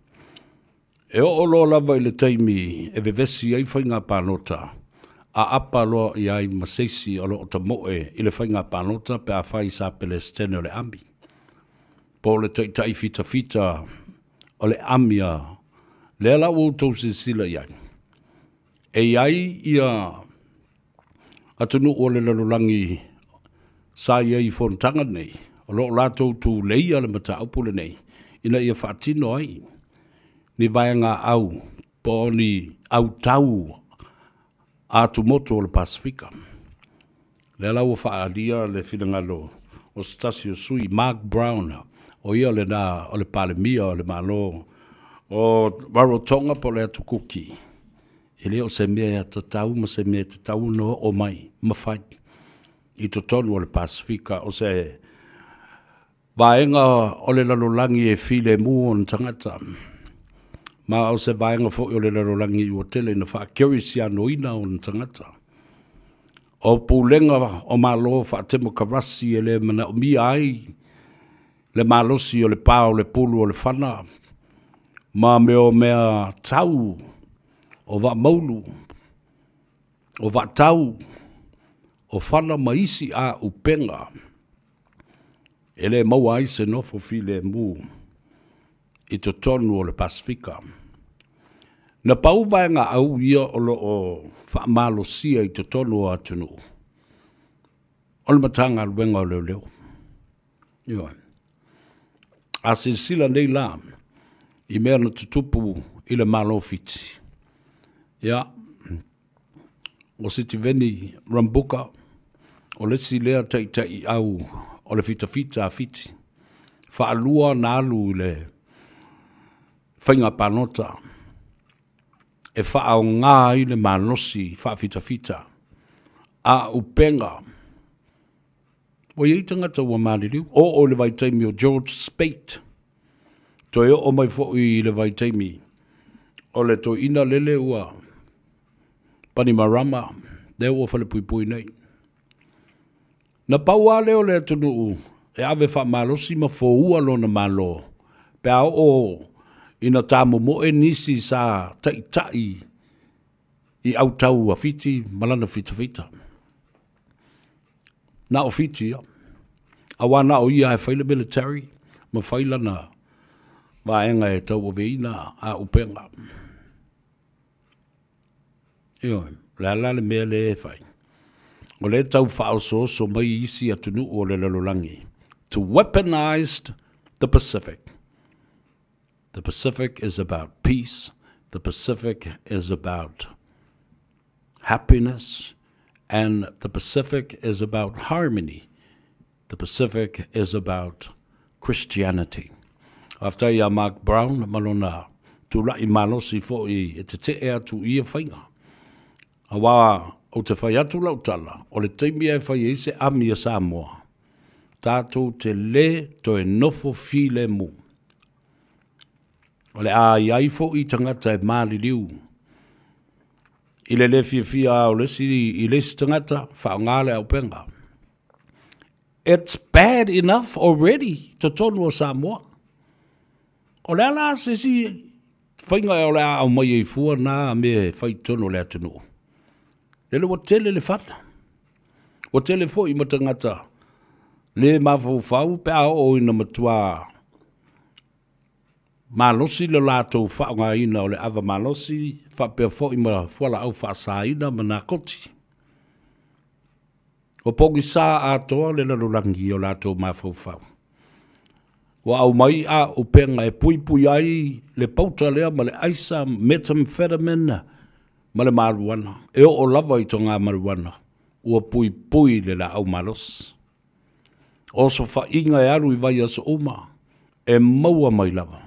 E oo loa lava i le taimi e vevesi ai faiga palota, aapa loa i ai ma se isi o loo tamoe i le faiga palota pe afai sa Pelestene o le ami. Po o le taʻitaʻi fitafita o le ami a lea la ua outou silasila i ai. E i ai ia atunuu o le lalolagi sa i ai i fonotaga nei, o loo latou tuleia le mataupu lenei, ina ia faatino ai ni vaegaau po o ni autau a atumotu o le Pasifika. Lea la ua faaalia le finagalo o se tasi o sui Mark Brown, o ia lenā o le Palemia o le Malo o Rarotonga po o le Atu Kuki. E le o se mea e tatau ma se mea e tatau ona oo mai ma fai i totonu o le Pasifika o se vaega o le lalolagi e filemu ona tagata. Ma o se vaega foʻi o le lalolagi ua tele ina faakerisianoina ona tagata. O pulega o Malo faatemokarasi e lē manaomia ai le malosi o le pa o le pulu o le fana ma mea o mea tau o vaamaulu o vaatau o fana ma isi aupega e lē maua ai se nofo filemu i totonu o le Pasefika. Na pau vaega au ia o lo o faamalosia i totonu o atunuu, o le Matagaluega o Leoleo. Ioe. A silasila nei la i mea na tutupu i le Malo o Fiti, ia, o Sitiveni Rambuka, o le isi lea taitaiau o le fitafita a Fiti, faalua ona alu i le faiga palota e faaaoga ai le malosi faafitafita a upega. Ua i ai tagata ua maliliu, oo i le vaitaimi o George Speight, toe oo mai foi i le vaitaimi o le toeaina lele ua Panimarama, lea ua falepuipui nei. Na pau lava lea o le atunuu e ave faamalosi ma foua lona Malo pe a oo ina tamomoe nisi sa taitai i autau a Fiti ma lana fitafita. Na o Fiti ia, aua na o ia e fai le military ma fai lana vaega e tauaveina auupega. Ioe, o le a la le mea lea e fai? O lea e tau faaosooso mai isi atunuu o le lalolagi to weaponize the Pacific. The Pacific is about peace. The Pacific is about happiness. And the Pacific is about harmony. The Pacific is about Christianity. Faafetai iā Mark Brown ma lona tula'i malosi foi e tete'e atu i ia faiga. Auā ou te fai atu lau tala, o le taimi e fai ai se ami a Samoa, tatou te lē toe nofo filemu. O le a i ai foi tagata e maliliu i le lē fiafia o le isi i le isi tagata, faaaoga le auupega. It's bad enough already totonu o Samoa. O le a la se isi faiga o le a aumai ai fua na mea e fai i totonu o le atunuu? Lele ua tele le fana. Ua tele foi ma tagata le mafaufau pe a oo ina matua malosi le latou faaaogaina o le ava malosi faapea foi ma fualaau faasaina ma nakoti. Ua pogisa atoa le lalolagi i o latou mafaufau. Ua aumai auupega e puipui ai le pauta lea ma le aisa, methamphetamine ma le maruana. E oo lava i toga maruana, ua puipui le laau malosi. O osofaiga e alu i vaiaso uma, e maua mai lava.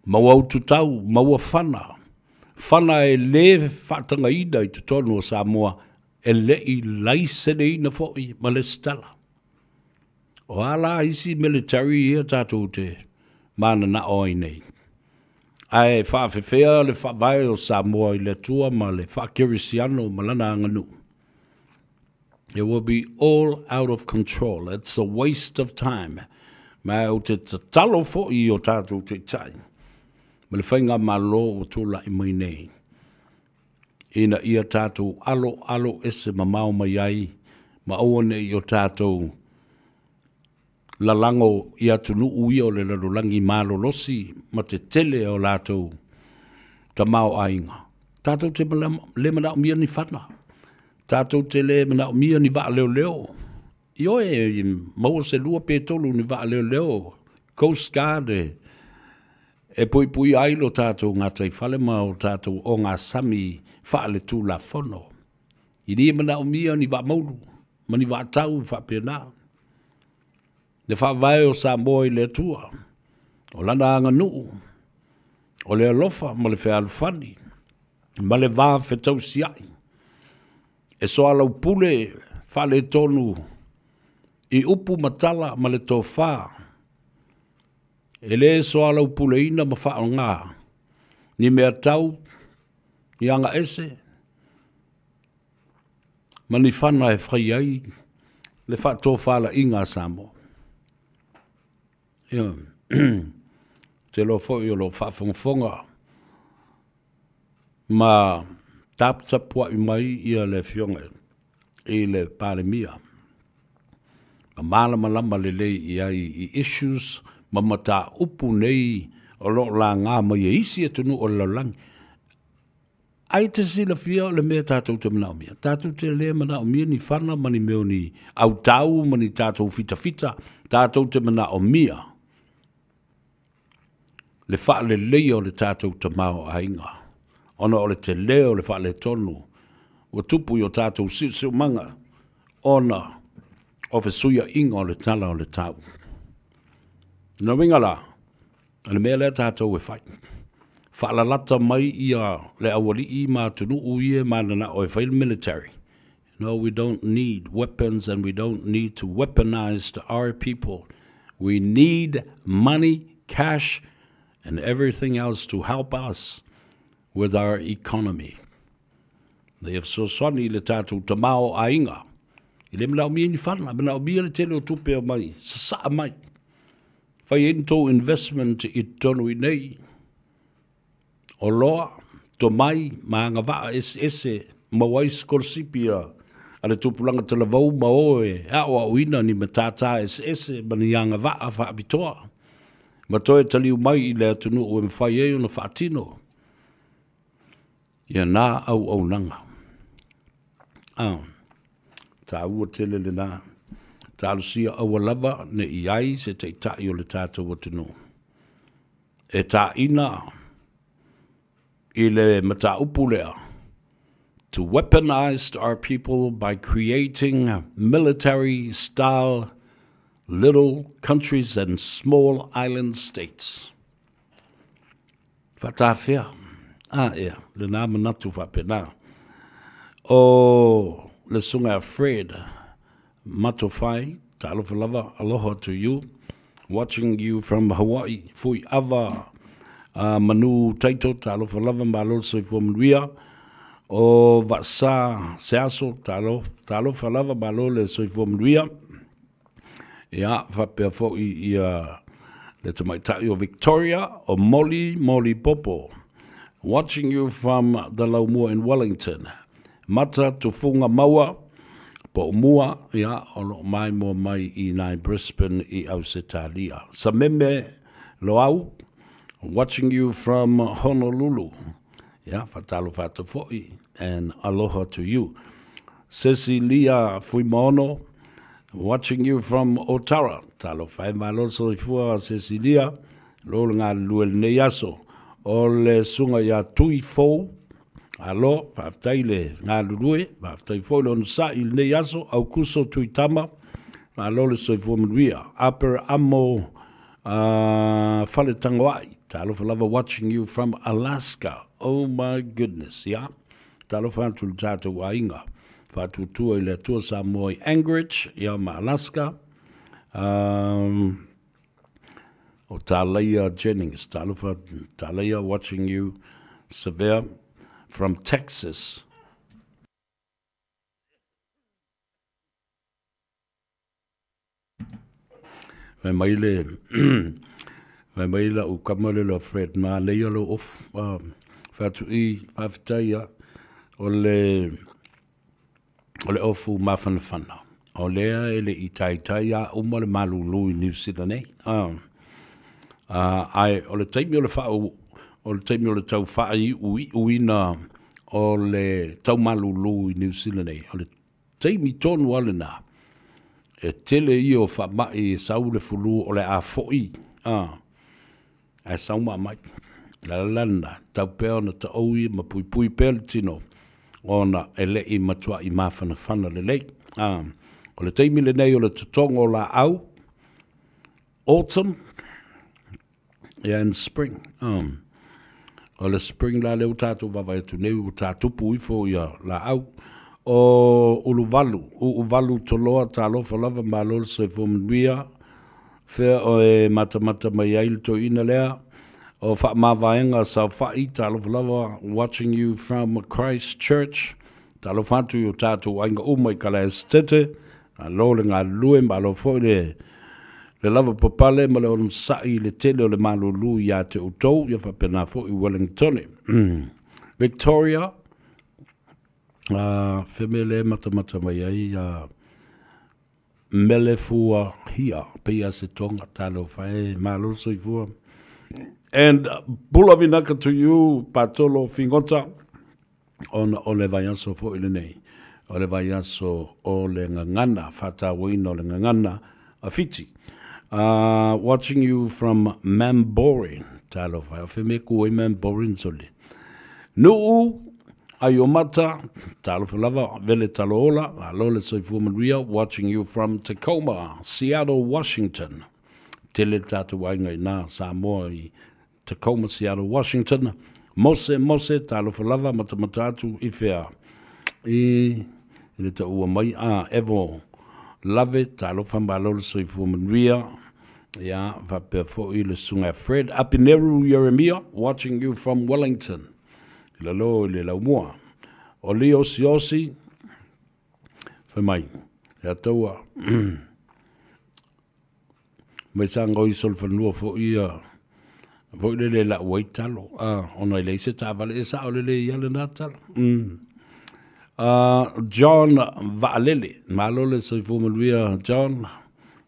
Maua ututau, maua fana, fana e lē faatagaina i totonu o Samoa, e le i laiseneina foi ma lesitala. O a la isi military ia tatou te mananao ai nei? Ae faafefea le faavae o Samoa i le Atua ma le faakerisiano ma lana aganuu? It will be all out of control. It's a waste of time. Ma ou te tatalo foi i o tatou taitai ma le faigamalo ua tulai mai nei, ina ia tatou aloalo ese mamao mai ai ma aua ne i o tatou lalago i atunuu ia o le lalolagi malolosi ma tetele o latou tamaoaiga. Tatou te le manaomia ni fana, tatou te le manaomia ni vaaleoleo. Ioe, maua se lua pe tolu ni vaaleoleo, Coast Guard e puipuia ai lo tatou gataifale ma o tatou ogasami faaletulafono. E le manaomia ni vaamaulu ma ni vaatau faapena. Le faavae o Samoa i le Atua, o lana aganuu, o le alofa ma le fealofani, ma le va fetausiai, e soalaupule faaletonu i upu ma tala ma le tofa, e lē soalaupuleina ma faaaoga ni mea tau, ni agaese, ma ni fana e fai ai le faatofalaiga a Samoa. Ia, ou te iloa foi o lo o faafogafoga ma taputapuai mai ia le Afioga i le Palemia ma malamalama lelei i ai i issues ma mataupu nei o lo o laga mai e isi atunuu o le lalolagi. Ai te silafia o le mea tatou te manaomia. Tatou te le manaomia ni fana ma ni mea o ni autau ma ni tatou fitafita. Tatou te manaomia le faaleleia o le tatou tamaoaiga, ona o le tele o le faaletonu ua tupu i o tatou siusiumaga ona o fesuiaiga o le tala o le tau. Lona uiga la, o le mea lea tatou e fai, faalalata mai ia le aualii ma atunuu ia e mananao e fai le military. No, we don't need weapons and we don't need to weaponize our people. We need money, cash and everything else to help us with our economy. Ia fesoasoani i le tatou tamaoaiga. E le manaomia ni fana, manaomia le tele o tupe e omai, sasaa mai. Fai ai ni tou investment i totonu i nei. Oloa, tomai ma agavaa eseese maua ai sikolasipi a le tupulaga talavou ma o e aoaoina ni matata eseese ma ni agavaa faapitoa ma toe taliu mai i le atunuu e mafai ai ona faatino ia na auaunaga. A, taua tele lena. Talosia aua lava ne i ai se taitai o le tatou atunuu e taina i le mataupu lea, to weaponize our people by creating military style little countries and small island states. Faatafea? A, ea, lena manatu faapena. O le Susuga ia Fred Matofai, talofa lava, aloha to you, watching you from Hawaii, Fui Ava Manu Taito, talofa lava, malo le soifua manuia. O Vasa Seaso, talofa lava, malo le soifua manuia. Ia, faapea foi ia le tamaitai o Victoria, o Molly Molly Popo. Watching you from the Laumua in Wellington. Mata Tufunga Maua, po o Mua, ia, o lo o maimoa mai i nai Brisbane i Ausetalia. Sameme Loau, watching you from Honolulu. Ia, faatalofa atu foi, and aloha to you. Cecilia Fuimaono, watching you from Otara. Talofa e, malo le soifua Cecilia, lo le galulue i lenei aso. O le susuga ia Tui Fou, alo, faafetai le galulue, faafetai foi le onosai i lenei aso, Aukuso Tuitama, malo le soifua manuia. Upper Amo Faletagoai, talofa lava, watching you from Alaska. Oh my goodness, ia. Talofa atu i le tatou aiga. Faatuatua i le Atua Samoa i Anchorage, ia ma Alaska. Um, o Talaia Jennings, talofa Talaia, watching you, Severe, from Texas. Fai mai le fai mai lau kama le la Fred manaia lou ofu. Fai atu i faafetai ia o le o le ofu mafanafana. O lea e le i taitai a uma le malulu i New Zealand nei. Ae o le taimi o le faa o le taimi o le tau faaiuiuina o le tau malulu i New Zealand nei, o le taimi tonu lava lena, e tele ia o faamai e sau le fulu o le a foi, a, ae sau ma aumai. O le ala la lena, tau pea ona taoui ma puipui pea le tino, ona e le i matuai mafanafana lelei. A, o le taimi lenei o le totogo o laau, autumn, yeah, and spring. O le spring la lea ua tatou vaavaai atu nei ua tatupu ifo ia laau. O Uluvalu, Uuvalu Toloa, talofa lava, malo le soifua manuia. Fea o e matamata mai ai le toeaina lea. O Faamavaega Saofai, talofa lava, watching you from Christchurch. Talofa atu i o tatou aiga uma i Kalaesetete, malo le galulue, malo foi le le lavapapale ma le onosai i le tele o le malulu ia te outou, ia faapena foi i Wellingtone. Victoria, fe mea lea e matamata mai ai mele fua hia, pei a se tonga, talofa e, malo le soifua. And pula vinaka to you, Patolo Figota, ona o le vaiaso foi lenei, o le vaiaso o le gagana, faatauaina o le gagana a Fiti. Watching you from Mambourin, talofa e, o fea mea e ku ai Mambourin sole. Nuu, Aiomata, talofa lava, vele talo ola, malo le soifua manuia, watching you from Tacoma, Seattle, Washington. Tele le tatou aiga i ina Samoa i Tacoma, Seattle, Washington. Mose, Mose, talofa lava, matamata atu i fea? I le taua mai a Evo Lave, talofa, malo le soifua manuia. Ia, faapea foi le susuga Fred Apineru Ieremia, watching you from Wellington. I lalo i le laumua. O li osi osi, fai mai, e taua, mai sa ngoi solfanua foi ia, foi le le lau ai talo, ona i leai se taavale e sao lelei ai lena tala. John Vaalele, malo le soifua manuia John,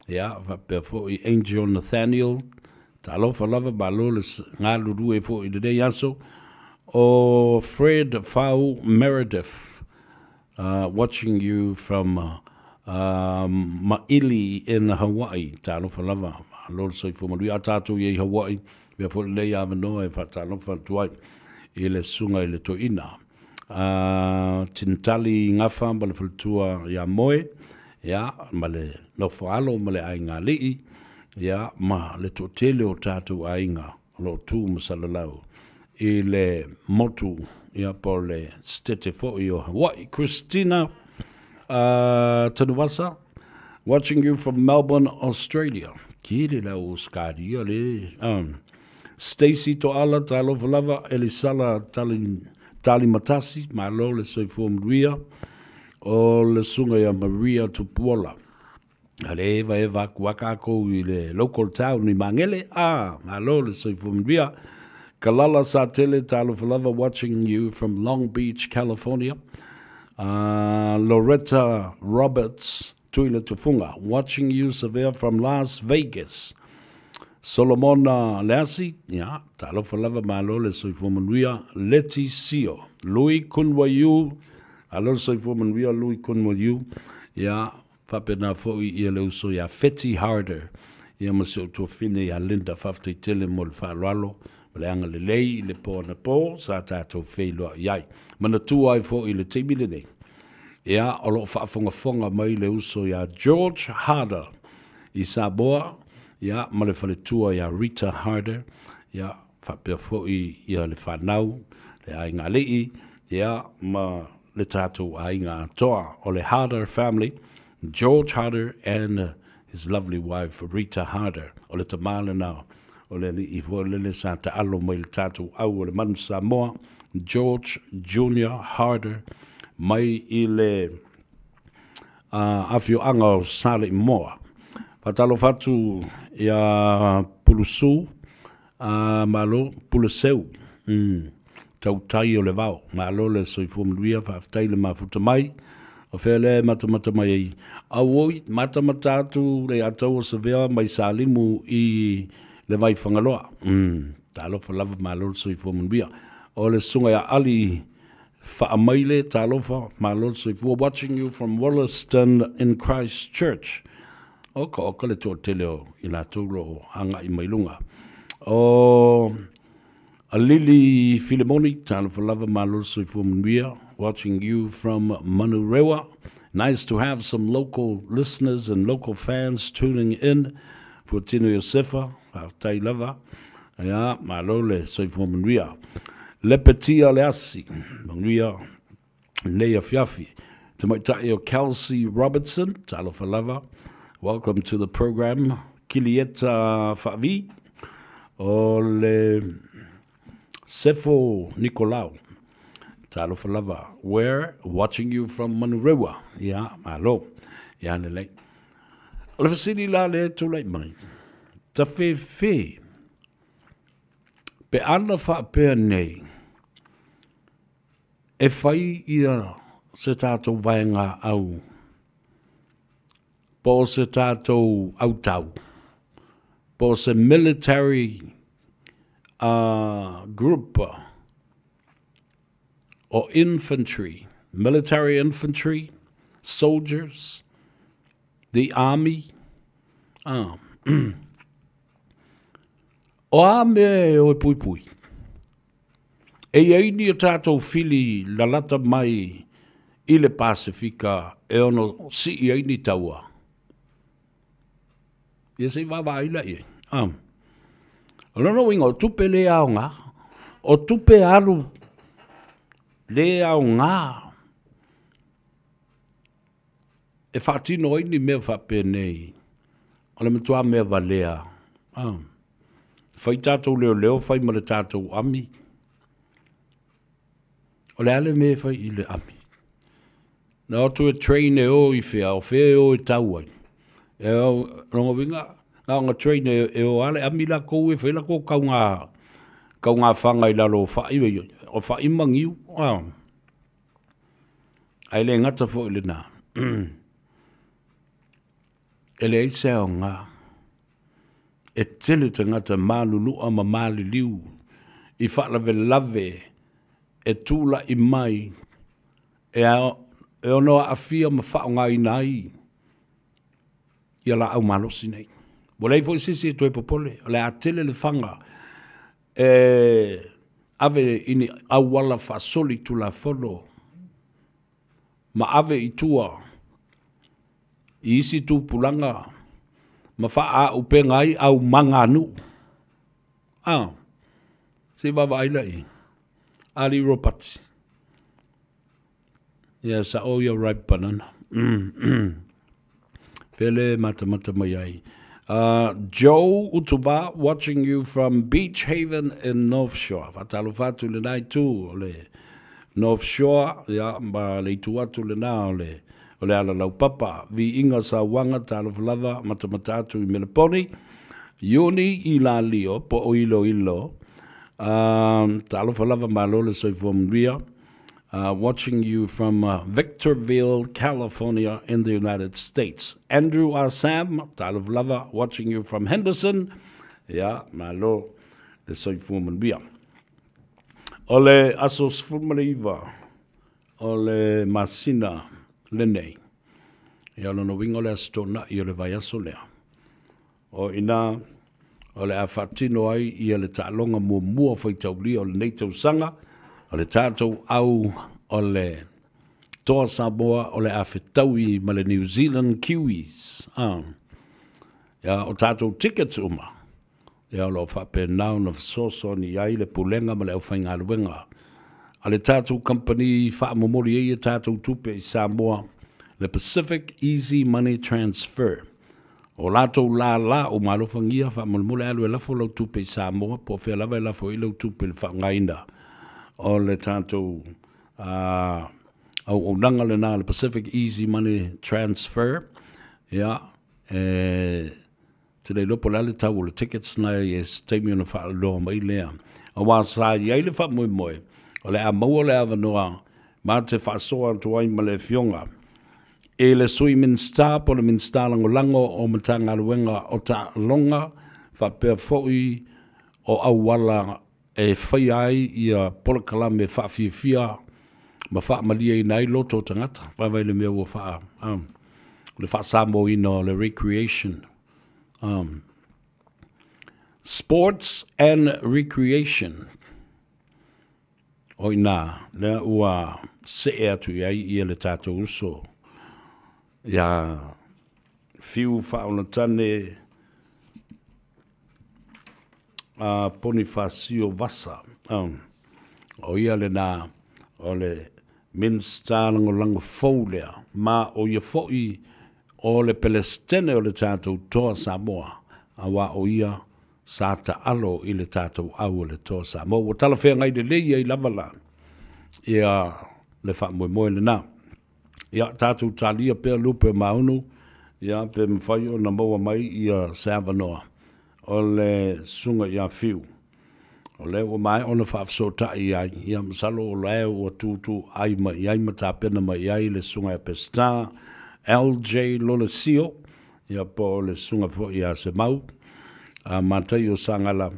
ia, faapea foi Angel Nathaniel, talofa lava, malo le galulue foi i lenei aso. O Fred Fau Meredith, watching you from Maili in Hawaii, talofa lava, malo le soifua manuia. A tatou i ai Hawaii, mea foi lenei avanoa e faatalofa atu ai i le susuga i le toeaina Tintali Gafa ma le faletua ia Moe, ia, ma le nofoalo ma le aiga alii, ia, ma le toatele o tatou aiga o lo o tu ma salalau i le motu, ia, po o le setete foi o Hawaii. Christina Tanuvasa, watching you from Melbourne, Australia. Tele le au Australia le. Stacy Toala, talofa lava, Elisala Tali, Tali Matasi, malo le soifua manuia, o le susuga ia Maria Tupuola. A le eva eva aku a kākou i le local town i Magele, a, malo le soifua manuia. Kalala Satele, talofa lava, watching you from Long Beach, California. Loretta Roberts, Tuila Tufunga, watching you, Savea, from Las Vegas. Solomona Leasi, ia, talofa lava, malo le soifua manuia. Leti Sio, Lui Kunwayu, malo le soifua manuia, Lui Kunwayu, ia, faapena foi ia le uso ia Feti Harder, ia ma si ou tuafine ia Linda, faafetai tele mo le faaaloalo, ma le agalelei i le po anapo, sa tatou feiloai ai. Manatua ai foi i le taimi lenei, ia, o lo o faafogafoga mai le uso ia George Harder i Samoa, ia, ma le faletua ia Rita Harder, ia, faapea foi ia le fanau, le aiga alii, ia, ma le tatou aiga atoa o le Harder family, George Harder and his lovely wife Rita Harder. O le tama lena o le alii foi lele sa taalo mai le tatou au o le manu Samoa, George Junior Harder, mai i le afioaga o Saleimoa. Faatalofa atu ia Pulusu, malo, Puleseu, tautai o le vao, malo le soifua manuia, faafetai le mafuta mai. O fea lea e matamata mai ai? Auoi, matamata atu le Ataua Savea mai Salimu i le vai Fagaloa. Talofa lava, malo le soifua manuia. O le susuga ia Ali Faamaile, talofa, malo le soifua, watching you from Wollaston in Christchurch. Oka oka le toatele o i latou lo o agai mai luga. O Alili Filemoni, talofa lava, malo le soifua manuia, watching you from Manurewa. Nice to have some local listeners and local fans tuning in. Fuatino Iosefa, faafetai lava, ia, malo le soifua manuia. Lepetia le asi, manuia lenei afiafi. Tamaitai o Kelsey Robertson, talofa lava, welcome to the program. Kilieta Faavi, o le Sefo Nicolau. Talofa lava. We're watching you from Manurewa. Ia, malo. Ia, lelei. O le fesili la lea e tulai mai, tafefe pe ana faapea nei e fai ia se tatou vaega au po o se tatou autau, po o se military group o infantry, military infantry, soldiers, the army, o a mea e o e puipui? E i ai ni o tatou fili lalata mai i le Pasefika e ono sii ai ni taua? Ia se i vaavaai la i ai. O lona uiga, o tupe le aoga, o tupe alu le aoga e faatino ai ni mea faapenei, o le matua mea valea. Fai tatou leoleo, fai ma le tatou ami. O le a le mea e fai i le ami? Na o atu e train e o i fea, o fea e o e tau ai. E o, lona uiga, na ona train e o lava le ami latou e fai latou tauga, tauga faga i lalo o fai, o fai ma niu. Ae le gata foi i lena. E leai se aoga. E tele tagata malulua ma maliliu i faalavelave e tulai mai e ono aafia ma faaaogaina ai ia laau malosi nei. Ua leai foi se isi e toe popole, o le a tele le faga e ave i ni auala faasolitulafono ma ave i tua i isi tupulaga ma faaaupega ai aumaganuu. Se i vaavaai la i ai. Ali Ropati. Ia sa'o ia ripe banana. Pele matamata mai ai. Joe Utuva watching you from Beach Haven in North Shore. Faatalofa atu i lena itu o le North Shore, ia, ma le itu atu lena o le o le ala laupapa. Viiga Sauaga, talofa lava, matamata atu i Meleponi. Iuni i Lalio, po o Iloilo. Talofa lava, malo le soifua manuia. Watching you from Victorville, California in the United States. Andrew R. Sam, talofa lava, watching you from Henderson. Ia, malo le soifua manuia. O le aso 19 o le masina lenei. Ia, o lona uiga o le Aso Toonai o le vaiaso lea. O i ina o le a faatino ai ia le taaloga muamua faitaulia o lenei tausaga, o le tatou au o le Toa Samoa o le a fetaui ma le New Zealand Kiwis. Ia, o tatou tickets uma, ia o lo o faapena ona fesoasoani i ai le Pulega ma le aufaigaluega a le tatou kamupani faamomoli ai a tatou tupe i Samoa, le Pacific Easy Money Transfer. O latou lala uma alofagia faamolemole alu e lafo lau tupe i Samoa, po o fea lava e lafo ai lau tupe i le faaaogaina o le tatou auaunaga lena le Pacific Easy Money Transfer. Ia, e te le iloa po o le a le tau o le tickets na i se taimi ona faailoa mai lea. Aua sa i ai le faamoemoe, o le a maua le avanoa ma te faasoa atu ai ma le Afioga i le Sui Minisita po o le Minisita Lagolago o Matagaluega o Taaloga faapea foi o auala e faia ai ia polokalame faafiafia ma faamalieina ai loto o tagata. Vaavaai i le mea ua faa, o le faasamoaina o le recreation. Sports and recreation. O i ina lea ua see atu i ai ia le tatou uso ia Fiu Faaolatane a Ponifasio Vasa. O ia lena o le Minisita Lagolago fou lea, ma o ia foi o le Pelesitene o le tatou Toa Samoa, aua o ia sa taalo i le tatou au o le Toa Samoa. Ua talafeagai lelei ai lava la Ia le faamoemoe lenā. Ia, tatou talia pea lupe o Maunu, ia, pe mafai ona maua mai ia se avanoa o le Susuga ia Fiu. O lea ua maea ona faafesootai i ai, ia, masalo o lea ua tutuai mai i ai ma tapena mai i ai le Susuga ia Peseta LJ Lolesio, ia, po o le Susuga foi ia Semau, a Mataio Sagala,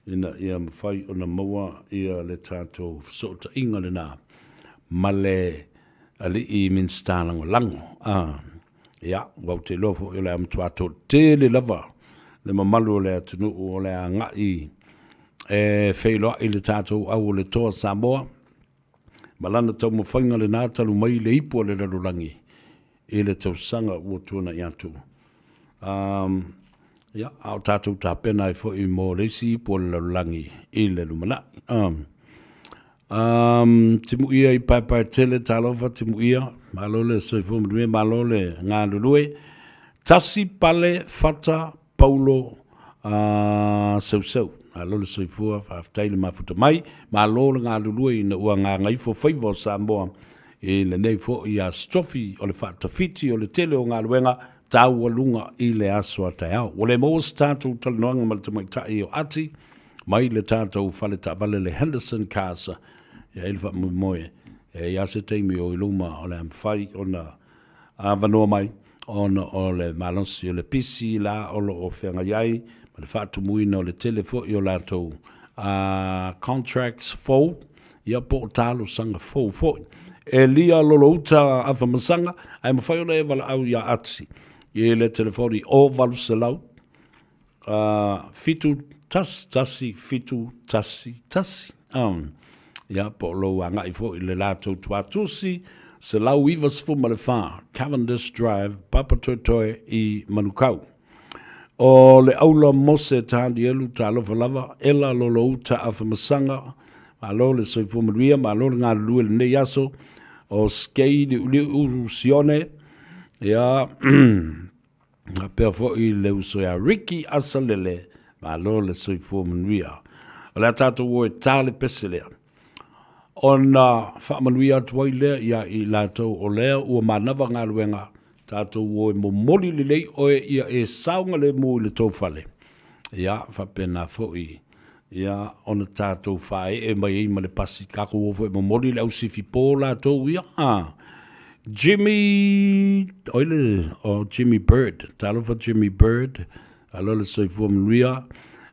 ina ia mafai ona maua ia le tatou fesootaiga lena ma le alii Minisita Lagolago. A, ia, ua ou te iloa foi o le a matua toatele lava le mamalu o le atunuu o le a agai e feiloai le tatou au o le Toa Samoa ma lana taumafaiga lena talu mai le ipu a le lalolagi i le tausaga ua tuanai atu. Ia, a o tatou tapena ai foi mo le isi ipu o le lalolagi i le lumanai. Timuia i Paepaetele, talofa Timuia, malo le soifua manuia, malo le galulue. Tasi Pale Fata Paulo Seuseu, malo le soifua, faafetai le mafuta mai, malo le galulue ina ua gagaifo faiva o Samoa i lenei foi Aso Tofi o le faatafiti o le tele o galuega taualuga i le aso a taeao. Ua le maua se tatou talanoaga ma le tamaitai o Ati mai le tatou fale taavale le Henderson Cars, e i ai le faamoemoe e i ai se taimi o i luma o le a mafai ona avanoa mai ona o le malosi o le pisi la o lo o feagai ai ma le faatumuina o le tele foi o latou contracts fou, ia po o talosaga fou foi. Elia Lolouta Afamasaga, ae mafai ona e valaau ia Ati i le telefoni o 800 7 1 1 7 1 1. Ia, po o lou agai foi i le latou tuatusi, 194 Cavendish Drive, Papatoetoe i Manukau. O le aula Mose Tanielu, talofa lava, Ela Lolouta Afamasaga, malo le soifua manuia, malo le galulue i lenei aso, o Skei Liuliu Sione, ia, faapea foi le uso ia Ricky Asalele, malo le soifua manuia. O le a tatou o e ta le pese lea, ona faamanuia atu ai lea ia i latou o lea ua manava galuega, tatou o e momoli lelei oe ia e saogalemu i le tou fale. Ia, faapena foi ia ona tatou faaee mai ai ma le pasi, tatou o foi e momoli le ausifi po latou ia. Jimmy, oi le, oh, Jimmy Bird, talofa Jimmy Bird, alo le soifua manuia,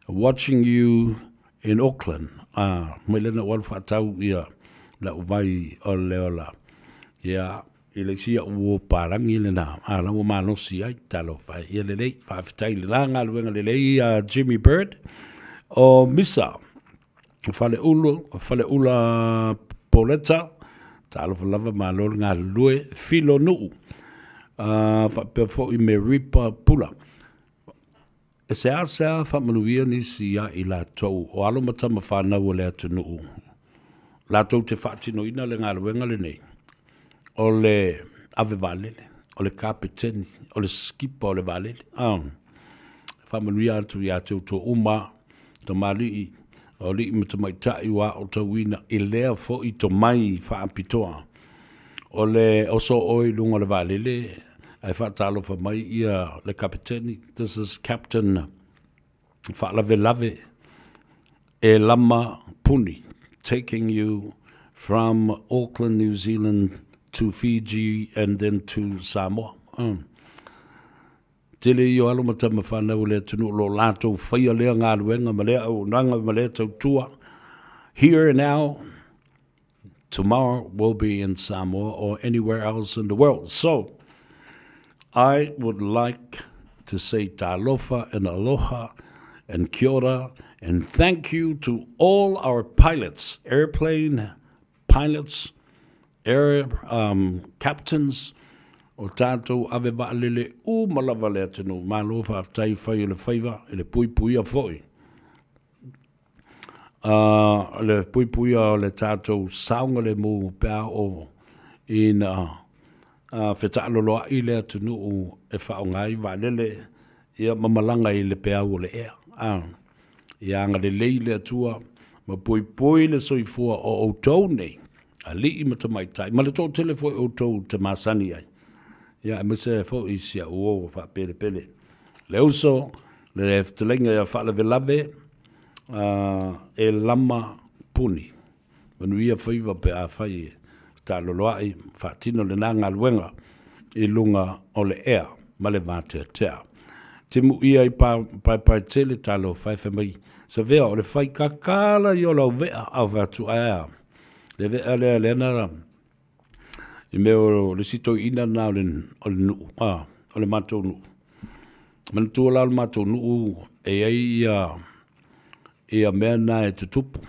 watching you in Auckland. Mai lena ua alu faatau ia lau vai o le ola. Ia, i le isi au uo palagi lena, a la ua malosi ai, talofa e. Ia lelei, faafetai i lena galuega lelei a Jimmy Bird. O Misa, Faleulu, Faleula Poleta, talofa lava, malo le galulue, Filo Nuu, faapea foi me Ripa Pula. E seasea faamanuia nisi ia i latou o alo ma tama fanau o le atunuu latou te faatinoina le galuega lenei, o le ave vaalele, o le kapeteni, o le skipa o le vaalele. Faamanuia atu ia te outou uma, tamalii, o alii ma tamaitai ua aotauina i lea foi tomai faapitoa. O le oso oe i luga o le vaalele ae faatalofa mai ia le kapeteni, this is Captain Faalavelave e Lama Puni, taking you from Auckland, New Zealand to Fiji and then to Samoa. Tele ia o alo ma tama fanau o le atunuu o lo o latou faia lea galuega ma lea auaunaga ma lea tautua. Here now, tomorrow we'll be in Samoa or anywhere else in the world. So, I would like to say talofa and aloha and kia ora and thank you to all our pilots, airplane pilots, air captains, o tatou ave vaalele uma lava le atunuu. Malo faafetai fai o le faiva i le puipuia foi. Le puipuia o le tatou saogalemu pe a oo ina fetaaloloai le atunuu e faaaoga ai vaalele ia ma malaga i le peau o le ea. Ia agalelei le Atua ma puipui le soifua o outou nei. Alii ma tamaitai, ma le toatele foi o outou ou te masani ai. Ia, aemaise foi i si au uo ua faapelepele. Le uso, le fetalaiga ia faalavelave, e lama puni. Manuia faiva pe afai e taaloloai ma faatino lena galuega i luga o le ea ma le vateatea. Timuia i Paepaetele talofa e fai mai, Savea o le fai kakala ia o lau vea, a ou fai atu, ae a? Le vea lea lea na i mea o le isi toeaina lena o le nuu, a, o le matou nuu. Manatua la o le matou nuu e i ai ia ia mea na e tutupu.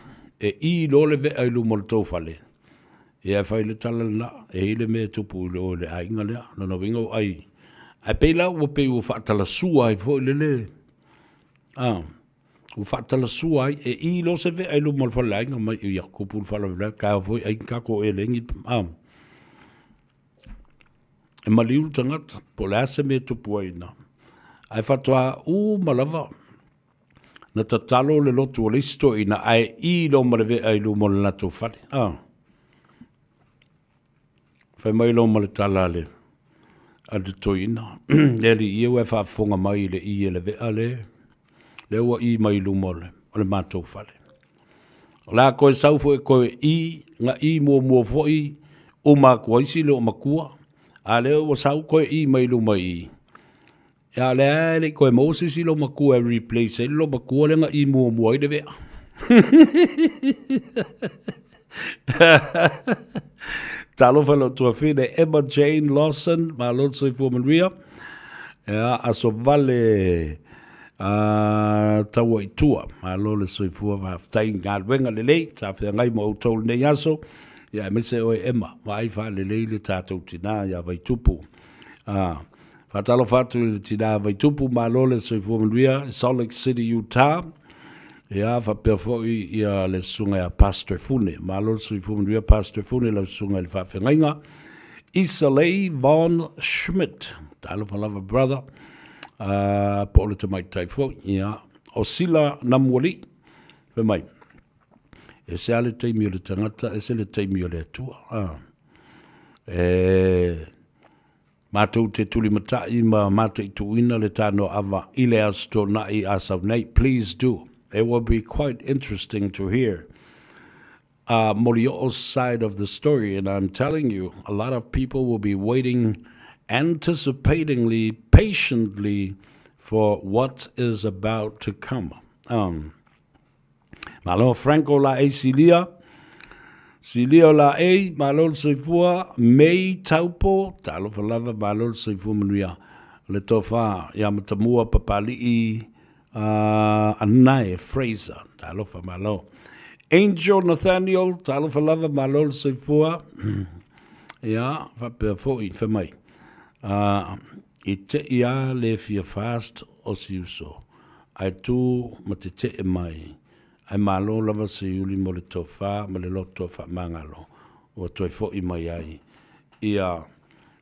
E ī loa le vea i luma o le tou fale, ia e fai le tala lena, e i ai le mea e tupu i o i le aiga lea. Lona uiga ua ai, ae pei la ua pei ua faatalasua ai foi lele, a, ua faatalasua ai, e ī loa se vea i luma o le fale o le aiga, mai, ia, tupu le faalavelave, taeao foi ai ni tatou elegi, a. E maliu le tagata, po o le a se mea e tupu ai i ina. Ae faatoa uma lava na tatalo le lotu o le isi toeaina ae ī loa ma le vea i luma o le latou fale. A. Fai mai loa ma le tala a le, a le toeaina, le alii e ua e faafofoga mai i le ī a le vea le, lea ua ī mai i luma o le, o le matou fale. O le a toe sau foi e toe ī, na ī muamua foi uma atu ai si loomatua, a lea ua sau toe ī mai i luma i i. A o lea e le i toe maua se isi loomatua e replace ai le loomatua lea na ī muamua ai le vea. Talofa i lou tuafine Emma Jane Lawson, malo le soifua manuia. Ia, aso vale taua i tua, malo le soifua, faafetai i galuega lelei sa feagai ma outou i lenei aso. Ia, aemaise oe Emma, vaai faalelei le tatou tina ia Vaitupu. Faatalofa atu i le tina Vaitupu, malo le soifua manuia i Salt Lake City, Utah. Ia, faapea foi ia le susuga ia Pastor Fune. Malo le soifua manuia Pastor Fune, lau susuga i le faafeagaiga. Isalei Von Schmidt, talofa lava brother, po o le tamaitai foi. Ia, o Sila Namualii, fai mai, ese lava le taimi o le tagata, ese le taimi o le Atua. E Matou te tulimata'i ma mataituina le tānoaʻava i le Aso Toonai a sau nei. Please do. It will be quite interesting to hear a Molioo's side of the story and I'm telling you a lot of people will be waiting anticipatingly, patiently for what is about to come. Um, Malo Franco Laei Silia, Silia o Laei, malo le soifua, May Taupo, talofa lava, malo le soifua manuia. Le tofa ia Matamua Papali'i Anae Fraser, talofa malo. Angel Nathaniel, talofa lava, malo le soifua. Ia, faapea foi, fai mai, i te'i lava le fia fast o si uso. Ae tu ma tetee mai, ae malo lava se iuli mo le tofa ma le loto faamagalo ua toe foi mai ai ia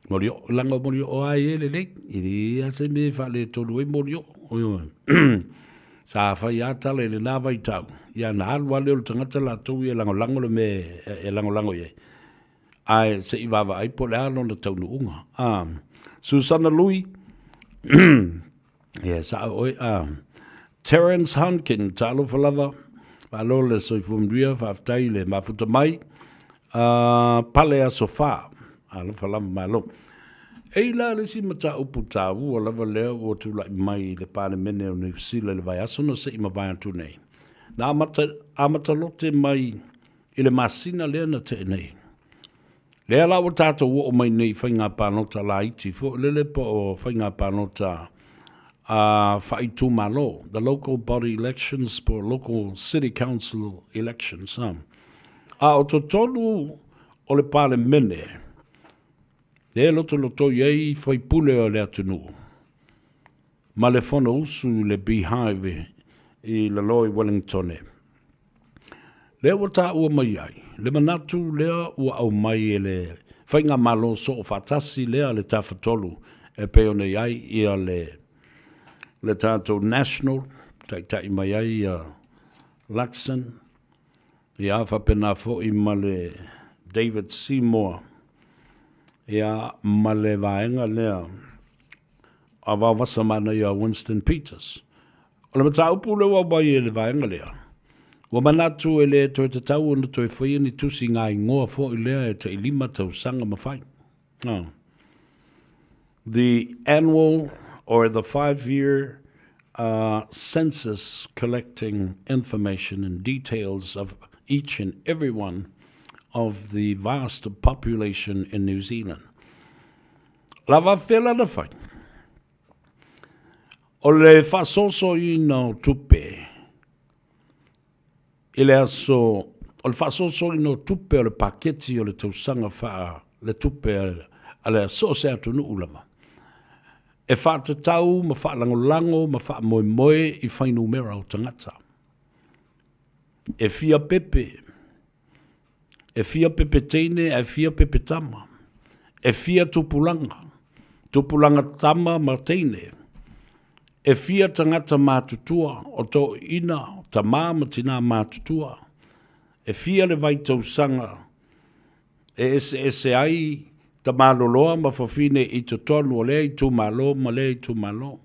Molioo. Leaga o Molioo lava e lelei, e leai lava se mea e faaletonu ai Molioo. Ioe. Sa fai lava tala i lena vaitau, ia ona alu lava lea o le tagata latou ia e lagolago le mea e lagolago i ai, ae se i vaavaai po o le a lona taunuuga. Susana Lui, Ia, sao oe. Terence Hunkin, talofa lava, malo le soifua manuia, faafetai i le mafuta mai. Pale Aso Fa, alofa lava, malo. Ei la le isi mataupu taua lava lea ua tulai mai i le Palemene o Niu Sila i le vaiaso na se i mavae atu nei. Na amata, amata lote mai i le masina lea na tea nei. Lea la ua tatou oo mai nei i faiga palota laiti foi lele po o faiga palota a faaitumalo, the local body elections po o local city council elections. A o totonu o le Palemene, lea e lotolotoi ai faipule o le atunuu ma le Fonousu i le Beehive i lalo i Wellingtone. Lea ua taua mai ai le manatu lea ua aumai e le Faigamalo Soofaatasi lea le Tafatolu e pei ona i ai ia le le tatou National, taitai mai ai ia Luxon, ia faapena foi ma le David Seymour, ia, ma le vaega lea a Vaovasamanaia Winston Peters. O le mataupu lea ua aumai e le vaega lea, ua manatu e le toe tatau ona toe faia ni tusi gaingoa foi lea e tai 5 tausaga ma fai. The annual or the 5-year census collecting information and details of each and every one of the vast population in New Zealand. Lava fela na fai. O le faasoasoaina o tupe i le aso, o le faasoasoaina o tupe o le paketi o le tausaga faa le tupe a le so o se atunuu lava, e faatatau ma faalagolago ma faamoemoe i fuainumera o tagata. E fia pepe, e fia pepe teine ae fia pepe tama, e fia tupulaga, tupulaga tama ma teine, e fia tagata matutua o toeaiina, tamā ma tinā matutua, e fia le vaitausaga e eseese ai tamaloloa ma fafine i totonu o lea itumalo ma lea itumalo.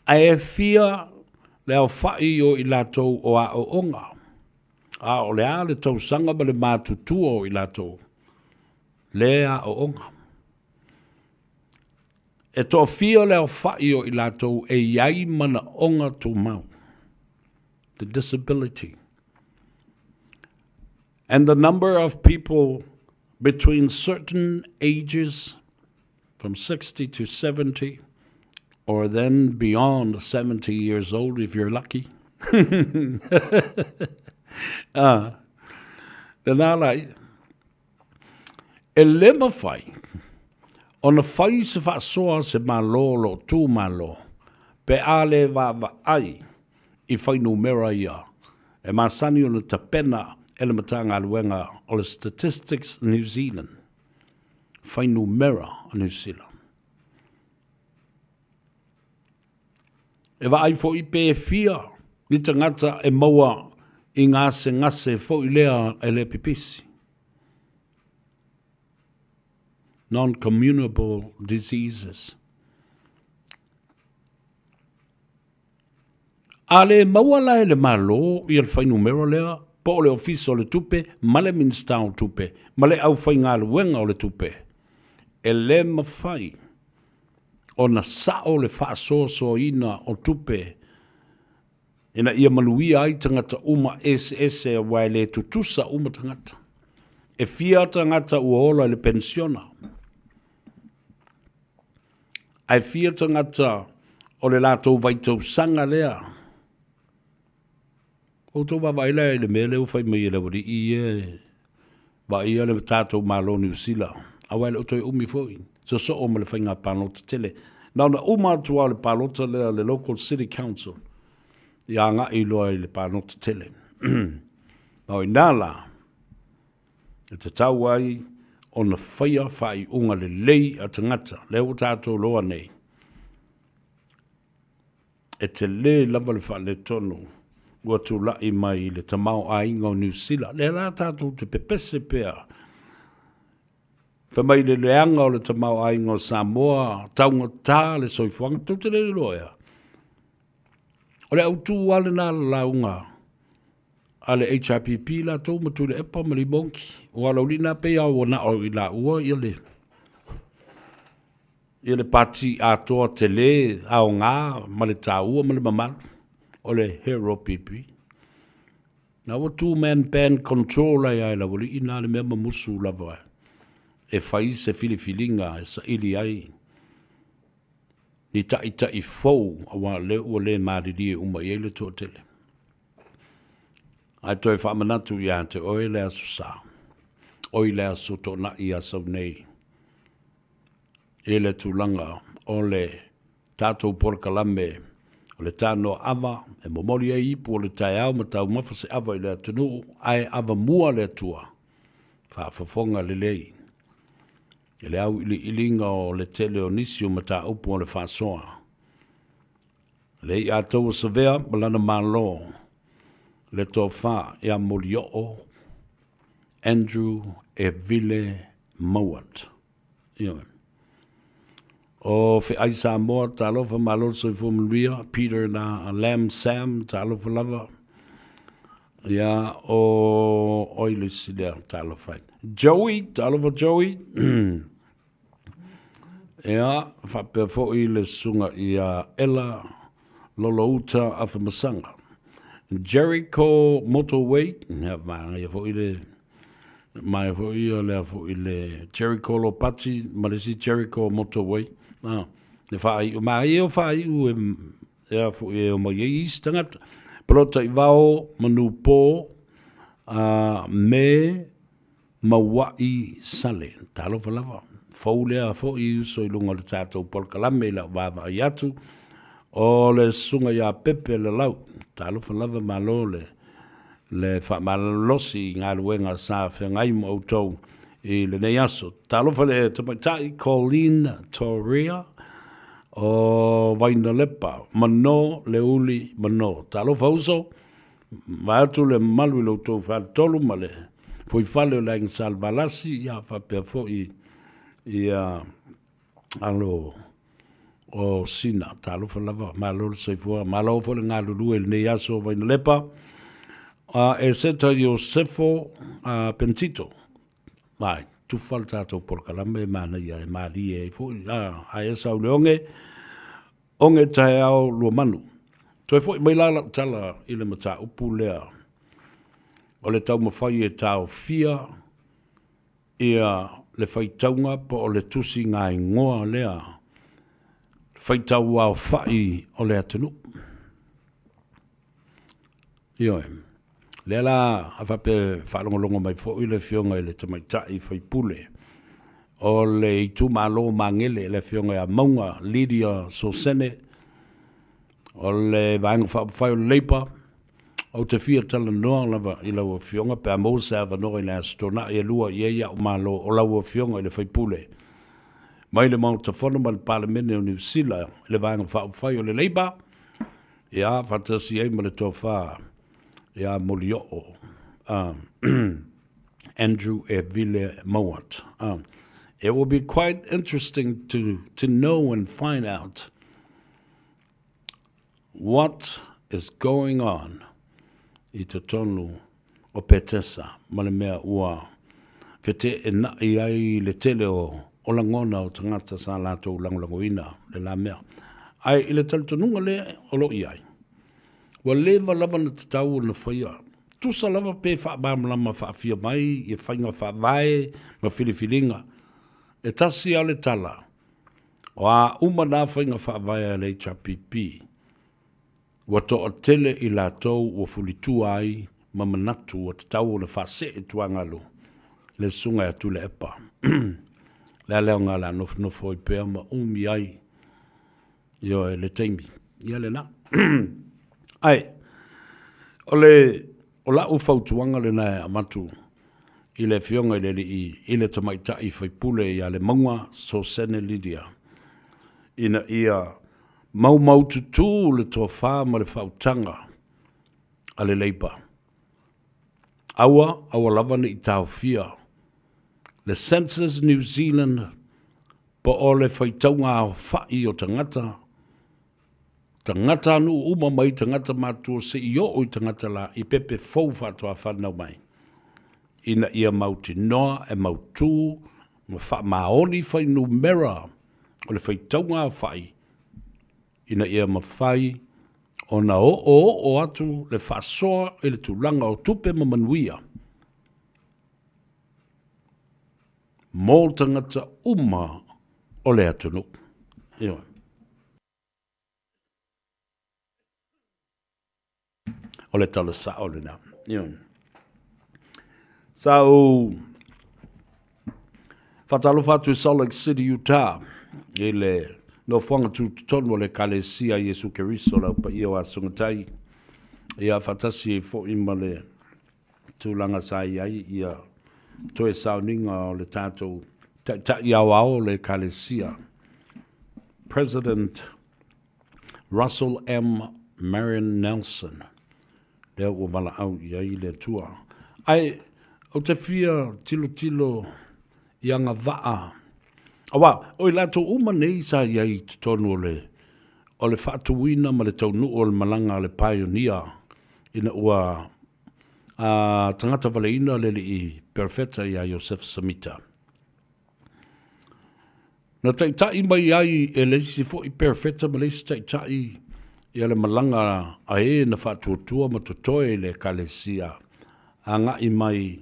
Ae fia le aofa'i o i latou o aoaoga, a o le a le tausaga ma le matutua o i latou le aoaoga. E toafia le aofa'i o i latou e i ai manaoga tumau, the disability. And the number of people between certain ages, from 60 to 70, or then beyond 70 years old if you're lucky. Lena lai, e le mafai ona fai se faasoa se Malo o lo o tu malo, pe a le vaavaai i fuainumera ia e masani ona tapena e le Matagaluega o le Statistics New Zealand, fuainumera o Niu Sila. E vaai foi pe fia ni tagata e maua i gasegase foi lea e le pipisi, non-communicable diseases. A le maua la e le Malo ia le fuainumera lea, po o le Ofisa o le Tupe ma le Minisita o Tupe ma le aufaigaluega o le tupe, e le mafai ona sao le faasoasoaina o tupe ina ia manuia ai tagata uma eseese, aua e le tutusa uma tagata. E fia tagata ua ola i le penisiona, ae fia tagata o le latou vaitausaga lea. Outou vaavaai la i le mea lea ua fai mai e le aualii ia e vaaia le tatou Malo o Niu Sila, aua e le o toe umi foi, sosoo ma le faiga palota tele. Na ona uma atu lava o le palota lea le local city council, ia agai loa i le palota tele. Ma o i ina la, e tatau ai ona faia faaiuga lelei a tagata, lea ua tatou iloa nei, e tele lava le faaletonu ua tulai mai i le tamaoaiga o Niu Sila. Lea la tatou te pepese pea, fai mai le leaga o le tamaoaiga o Samoa, taugata le soifuaga, tou te le iloa ea. O le autu lava lena o le lauga a le HRPP latou ma Tuilaepa ma Limongki, aua o le aualii lena pei lava ua na o i laua ia le pati atoa tele aoga ma le taua ma le mamalu o le HRPP. Na ua two man band control ai lava e le aualii na le mea mamusu lava e fai se filifiliga e saili ai ni ta'ita'i fou, aua o lea ua le malilie uma i ai le toatele. Ae toe faamanatu ia te oe le aso Sa, oi le aso Toonai ia sau nei, i le tulaga o le tatou polokalame o le tanoa ava e momoli ai ipu o le taeao ma taumafa se ava i le atunuu, ae avamua le Atua faafofoga lelei i le auiliiliga o le tele o nisi o mataupu o le faasoa. Le ia taua savea ma lana malo le tofa ia Molioo. Andrew Evile Mowat. Ioe. O Feai Samoa, talofa, malo le soifua manuia, Peter na Lam Sam, talofa lava. Ia, o oi le isi lea, talofa ai. Joey, talofa Joey. Ia, faapea foi le susuga ia Ella Lolouta Afamasaga. Jericho Motorway, ia, manaia foi le Mai foi ia lea foi le Jericho Lopati ma le isi Jericho Motorway. Ah, le faaiu, ma ia o faaiu e, e a foi e o mai ai isi tagata. Palota i vao, Manupo, a me Maua'i Sale. Talofa lava. Fou lea foi i uso i luga o le tatou polokalame i lau vaavaai atu. O le susuga ia Pepe Lalau. Talofa lava malo le le faamalolosi i galuega sa feagai ma outou i lenei aso. Talofa le tamaitai Colleen Toria o Vainalepa, Mano Leuli Mano. Talofa uso, vaeatu le mamalu i lo outou faletolu ma le fuifale o le Aiga Salevalasi, ia faapea foi ia alo o Sina. Talofa lava, malo le soifua, malo foi le galulue i lenei aso Vainalepa. Eseta Iosefo Pentito. Ai, tufa le tatou polokalame e manaia e malie ai foi. Ai e sau le oge, oge taeao luamanu. Toe foi mai la lau tala i le mataupu lea o le taumafai e taofia ia le faitauga po o le tusiga igoa lea faitau aofa'i o le atunuu. Ioe. Lea la a faapea e faalogologo mai foi le Afioga i le Tamaitai sui usufono o le itumalo o Magele, le Afioga ia Mauga Lydia Sosene o le Vaega Faaupufai o le Labour, ou te fia talanoa lava i lau Afioga pe a maua se avanoa i le Aso Toonai e lua i ai a'u malo o lau Afioga i le sui usufono mai le Maota Fono ma le Palemene o Niu Sila i le Vaega Faaupufai o le Labour, ia faatasi ai ma le Tofa ia Molioo Andrew Evile Mowat. It will be quite interesting to know and find out what is going on i totonu o Petesa ma le mea ua feteenai ai le tele o lagona o tagata sa latou lagolagoina le la mea. Ae i le talitonuga lea o lo o i ai, ua leva lava ona tatau ona faia, tusa lava pe faamalamalama faafia mai i faiga faavae ma filifiliga. E tasi lava le tala, o a uma na faiga faavae a le HRPP, ua toatele i latou ua fulitua ai ma manatu ua tatau ona faasee tuagalu le susuga ia Tuilaepa. Le a le aoga o le a nofonofo ai pea ma umi ai, ioe, le taimi, ia lena. Ae o le o lau fautuaga lena e avatu i le Afioga i le alii i le tamaitai sui usufono ia Lemauga Sosene Lydia, ina ia maumaututu le tofa ma le faautaga a le Labour. Aua, aua lava ne i taofia le Census New Zealand po o le faitauga aofa'i o tagata, tagatanuu uma mai tagata matutua seia oo i tagata la i pepe fou faatoa fanau mai, ina ia mautinoa e mautu ma faamaoni fuainumera o le faitauga aofa'i, ina ia mafai ona oooo atu le faasoa i le tulaga o tupe ma manuia mo tagata uma o le atunuu. Ioe. O le tala sa'o lena. Ioe. Sa ou faatalofa atu i Salt Lake City, Utah, i le nofoaga tutotonu o le Ekalesia Iesu Keriso le Au Paia o Aso Gatai, ia faatasi ai foi ma le tulaga sa i ai ia toe sauniga o le tatou Taitai Aoao o le Ekalesia, President Russell M. Marion Nelson, lea ua valaau i ai le Atua. Ae Ou te fia tilotilo i agavaa, aua o i latou uma nei sa i ai i totonu o le o le faatuina ma le taunuu o le malaga a le Pioneer ina ua a tagata valeina le alii Perofeta ia Iosefa Samita. Na taitai mai ai e le isi foi Perofeta ma le isi taitai ia le malaga a e na faatuatua ma totoe i le Ekalesia agai mai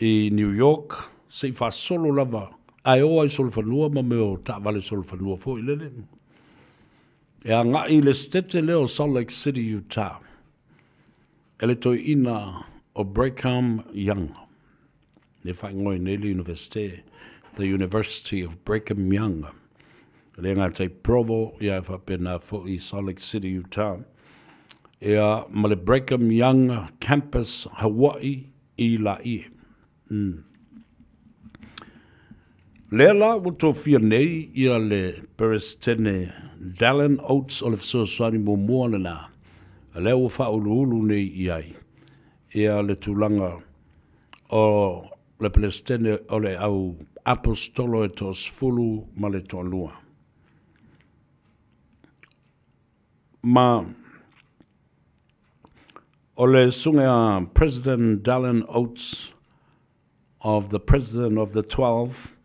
i New York se i faasolo lava ae o ai i solofanua ma mea o taavale solofanua foi lele e agai i le setete lea o Salt Lake City, Utah e le toeaina o Brigham Young. Le faaigoa nei le Universite, The University of Brigham Young. E le gata i Provo, ia e faapena foi i Salt Lake City, Utah. Ia, ma le Brigham Young Campus Hawaii i Laie. Lea la ua tofia nei ia le Peresetene Dallin Oates o le fesoasoani muamua lena, lea ua faauluulu nei i ai ia le tulaga o le Peresetene o le au Aposetolo e toasefulu ma le toalua. Ma o le susuga ia President Dallin Oates of the President of the 12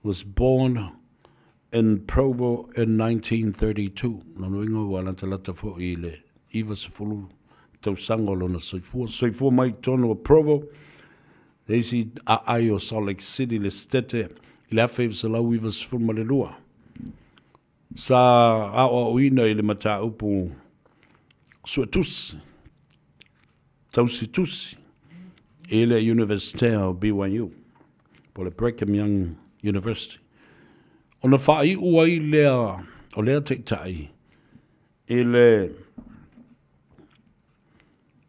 was born in Provo in 1932. Lona uiga ua latalata foi i le 90 tausaga o lona soifua. Soifua mai i totonu o Provo, le isi aai o Salt Lake City le setete i le 1992. Sa aoaoina i le mataupu suetusi, tausitusi i le Iunivesite o BYU, po o le Brigham Young University. Ona faaiu ai lea o lea taitai i le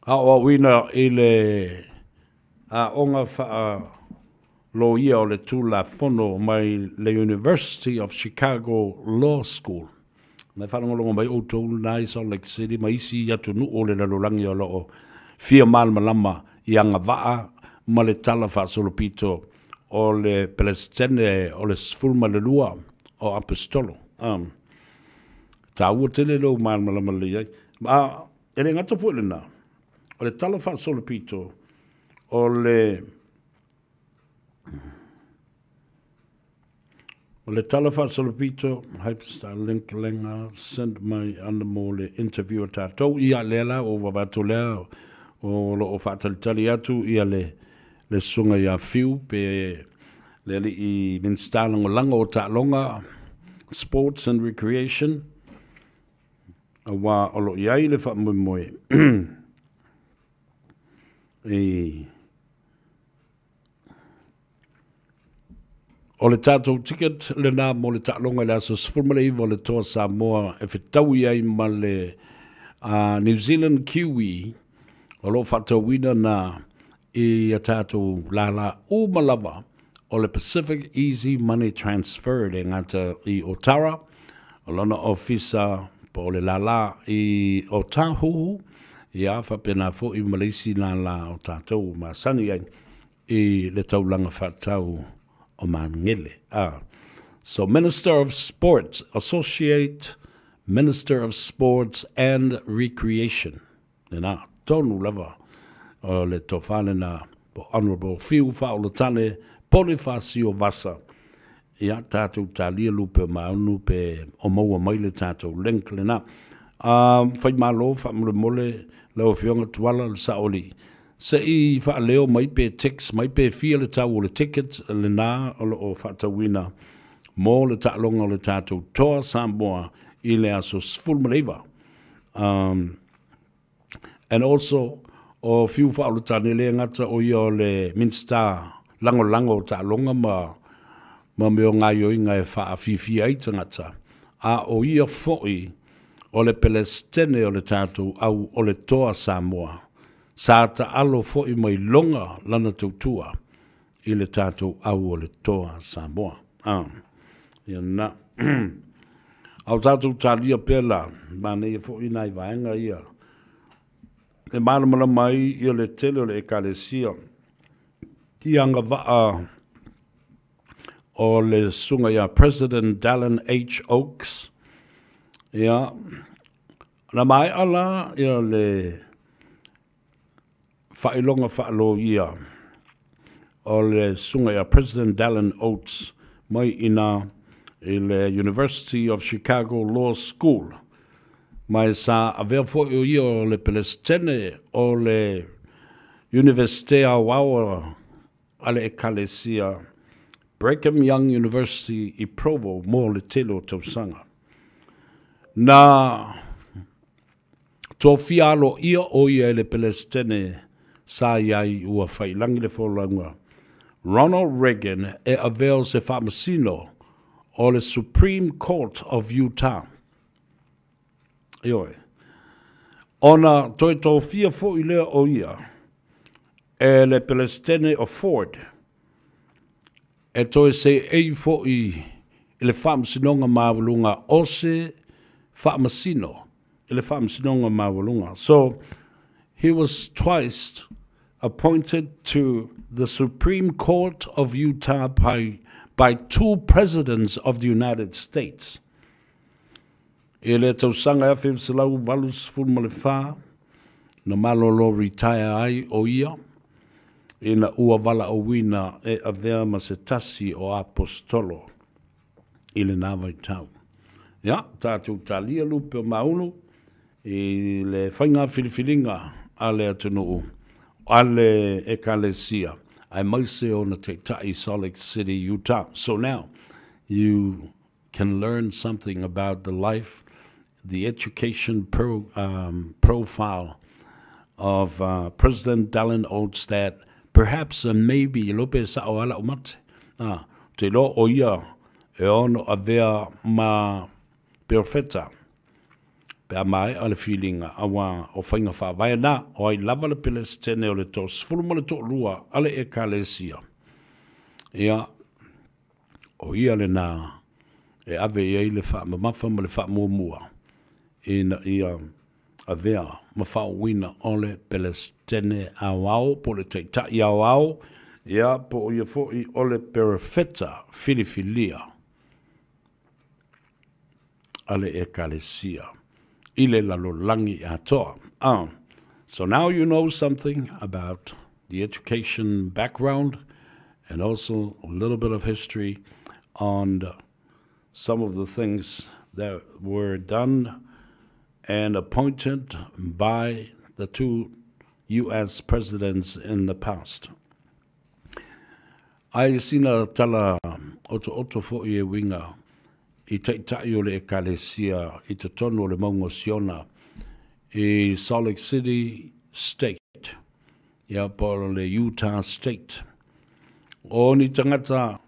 aoaoina i le aoga faa-loia o le Tulafono mai le University of Chicago Law School. Na e faalogologo mai outou lena i Salt Lake City ma isi atunuu o le lalolagi o lo o fia malamalama i agavaa ma le tala faasolopito o le Peresetene o le 12 o Aposetolo. Taua tele lou malamalama lelei ai. Ma e le gata foi lena, o le tala faasolopito o le O le tala faasolopito, Hypestar link lenga send mai ana mo le interview a tatou. Ia lea la ua vavato lea o lo o faatalitali atu ia le le susuga ia Fiu pe le alii Minisita Lagolago o Taaloga, Sports and Recreation, aua o lo o i ai le faamoemoe i O le tatou ticket lena mo le taaloga i le aso 19 o le Toa Samoa e fetaui ai ma le New Zealand Kiwi o lo o faatauina na i a tatou lālā uma lava o le Pacific Easy Money Transfer e le gata i Otara, o lona ofisa po o le lālā i Otahuhu, ia faapena foi ma le isi lālā o tatou ua masani ai i le taulaga faatau o Magele. A. So Minister of Sports, Associate Minister of Sports and Recreation. Lena, tonu lava o le tofa lena po Honourable Fiu Faaulutane Ponifasio Vasa. Ia, tatou talia lupe o maunu pe o maua mai le tatou link lena. Faimalo faamolemole lau Afioga Tuala le Saoalii. Se i faaleo mai pe text mai pe fia le tau o le ticket lena o lo o faatauina mo le taaloga o le tatou Toa Samoa i le aso 19. And also, o Fiu Faaulutane le gata o ia o le Minisita Lagolago o Taaloga ma ma mea o gaoioiga e faafiafia ai tagata, a o ia foi o le Pelesitene o le tatou au o le Toa Samoa, sa taalo foi mai loga lana tautua i le tatou au o le Toa Samoa. A, ia na. A o tatou talia pea la, manaia foi nai vaega ia e malamalama ai ia le tele o le Ekalesia. i agavaa o le susuga ia President Dallin H. Oaks. Ia, na maea la ia le faailoga faaloia o le susuga ia President Dallin Oaks mai i ina i le University of Chicago Law School, ma e sa avea foi o ia o le Pelesitene o le Iunivesite Aoao a le Ekalesia Brigham Young University i Provo mo le tele o tausaga. Na tofia aloaia o ia e le Pelesitene sa i ai ua faiilagi le folauga Ronald Reagan e avea o se faamasino o le Supreme Court of Utah. Ioe. Ona toe tofia foi lea o ia e le Pelesitene o Ford e toe seei foi i le Faamasinoga Maualuga o se Faamasino i le Faamasinoga Maualuga. So, he was twice appointed to the Supreme Court of Utah by, by two presidents of the United States. I le tausaga e 1984, na malolo retire ai o ia, ina ua valaauina e avea ma se tasi o Aposetolo i lena vaitau. Ia, tatou talia lupe o Maunu i le faiga filifiliga a le atunuu, a le Ekalesia, aemaise ona taitai i Salt Lake City, Utah. So now, you can learn something about the life, the education pro, profile of President Dallin Oates that perhaps and maybe lope e sa'o ala o mate. Ah, te iloa o ia e ono avea ma perofeta pe a maea le filiga auā o faiga faavae na o ai lava le Pelesitene o le toasefulu ma le toalua a le Ekalesia. Ia, O ia lena e ave i ai le faamamafa ma le faamuamua ina ia avea ma faauuina o le Pelesitene aoao po o le Taitai aoao, ia, po o ia foi o le Perofeta filifilia a le Ekalesia i le lalolagi atoa. Ah, so now you know something about the education background and also a little bit of history on some of the things that were done and appointed by the two US presidents in the past. Ai sina tala otooto foi e uiga i taitai o le Ekalesia i totonu o le Maunga o Siona i Salt Lake City State, ia po o le Utah State. O ni tagata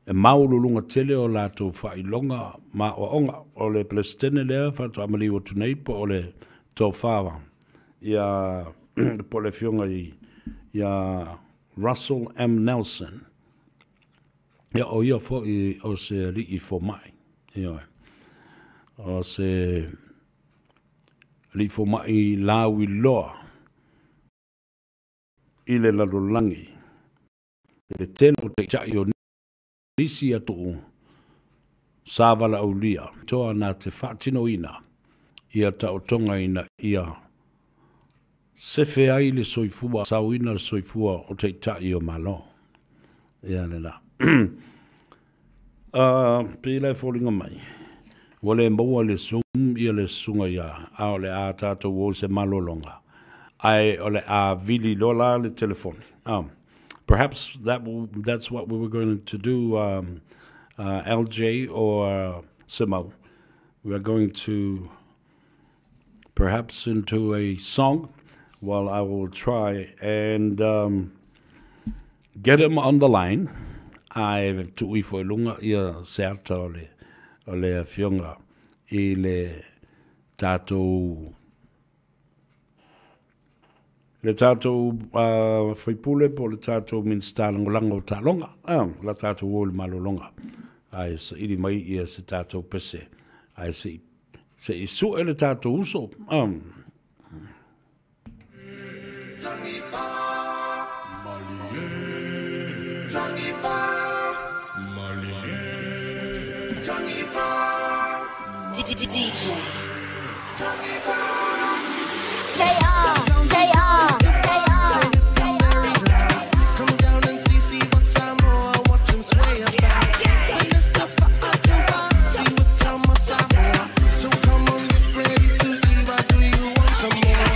e maualuluga tele o latou faailoga ma aoaoga. O le Peresetene lea faatoa maliu atu nei po o le Tofa ia po o le Afioga ia Russell M. Nelson. Ia, o ia foi o se alii fomai. Ioe. O se alii fomai lauiloa i le lalolagi i le tele o taitai o nisi atunuu sa valaaulia toa na te faatinoina ia taotoga ina ia sefe ai le soifua, saoina le soifua o taitai o Malo. Ia lena. Pei la e foliga mai, ua le maua i le Zoom ia le susuga ia, a o le a tatou o i se malologa, ae o le a vili loa la le telefoni. Perhaps that will, that's what we were going to do, LJ or Simau. We are going to perhaps into a song while I will try and get him on the line. Ae tuu ifo i luga ia se ata o le, o le afioga i le tatou le tatou faipule po o le tatou Minisita Lagolago o Taaloga, la tatou o i le malologa, ae saili mai ia se tatou pese, ae se i se i sue le tatou uso. DJ Come down and see Siva Samoa, watch him sway about. When it's the see what time Samoa. So come on, get ready to see what do you want some more?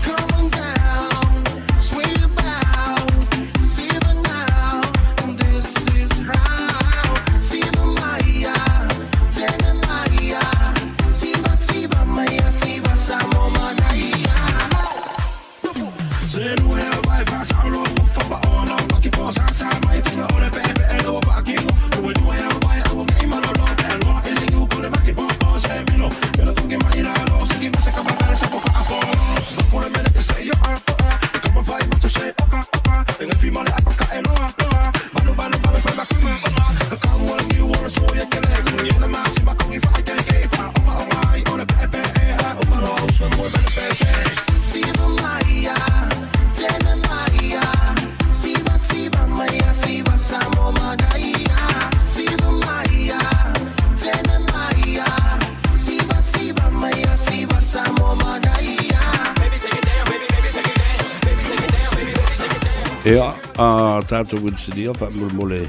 Come on down, sway about, Siva now, and this is how. Siva Maya, Tene Maya, Siva Siva Maya, Siva Samo Manaya. Siva Maya, Tene Maya, Siva Siva Maya, Siva Samo Manaya. Siva Maya, Tene Maya, Siva Siva Maya, Siva Samo Manaya. Baby, take it down, baby, baby, take it down. Baby, take it down, baby, baby, take it down. Ia, a tātou insinia, whaamuremole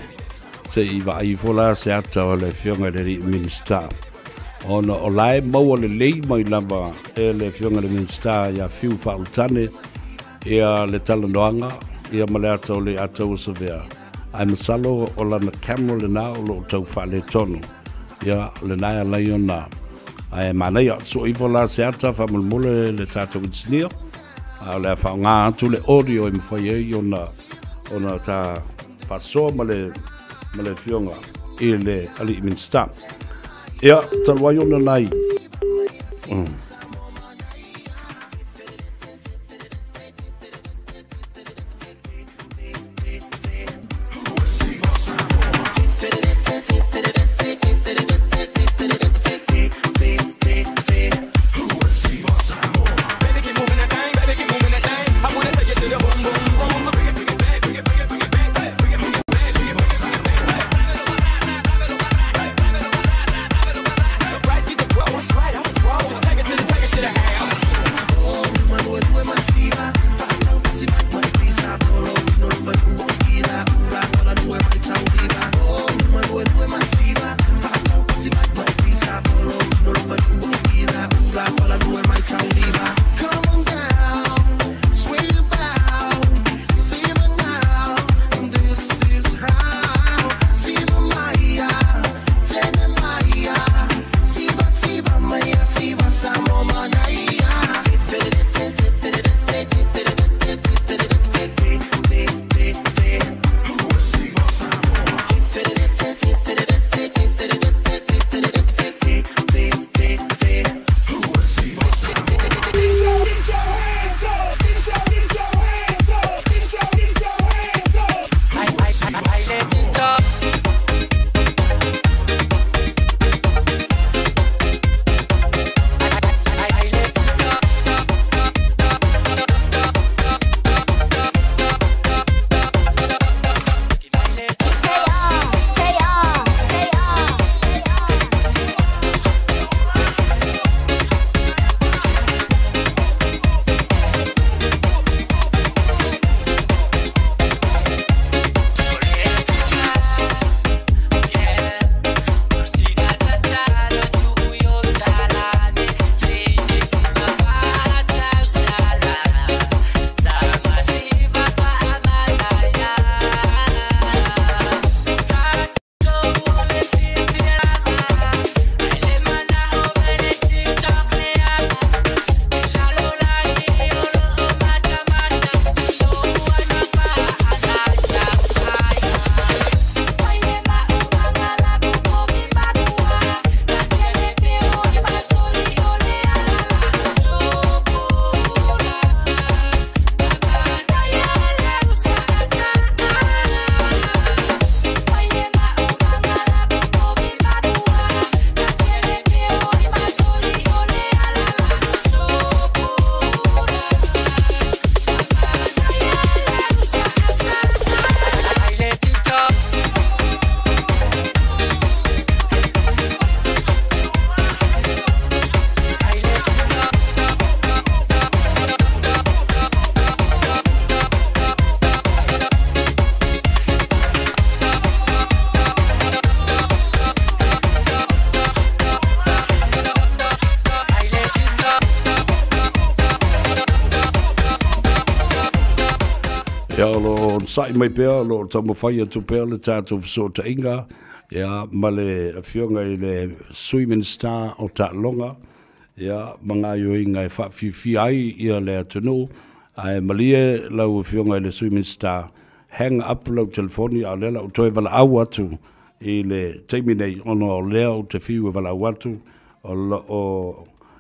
se i vaai fola se ata o le fionga le ri minista. Ona o lae maua le lei mai lava e le fionga le minista ia fiu whaultane ia le talanoanga ia ma le ata o le ata o savea. Ai masalo o lana camera le nā o lo tau whaale tono. Ia le nai alai ona. Ai manaia so i fola se ata whaamuremole le tātou insinia. A o le whaonga atu le audio e mwhai ei ona tā whasoa ma le fionga i le ali minista. Ia, taluai ona nai. Baby, keep moving that thing, baby, keep moving that thing. I wanna take you to the boom, boom, boom. So bring it, bring it back, bring it, bring it, bring it back, bring it, bring it back, bring it, bring it, bring it back. Right, she's a pro, that's right, I'm a pro. Take it to the onosai mai pea, o lo o taumafai atu pea le tatou fesootaiga ia ma le Afioga i le Sui Minisita o Taaloga ia ma gaoioiga e faafiafia ai ia le atunuu. Ae malie lau Afioga i le Sui Minisita, hang up lau telefoni, a o lea la ou toe valaau atu i le taimi nei, ona o lea ou te fiu e valaau atu o lo o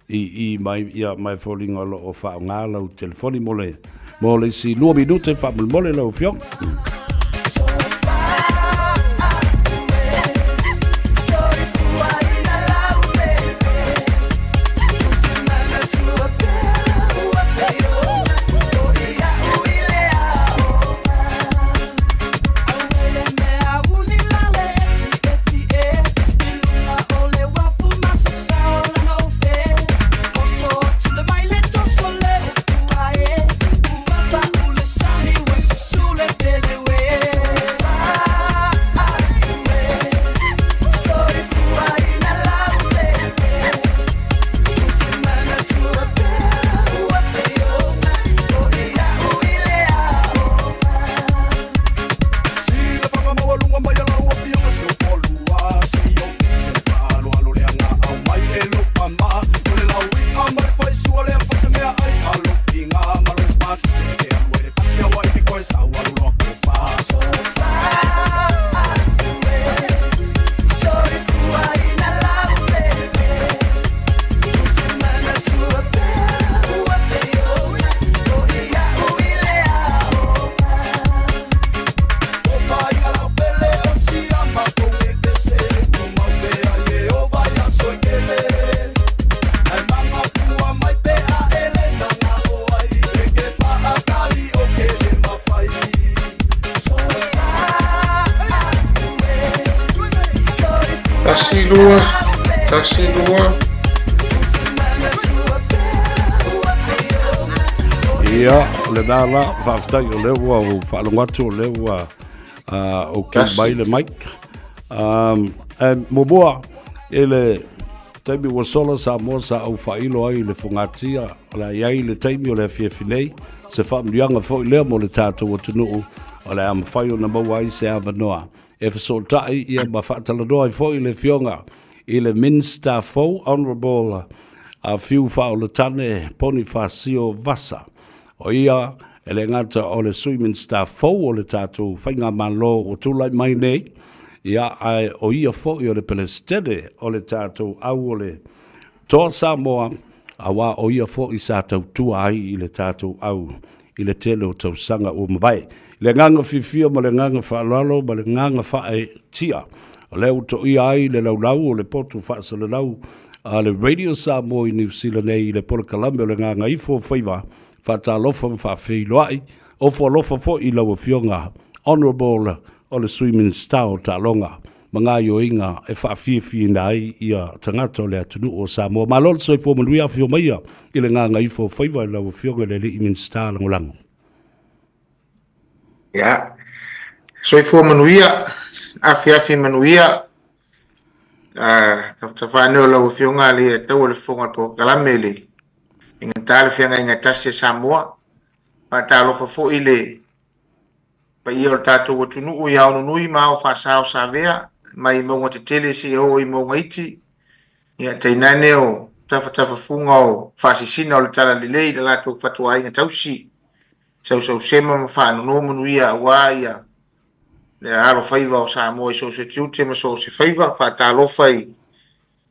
i i mai ia mai foliga o lo o faaaoga lau telefoni mo le mo le isi 2 minute faamolemole lau Afioga. Tasi lua, tasi lua. Ia, o lena la, faafetai o lea ua ou faalogo atu o lea ua okay mai le mic. Muamua, i le taimi ua sola Samoa sa ou faailo ai i le fogatia, o le a i ai le taimi o le afiafi nei, se faamanuiaga foi lea mo le tatou atunuu, o le a mafai ona maua ai se avanoa e fesootai ia ma faatalanoa ai foi le Afioga i le Minista fou, Honourable Fiu Faaolatane Ponifasio Vasa. O ia e le gata o le Sui Minista fou o le tatou Faigamalo ua tulai mai nei, ia ae o ia foi o le Peresetene o le tatou au o le Toa Samoa, auā o ia foi sa tautua ai i le tatou au i le tele o tausaga ua mavae. I le agaga fiafia ma le agaga faaaloalo ma le agaga faaetia, o lea ua toia ai le laulau o le potu faasalalau a le Radio Samoa i Niu Sila nei i le polokalame o le Gagaifo o Faiva, faatalofa ma faafeiloai, ofo alofa foi i lau Afioga Honourable o le Sui Minisita o Taaloga ma gaoioiga e faafiafiaina ai ia tagata o le atunuu o Samoa. Malo le soifua manuia, afio maia i le Gagaifo o Faiva i lau Afioga i le Alii Minisita Lagolago. Ia, soifua manuia, afiafi manuia, tafatafa o lau Afioga le tau o le fofoga o le polokalame le igata le feagaiga tasi a Samoa. Faatalofa foi le paia o le tatou atunuu i ao nunui ma ao faasao savea, mai mauga tetele seia oo i mauga iti, ia tainane o tafatafafuga o faasisina o le talalelei i le latou fatuaiga tausi, sausausema ma faanono manuia aua ia le alofaiva o Samoa i so o se tiute ma so o se faiva. Faatalofa i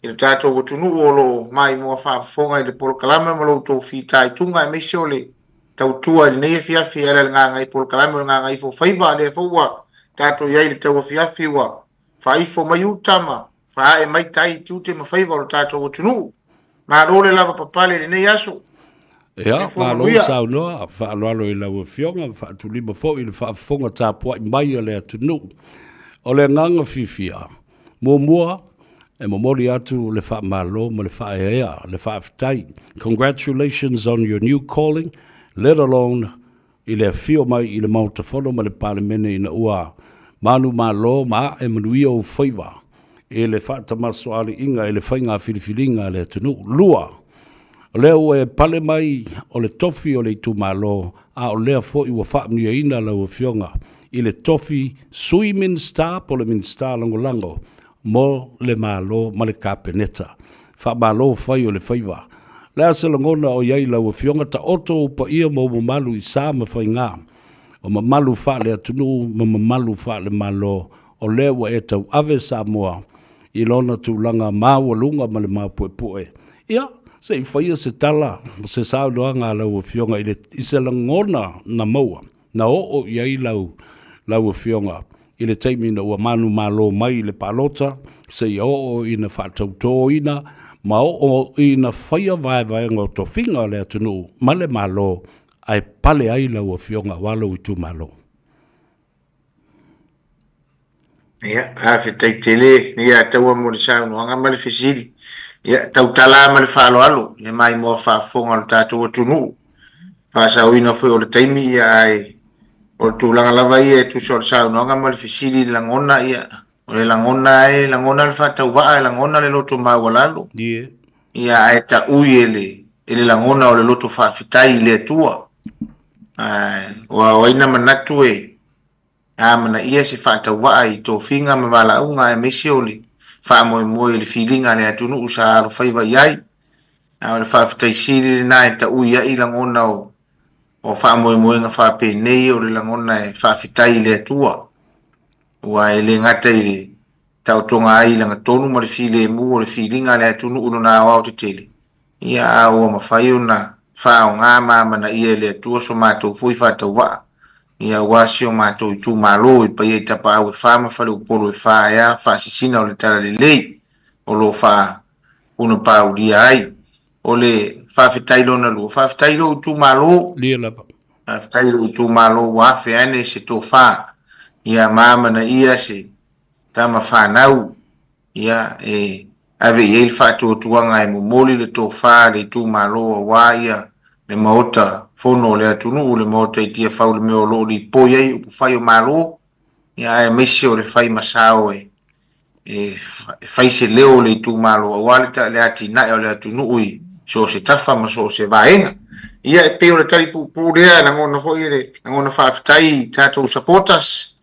le tatou atunuu o lo o maimoa faafofoga i le polokalame ma lo outou fitaituga, aemaise o le tautua i lenei afiafi e ala i le gagai polokalame o le Gagaifo Faiva. Lea foi ua tatou i ai i le tauafiafi ua faaifo mai uta ma faae mai tai i tiute ma faiva o le tatou atunuu. Malo le lava papale i lenei aso. Ia, malo saunoa, faaaloalo i lau Afioga, faatulima foi i le faafofoga tapuai mai a le atunuu. O le agaga fiafia, muamua, e momoli atu le faamalo ma le faaeaea, le faafetai. Congratulations on your new calling, let alone i le afio mai i le Maota Fono ma le Palemene ina ua manumalo ma ae manuia ou faiva i le faatamasoaliiga i le faiga filifiliga a le atunuu. Lua, O lea ua e pale mai o le tofi o le itumalo, a o lea foi ua faamanuiaina lau Afioga i le tofi Sui Minisita po o le Minisita Lagolago mo le Malo ma le Kapeneta. Faamalo fai o le faiva. O le a se lagona o i ai lau Afioga, taoto ou paia ma ou mamalu i sa ma faiga, o mamalu faale-atunuu ma mamalu faale-Malo, o lea ua e tauave Samoa i lona tulaga maualuga ma le maupuepue. Ia, se i faia se tala ma se saunoaga a lau Afioga i le, i se lagona na maua, na oo i ai lau, lau Afioga i le taimi ina ua manumalo mai i le palota, seia oo ina faatautoina ma oo ina faia vaevaega o tofiga o le atunuu ma le Malo, ae pale ai lau Afioga aua lou itumalo. Ia, faafetai tele ia taua mo le saunoaga ma le fesili. Ia, tautala ma le faaaloalo i le maimoa faafofoga o le tatou atunuu. Faasaoina foi o le taimi, ia, ae o le tulaga lava ia e tusa o le saunoaga ma le fesili i le lagona, ia, o le lagona e lagona le faatauvaa, e lagona le loto maualalo. Ia, ae taui e le, e le lagona o le loto faafetai i le Atua. Ae, ua o ai na manatu e amanaia se faatauvaa i tofiga ma valaauga aemaise o le faamoemoe i le filiga a le atunuu sa alofaiva i ai. A o le faafetai sili lena e taui ai lagona o faamoemoega faapenei, o le lagona e faafetai i le Atua. Ua e le gata i le taotoga ai i lagatonu ma le filemu o le filiga a le atunuu lona aoao tetele, ia a ua mafai ona faaaoga ma amanaia e le Atua so matou foi faatauvaa, ia aua si o matou itumalo i paia i tapaau e fa ma faleupolu e fa ae a faasisina o le talalelei o lo o faapunapaulia ai. O le faafetai lona lua, faafetai i lou itumalo. Lia lava. Faafetai i lou itumalo ua afe ane se tofa, ia ma amanaia se tama fanau, ia e ave i ai le faatuatuaga e momoli le tofa a le itumalo aua ia le Maota Fono o le atunuu, le Maota i Tiafau, le mea o lo o lipoi ai upufai o Malo, ia aemaise o le fai masao e fai se leo o le itumalo aua le atinae o le atunuu i so o se tafa ma so o se vaega. Ia e pei o le tali puupuu lea, lagona foi le lagona faafetai i tatou supporters.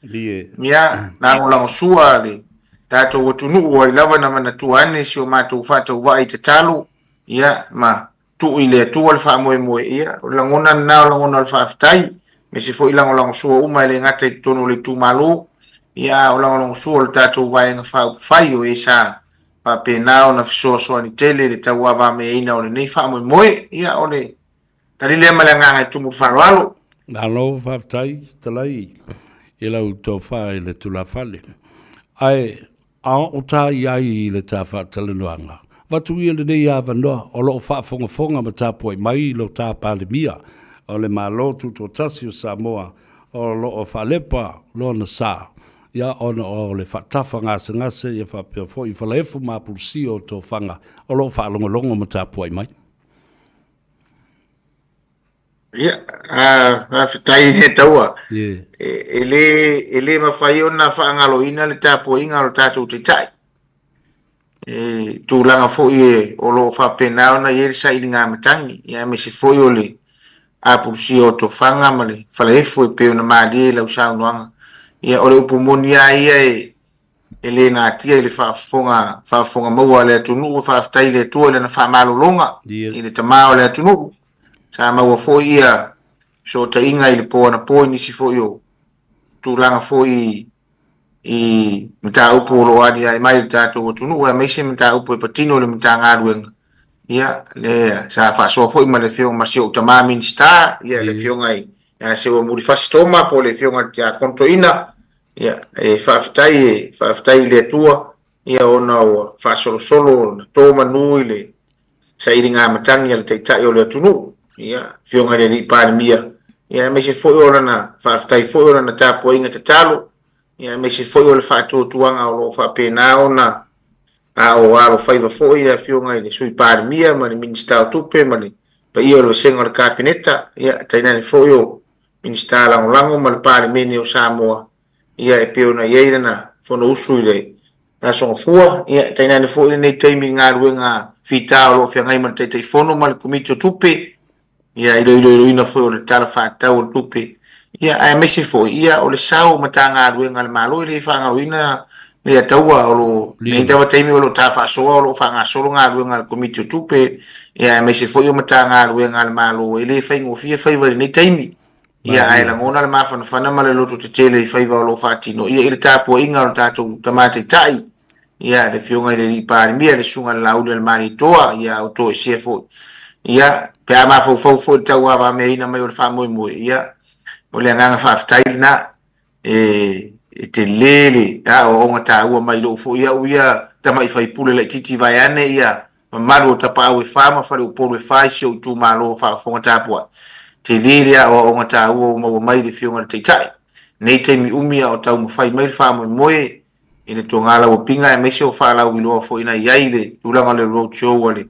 Ia, lagolagosua le tatou atunuu ai lava na manatua ane si o matou faatauvaa i tatalo, ia, ma tuu i le Atua le faamoemoe, ia, o le lagona lena o lagona o le faafetai, aemaise foi lagolagosua uma e le gata i totonu o le itumalo, ia, a o lagolagosua o le tatou vaega faaupufai o e sa faapena ona fesoasoani tele i le tauavameaina o lenei faamoemoe. Ia, o le tali lea ma le agaga e tumu i le faaaloalo. Malo faafetai talai i lau tofa i le tulafale. Ae a oo ta i ai i le ta faatalanoaga, avatu ia lenei avanoa o lo o faafogafoga ma tapuai mai lo ta Palemia o le Malo Tutoatasi o Samoa o lo o faalepa lona sa, ia ona o le faatafa gasegase ia faapea foi falaefu ma apulusia o tofaga o lo o faalogologo ma tapuai mai. Ia, faafetai i le taua. E le mafai ona faagaloina le tapuaiga a lo tatou Taitai. E tulaga foi o lo o faapena ona i ai le sailiga matagi, ia aemaise foi o le apulusia o tofaga ma le falaefu e pei ona malie i lau saunoaga. Ia, o le upu moni lava ia e le natia i le faafofoga, faafofoga maua a le atunuu. Faafetai i le Atua i lana faamalologa i le tama o le atunuu. Sa maua foi ia fesootaiga i le po anapo i nisi foi o tulaga foi i mataupu o lo o aliae mai i le tatou atunuu, aemaise mataupu e patino i le Matagaluega. Ia, le sa faasoa foi ma le afioga ma si ou tama Minisita, ia le afioga ia Seuamuli Fasi Toma po o le afioga i le Tiakono Toeaina. Ia, e faafetai, e faafetai i le Atua, ia ona ua faasolosolo ona to manu i le sailiga matagi a le Taitai o le atunuu, ia, afioga i le Alii Palemia, ia aemaise foi o lana faafetai foi o lana tapuaiga tatalo, ia aemaise foi o le faatuatuaga o lo o faapena ona a o alofaiva foi le afioga i le Sui Palemia ma le Minisita o Tupe ma le paia o le vasega o le Kapeneta, ia tainane foi o Minisita Lagolago ma le Palemene o Samoa, ia e pei ona i ai lana Fonousu i le Aso Gafua, ia tainane foi lenei taimi i galuega fita o lo o feagai ma le Taitaifono ma le Komiti o Tupe, ia, i le iloiloina foi o le Tala Faatatau o le Tupe, ia, aemaise foi, ia, o le sao o Matagaluega a le Malo e le faagaloina Leiataua o lo o nei lava taimi o lo o ta faasoa o lo o faagasolo galuega a le Komiti o Tupe, ia, aemaise foi o Matagaluega a le Malo e le faigofie faiva i lenei taimi. Ia, ae lagona le mafanafana ma le loto tetele i faiva o lo o faatino, ia, i le tapuaiga o le tatou Tama Taitai, ia, le Afioga i le Alii Palemia, le Susuga i le Laauli a le Malietoa, ia, o toesea foi. Ia, pe a mafaufau foi i le tauavameaina mai o le faamoemoe, ia, o le agaga faafetai lena. E, e tele le aoaoga taua mai lou foi au ia tama'i faipule laitiiti vaeane ia mamalu o tapaau e fa ma faleupolu e fa i si ou itumalo o faafofoga tapuai. Tele le aoaoga taua ua maua mai i le Afioga i le Taitai. Nei taimi umi a o taumafai mai le faamoemoe i le togalaua-piga aemaise o faalauiloa foi na i ai i le tulaga o le road show a le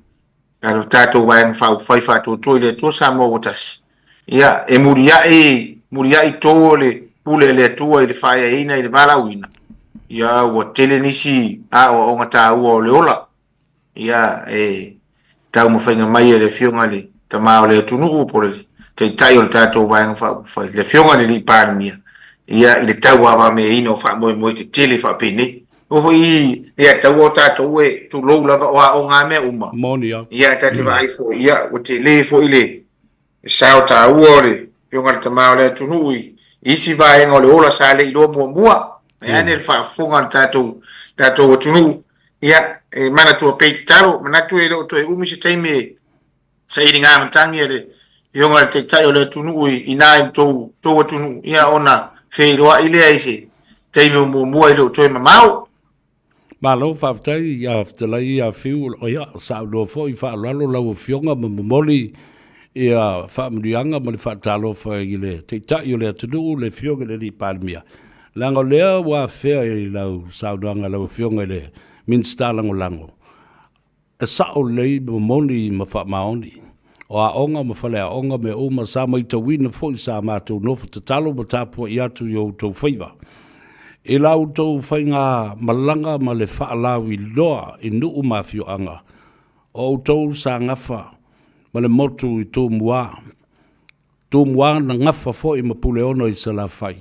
a le tatou Vaega Faaupufai Faatuatua i le Atua Samoa ua tasi. Ia, e mulia'i, mulia'i to o le pule a le Atua i le faaeaina i le valaauina, ia ua tele nisi aoaoga taua o le ola, ia e taumafaiga mai e le Afioga i le Tama o le atunuu po o le Taitai o le tatou Vaega Faaupufai, le Afioga i le Alii Palemia, ia i le tauavameaina o faamoemoe tetele faapenei. O foi ia taua o tatou e tulou lava o aoga a mea uma. Moni a. Ia ta te vaai foi, ia ua tele foi le sao taua o le Afioga i le Tama o le atunuu i isi vaega o le ola sa le iloa muamua. Vaeane le faafofoga a le tatou atunuu. Ia, e manatua pea i tatalo, manatu e le o toe umi se taimi e sailiga matagi a le Afioga i le Taitai o le atunuu i ina i le tou atunuu, ia ona feiloai lea i se taimi o muamua i le o toe mamao. Malo faafetai ia fetalai ia Fiu, ia saunoa foi faaaloalo lau Afioga ma momoli ia faamanuiaga ma le faatalofa i le Taitai o le atunuu, le Afioga i le Alii Palemia. Leaga o lea ua afea i lau saunoaga lau Afioga i le Minisita Lagolago, e sa'o lelei ma moni ma faamaoni. O aoga ma faleaoga mea uma sa maitauina foi sa matou nofo tatalo ma tapua'i atu i o outou faiva. I la outou faiga malaga ma le faalauiloa i nuu ma afioaga, o outou sa gafa ma le motu i Tumua. Tumua na gafa foi ma Puleono i Salafai.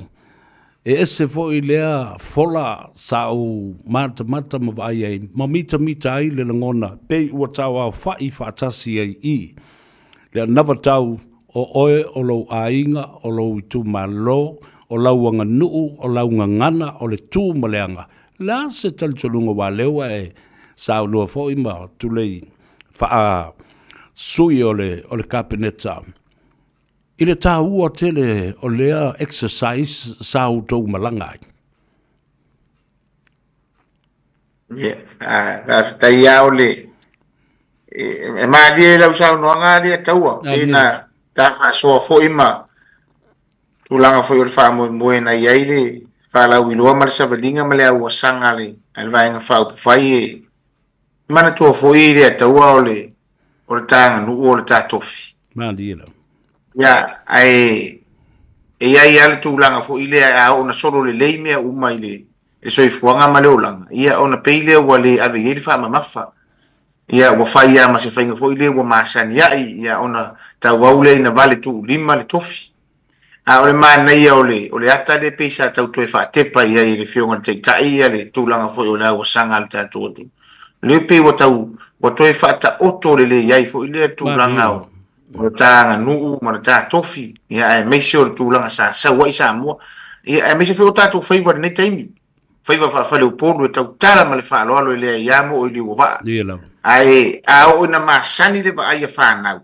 E ese foi lea fola sa ou matamata ma vaai ai ma mitamita ai le lagona pei ua tauaofa'i faatasi ai i le anavatau o oe o lou aiga, o lou itumalo, o lau aganuu, o lau gagana, o le tu ma le aga. O le a se talitonuga aua o lea ua e saunoa foi ma tulei faa sui o le Kapeneta i le taua tele o lea exercise sa outou malaga ai. Ia, faafetai lava o le e malie lau saunoaga alii Taua, pei na ta faasoa foi ma tulaga foi o le faamoemoe na i ai le faalauiloa ma le savaliga ma le auasaga a le Vaega Faaupufai e manatua foi le Ataua o le o le ta aganuu o le ta tofi. Malie lava. Ia, ae e i ai lava le tulaga foi lea a oo ina solo lelei mea uma i le soifuaga ma le olaga, ia ona pei lea ua le ave i ai le faamamafa. Ia, ua fai lava ma se faiga foi lea ua masani ai, ia ona tauau lea ina vale tuulima le tofi. A o le manaia o le o le ata lea pei sa tau toe faatepa i ai e le Afioga i le Taitai ia le tulaga foi o le auasaga a le tatou atunuu. O lea pei ua tau ua toe faataoto lelei ai foi lea tulaga o o le ta aganuu ma le ta tofi, ia aemaise o le tulaga sa sau ai Samoa, ia aemaise foi o tatou faiva i lenei taimi, faiva faafaleupolu e tautala ma le faaaloalo e leai lava mo i liuovaa. Ae a oo ina masani le vaai a fanau,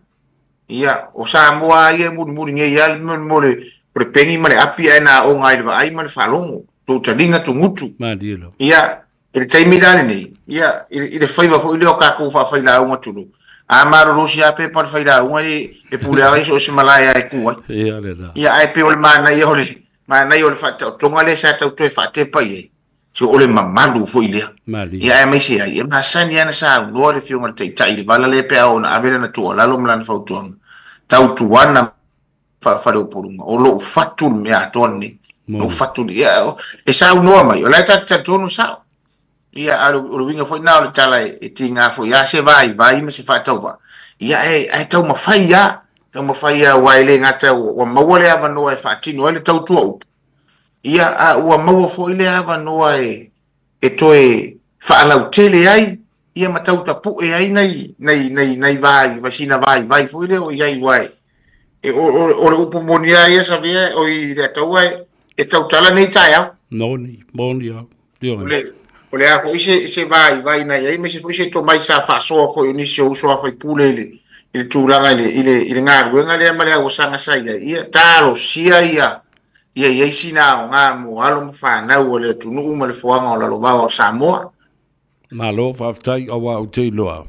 Ia, o Samoa lava ia e mulimuli nei lava le mea o le o le peni ma le api ae na aoga ai i le vaai ma le faalogo, tou taliga tugutu. Malie lava. Ia, i le taimi la lenei, ia, i le faiva foi lea o tatou faafailauga tulou, a malolosi lava pepa a le failauga e pule lava ia so o se malae lava e tu ai. Ia lena. Ia, ae pei o le manaia o le manaia o le faataotoga lea sa tau toe faatepa i ai, So o le mamalu foi lea. Malie. Ia aemaise ai, e masani lava ona saunoa le Afioga i le Taitai i le vala lea pe a oo ina ave lana tuualalo ma lana fautuaga, tautuana faleupoluga, o lou fatu le mea atoa lenei. Lou fatu le, ia, e saunoa mai, o la e tatou te talitonu e sao. Ia, a o le uiga foi lena o le tala e tiga foi lava se vaivai ma se faatauvaa, ia ae taumafai lava, taumafai lava aua e le gata ua maua le avanoa e faatino ai le tautua upu, ia a ua maua foi le avanoa e toe faalautele ai ia ma tau tapue ai nai nai nai nai vai sina vaivai foi lea o i ai aua e o le upu moni lava ia Savea o i le Ataua e tautala nei taeao. Moni, moni lava. O le a foi se vaivai na i ai, aemaise foi se tomai sa faasoa foi o nisi o uso a faipule i le tulaga i le galuega lea ma le auasaga sa i ai. Ia talosia ia i ai sina aoga mo alo ma fanau o le atunuu ma le foaga o lalovaoa o Samoa. Malo faafetai aua ou te iloa.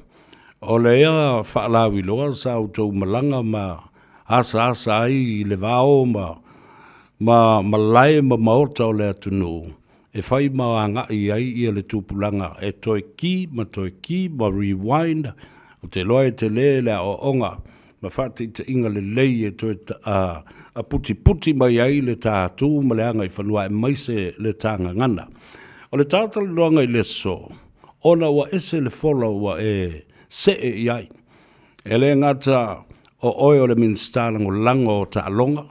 O le ea faalauiloa sa outou malaga ma asaasa ai i le vao ma malae ma maota o le atunuu e fai ma agai ai ia le tupulaga e toe ki ma toe ki ma rewind o te iloa e tele le aoaoga ma faataitaiga lelei e toe aputiputi mai ai le tātu ma le aga i fanua aemaise le tagagana. O le talatalanoaga i le aso, ona ua ese le fola ua e see i ai. E le gata o oe o le Minisita lagolago o taaloga,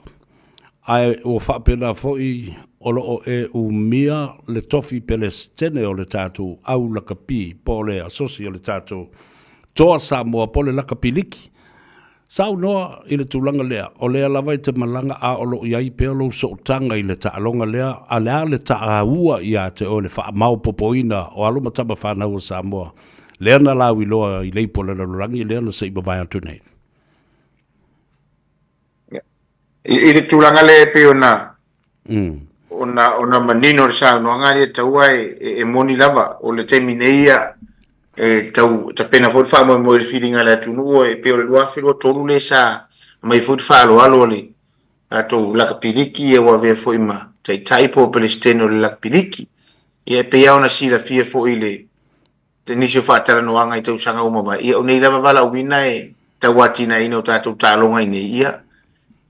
ae ua faapena foi o loo e umia le tofi Pelesitene o le tatou au lakapi po o le asosi o le tatou Toa Samoa po o le lakapiliki. Saunoa i le tulaga lea, o lea lava e te malaga a o loo i ai pea lou sootaga i le taaloga lea, a le a le taua ia te oe le faamaopopoina o alo ma tama fanau o Samoa, lea na lauiloa i le ipu o le lalolagi lea na se i mavae atu nei. I le tulaga lea e pei ona ona manino le saunoaga lea taua e moni lava o le taimi nei ia e tau tapena foi le faamoemoe i le filiga a le atunuu e pei o le 2023 lea sa aumai foi le faaaloalo a le tatou lakapiliki ia ua avea foi ma taitai po o Pelesitene o le lakapiliki. Ia e pei lava ona silafia foi i le nisi o faatalanoaga i tausaga ua mavae, ia o nei lava valaauina e tau atinaeina o tatou taaloga i nei, ia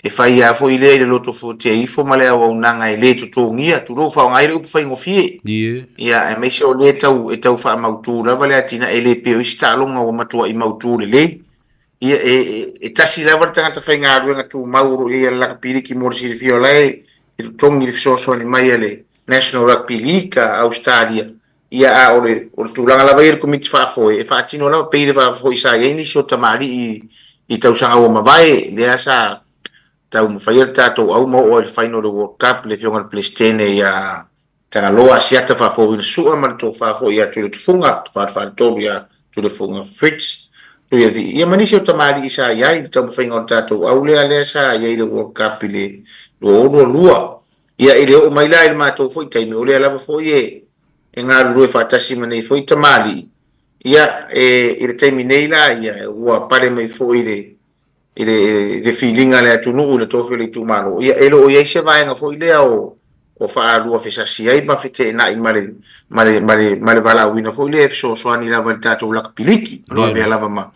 e fai lava foi lea i le loto fuatia ifo ma le auaunaga e le totogia, tulou faaaoga ai le upu faigofie. Ia aemaise o lea e tau faamautu lava le atinae e le pei o isi taaloga ua matuai mautu lelei. Ia e tasi lava le tagata faigaluega tumau o lo o i ai a le lakapiliki mo le silafia o la e totogi le fesoasoani mai a le National Rugby League a Australia. Ia a o le tulaga lava ia i le komiti faafoe e faatino lava pei le foi sa i ai nisi o tamalii i tausaga ua mavae lea sa taumafaia le tatou au ma oo ai i le final o le World Cup le afioga i le Pelesitene ia Tagaloa Asiata Faafouina Sua ma le tofa foi ia Tuiletufuga, tofa faletolu ia Tuilefuga Fritz Tuiavii. Ia ma nisi o tamalii sa i ai i le taumafaiga o le tatou au lea sa i ai i le World Cup i le 2022. Ia i le oo mai la i le matou foi taimi, o lea lava foi e galulue faatasi ma nei foi tamalii. Ia i le taimi nei la ia ua pale mai foi i le filiga a le atunuu i le tofi o le itumalo. Ia e le o i ai se vaega foi lea o faalua fesasi ai ma feteenai ma le valaauina foi lea e fesoasoani lava i le tatou lakapiliki. O lo o avea lava ma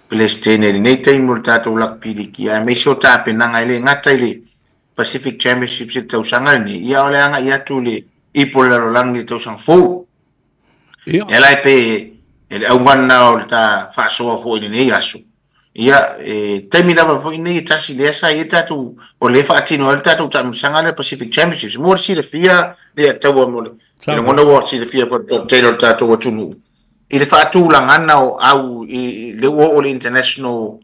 Pelesitene i lenei taimi o le tatou lakapiliki, aemaise o tapenaga e le gata i le Pacific Championships i le tausaga lenei, ia o le agai atu i le ipu o le lalolagi i le tausaga fou. Ia la e pe e le auga lena o le ta faasoa foi i lenei aso. Ia e taimi lava foi nei e tasi lea sa i ai tatou o lea faatino ai le tatou taamilosaga lea Pacific Championships. Mo le silafia le ataua mo le lagona ua silafia foi le tele o le tatou atunuu i le faatulagana o au i le ua oo i le international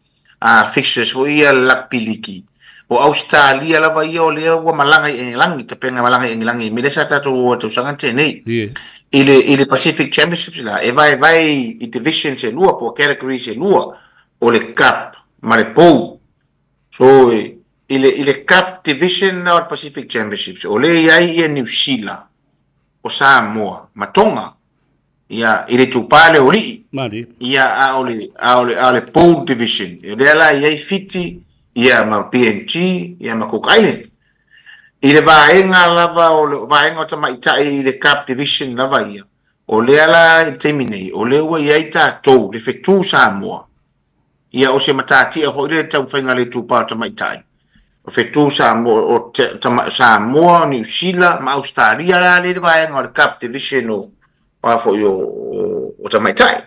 fixtures foi ia le lakapiliki. O Australia lava ia o lea ua malaga i Engelagi, tapenga malaga i Engelagi, me lea sa tatou o tausaga tenei. I le Pacific Championships la, e vaevae i divisions e lua, po categories e lua, o le Cup ma le Bowl. So, i le Cup division na o le Pacific Championships, o lea i ai ia New Zealand, o Samoa, ma Tonga, ia i le tupā le olii. Ia a o le Bowl division, e lea la i ai Fiti, ia ma PNG, ia ma Cook Island. I le vaega lava o le vaega o tamaitai i le Cup division lava ia, o lea la i le taimi nei, o lea ua i ai tatou, le fetu Samoa. Ia o se matatia foi lea taumafaiga le tupā o tamaitai. O fetu Samoa, o Samoa, New Zealand ma Australia la le vaega o le Cup division o a foi o tamaitai.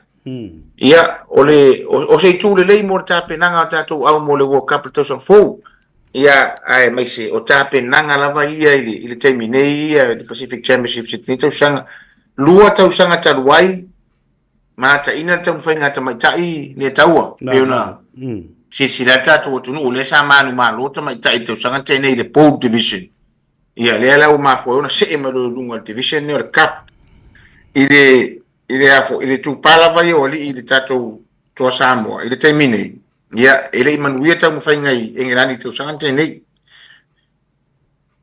Ia, o le o se itu lelei mo le tapenaga o tatou au mo le World Cup i le tausaga fou. Ia, aemaise o tapenaga lava ia i le taimi nei ia i le Pacific Championships i lenei tausaga. 2 tausaga talu ai, mataina le taumafaiga a tamaitai i taua, pei ona silasila le tatou atunuu, lea sa manumalo tamaitai i le tausaga na tea nei i le Bold Division. Ia, lea la ua mafua ai ona see mai loa i luga o le division lea o le Cup. I le i le afo i le tupā lava ia o alii i le tatou Toa Samoa i le taimi nei, ia, e le i manuia taumafaiga i Engelani i le tausaga na tea nei.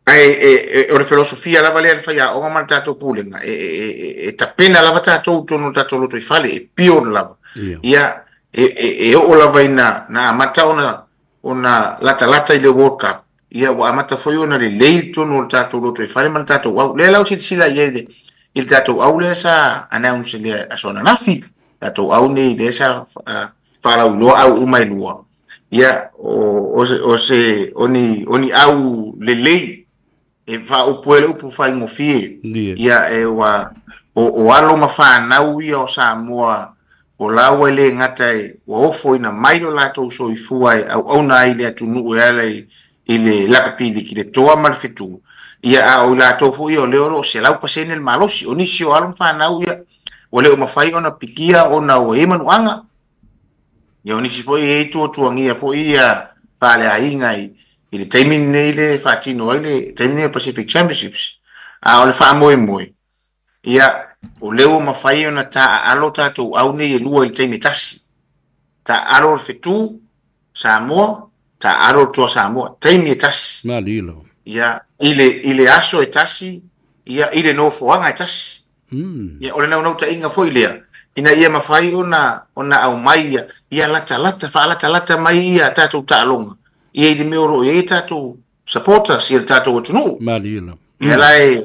Ae o le filosofia lava lea a le faiaoga ma le tatou pulega, e tapena lava tatou i totonu o le tatou lotoifale, e build lava. Ia, e oo lava ina na amata ona latalata i le World Cup, ia ua amata foi ona lelei i totonu o le tatou lotoifale ma le tatou au. Lea la ua silasila i ai i le tatou au lea sa announce i le aso ananafi, tatou au nei lea sa faalauiloa au uma e lua. Ia, o se, o ni au lelei e faaupu ai le upu faigofie. Ia, e ua, o alo ma fanau ia o Samoa, o laua e le gata e ua ofoina mai lo latou soifua e auauna ai le atunuu e ala i le lakapi liki le toa ma le fetu. Ia, a o i latou foi ia o lea o lo o 100% le malosi. O nisi o alo ma fanau ia, ua le o mafai ona pikia ona ua i ai manuaga. Ia, o nisi foi e i ai tuatuagia foi ia faaleaiga i le taimi lenei le faatino ai le taimi lenei o le Pacific Championships. A o le faamoemoe, ia, o lea ua mafai ona taaalo tatou au nei e lua i le taimi e tasi. Taaalo le fetu Samoa, taaalo le toa Samoa, taimi e tasi. Ia, i le aso e tasi, ia, i le nofoaga e tasi. Ia, o le naunautaiga foi lea, ina ia mafai ona aumai ia, ia latalata, faalatalata mai ia tatou taaloga, ia i le mea o lo o i ai tatou supporters i le tatou atunuu. Ia la e,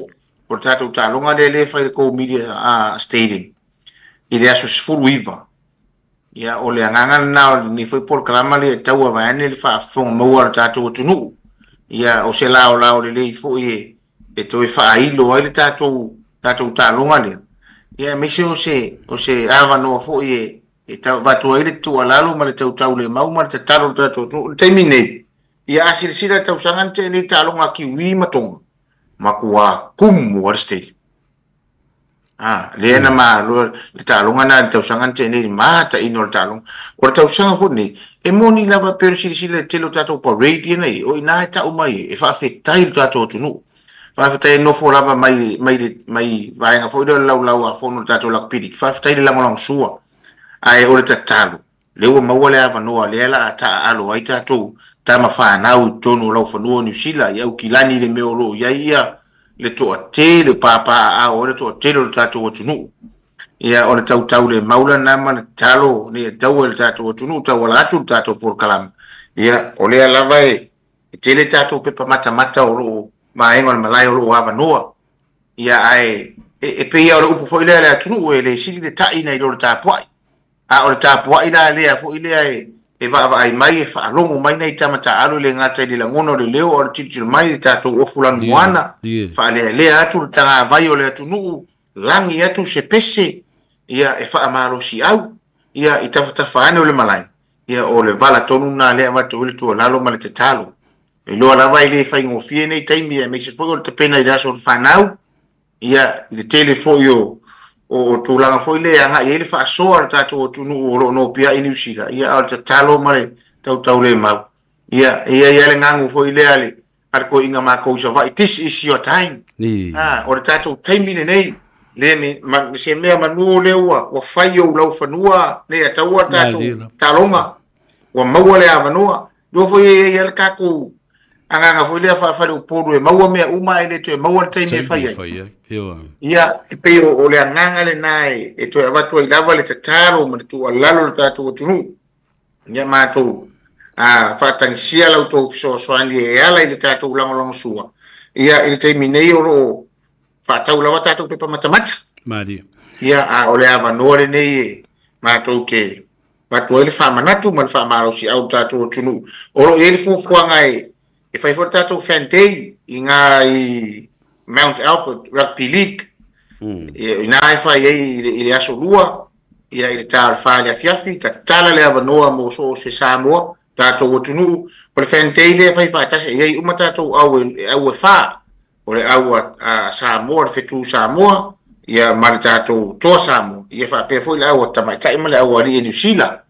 o le tatou taaloga lea lea e fai i le Go Media Stadium i le aso 19. Ia, o le agaga lena o lenei foi polokalama lea e taua vaeane le faafofoga maua o le tatou atunuu. Ia, o se laolao lelei foi e toe faailo ai le tatou taaloga lea. Ia, aemaise o se avanoa foi e avatu ai le tuualalo ma le tautaulemau ma le tatalo o le tatou atunuu. I le taimi nei, ia a silasila le tausaga na tea nei taaloga a Kiwi ma Tonga, matua kumu a le stadium. Lea na malo le taaloga na le tausaga na tea nei, mataina o le taaloga. O le tausaga foi nei, e moni lava pe o le silasila i le tele o tatou parade ia nei, o ina e tau mai e faafetai le tatou atunuu. Faafetai e nofo lava mai vaega foi lea o le laulau a fono le tatou lakapili. Faafetai le lagolagosua. Ae o le tatalo, lea ua maua le avanoa lea la a taaalo ai tatou tama fanau i totonu o laufanua o Niu Sila i Aukilani i le mea o lo o i ai ia le toatele papaaao ai le toatele o le tatou atunuu. Ia, o le tautaulemau lena ma le tatalo nei e taua i le tatou atunuu, tauala atu le tatou polokalama. Ia, o lea lava e tele tatou pepa matamata o lo o vaega o le malae o lo o avanoa. Ia, ae e pei o le upu foi lea le atunuu e le sili le tai nai lo le tapuai. A o le tapuai la lea foi lea e vaavaai mai, e faalogo mai nei tama taaalo le gata i le lagona o le leo o le tilotilo mai le tatou ofu lanumoana, faalealea atu le tagavai o le atunuu, lagi atu se pese, ia e faamalosi au, ia i tafatafa ane o le malae, ia o le vala tonu na lea avatu ai le tuualalo ma le tatalo. Iloa lava e le faigofie nei taimi aemaise foi o le tapena i le aso o le fanau, ia i le tele foi o tulaga foi lea agai ai le faasoa o le tatou atunuu o lo o nopia i Niu Sila, ia a o le tatalo ma le tautaulemau. Ia, e i ai le gagu foi lea a le koiga makou i Savaii, this is your time. O le tatou taimi lenei, le se mea manu lea ua fai ou laufanua, le ataua le tatou taaloga, ua maua le avanoa. Lua foi e ai le tatou agaga foi lea faafale Upolu e maua mea uma e le toe maua le taimi e fai ai. Ia, e pei o le agaga lena e toe avatu ai lava le tatalo ma le tuualalo le tatou atunuu. Ia matou faatagisia la outou fesoasoani e ala i le tatou lagolagosua. Ia, i le taimi nei o lo o faatau lava tatou pepa matamata. Ia, a o le avanoa lenei e matou te avatu ai le faamanatu ma le faamalosi au le tatou atunuu. O lo o i ai le fuafuaga e fai foi le tatou fan day i ngā i Mount Albert Rugby League. Ia, i ina e fai ai i le aso Lua, ia i le ta o le 4 i le afiafi, tatala le avanoa mo so o se Samoa, tatou atunuu. O le Fan Day lea e fai faatasi, e i ai uma tatou au e au e fa, o le au a Samoa, le Fetu Samoa, ia ma le tatou Toa Samoa, ia faapea foi le au a tamaitai ma le au a alii e Niu Sila,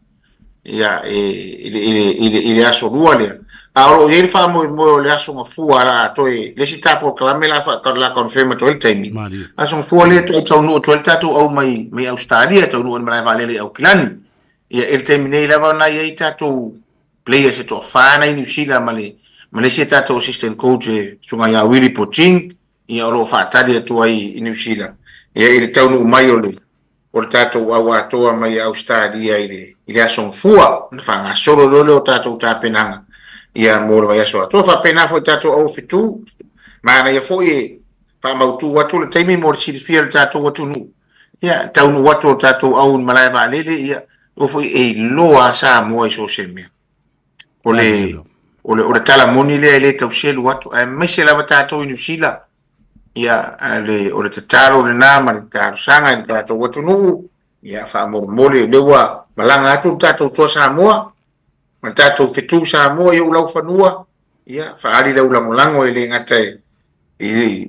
ia e, i le, i le, i le, i le aso Lua lea. A o lo o i ai le faamoemoe o le aso Gafua la a toe, le isi ta polokalame la fa, la confirm atu ai le taimi. Aso Gafua lea toe taunuu atu ai le tatou au mai, mai Ausetalia, taunuu i le malae vaalele i Aukilani. Ia, i le taimi nei lava na i ai tatou players e toafa na i Niu Sila ma le, ma le isi a tatou assistant coach e susuga ia Willie Poching, ia o lo o faatali atu ai i Niu Sila. Ia, i le taunuu mai o le, o le tatou au atoa mai Ausetalia i le, i le aso Gafua, ona faagasolo loa lea o tatou tapenaga ia mo le vaiaso atoa. Faapena foi tatou au fetu, manaia foi e faamautu atu le taimi mo le silafia o le tatou atunuu. Ia, taunuu atu o tatou au i le malae vaalele, ia, o foi e iloa a Samoa i so o se mea. O le, o le, o le tala moni lea e le tau selu atu, aemaise lava tatou i Niu Sila, ia, le, o le tatalo lena ma le talosaga i le tatou atunuu, ia, faamolemole, o lea ua malaga atu le tatou Toa Samoa, ma le tatou Fetu Samoa i ou laufanua, ia, faaali lau lagolago e le gata i,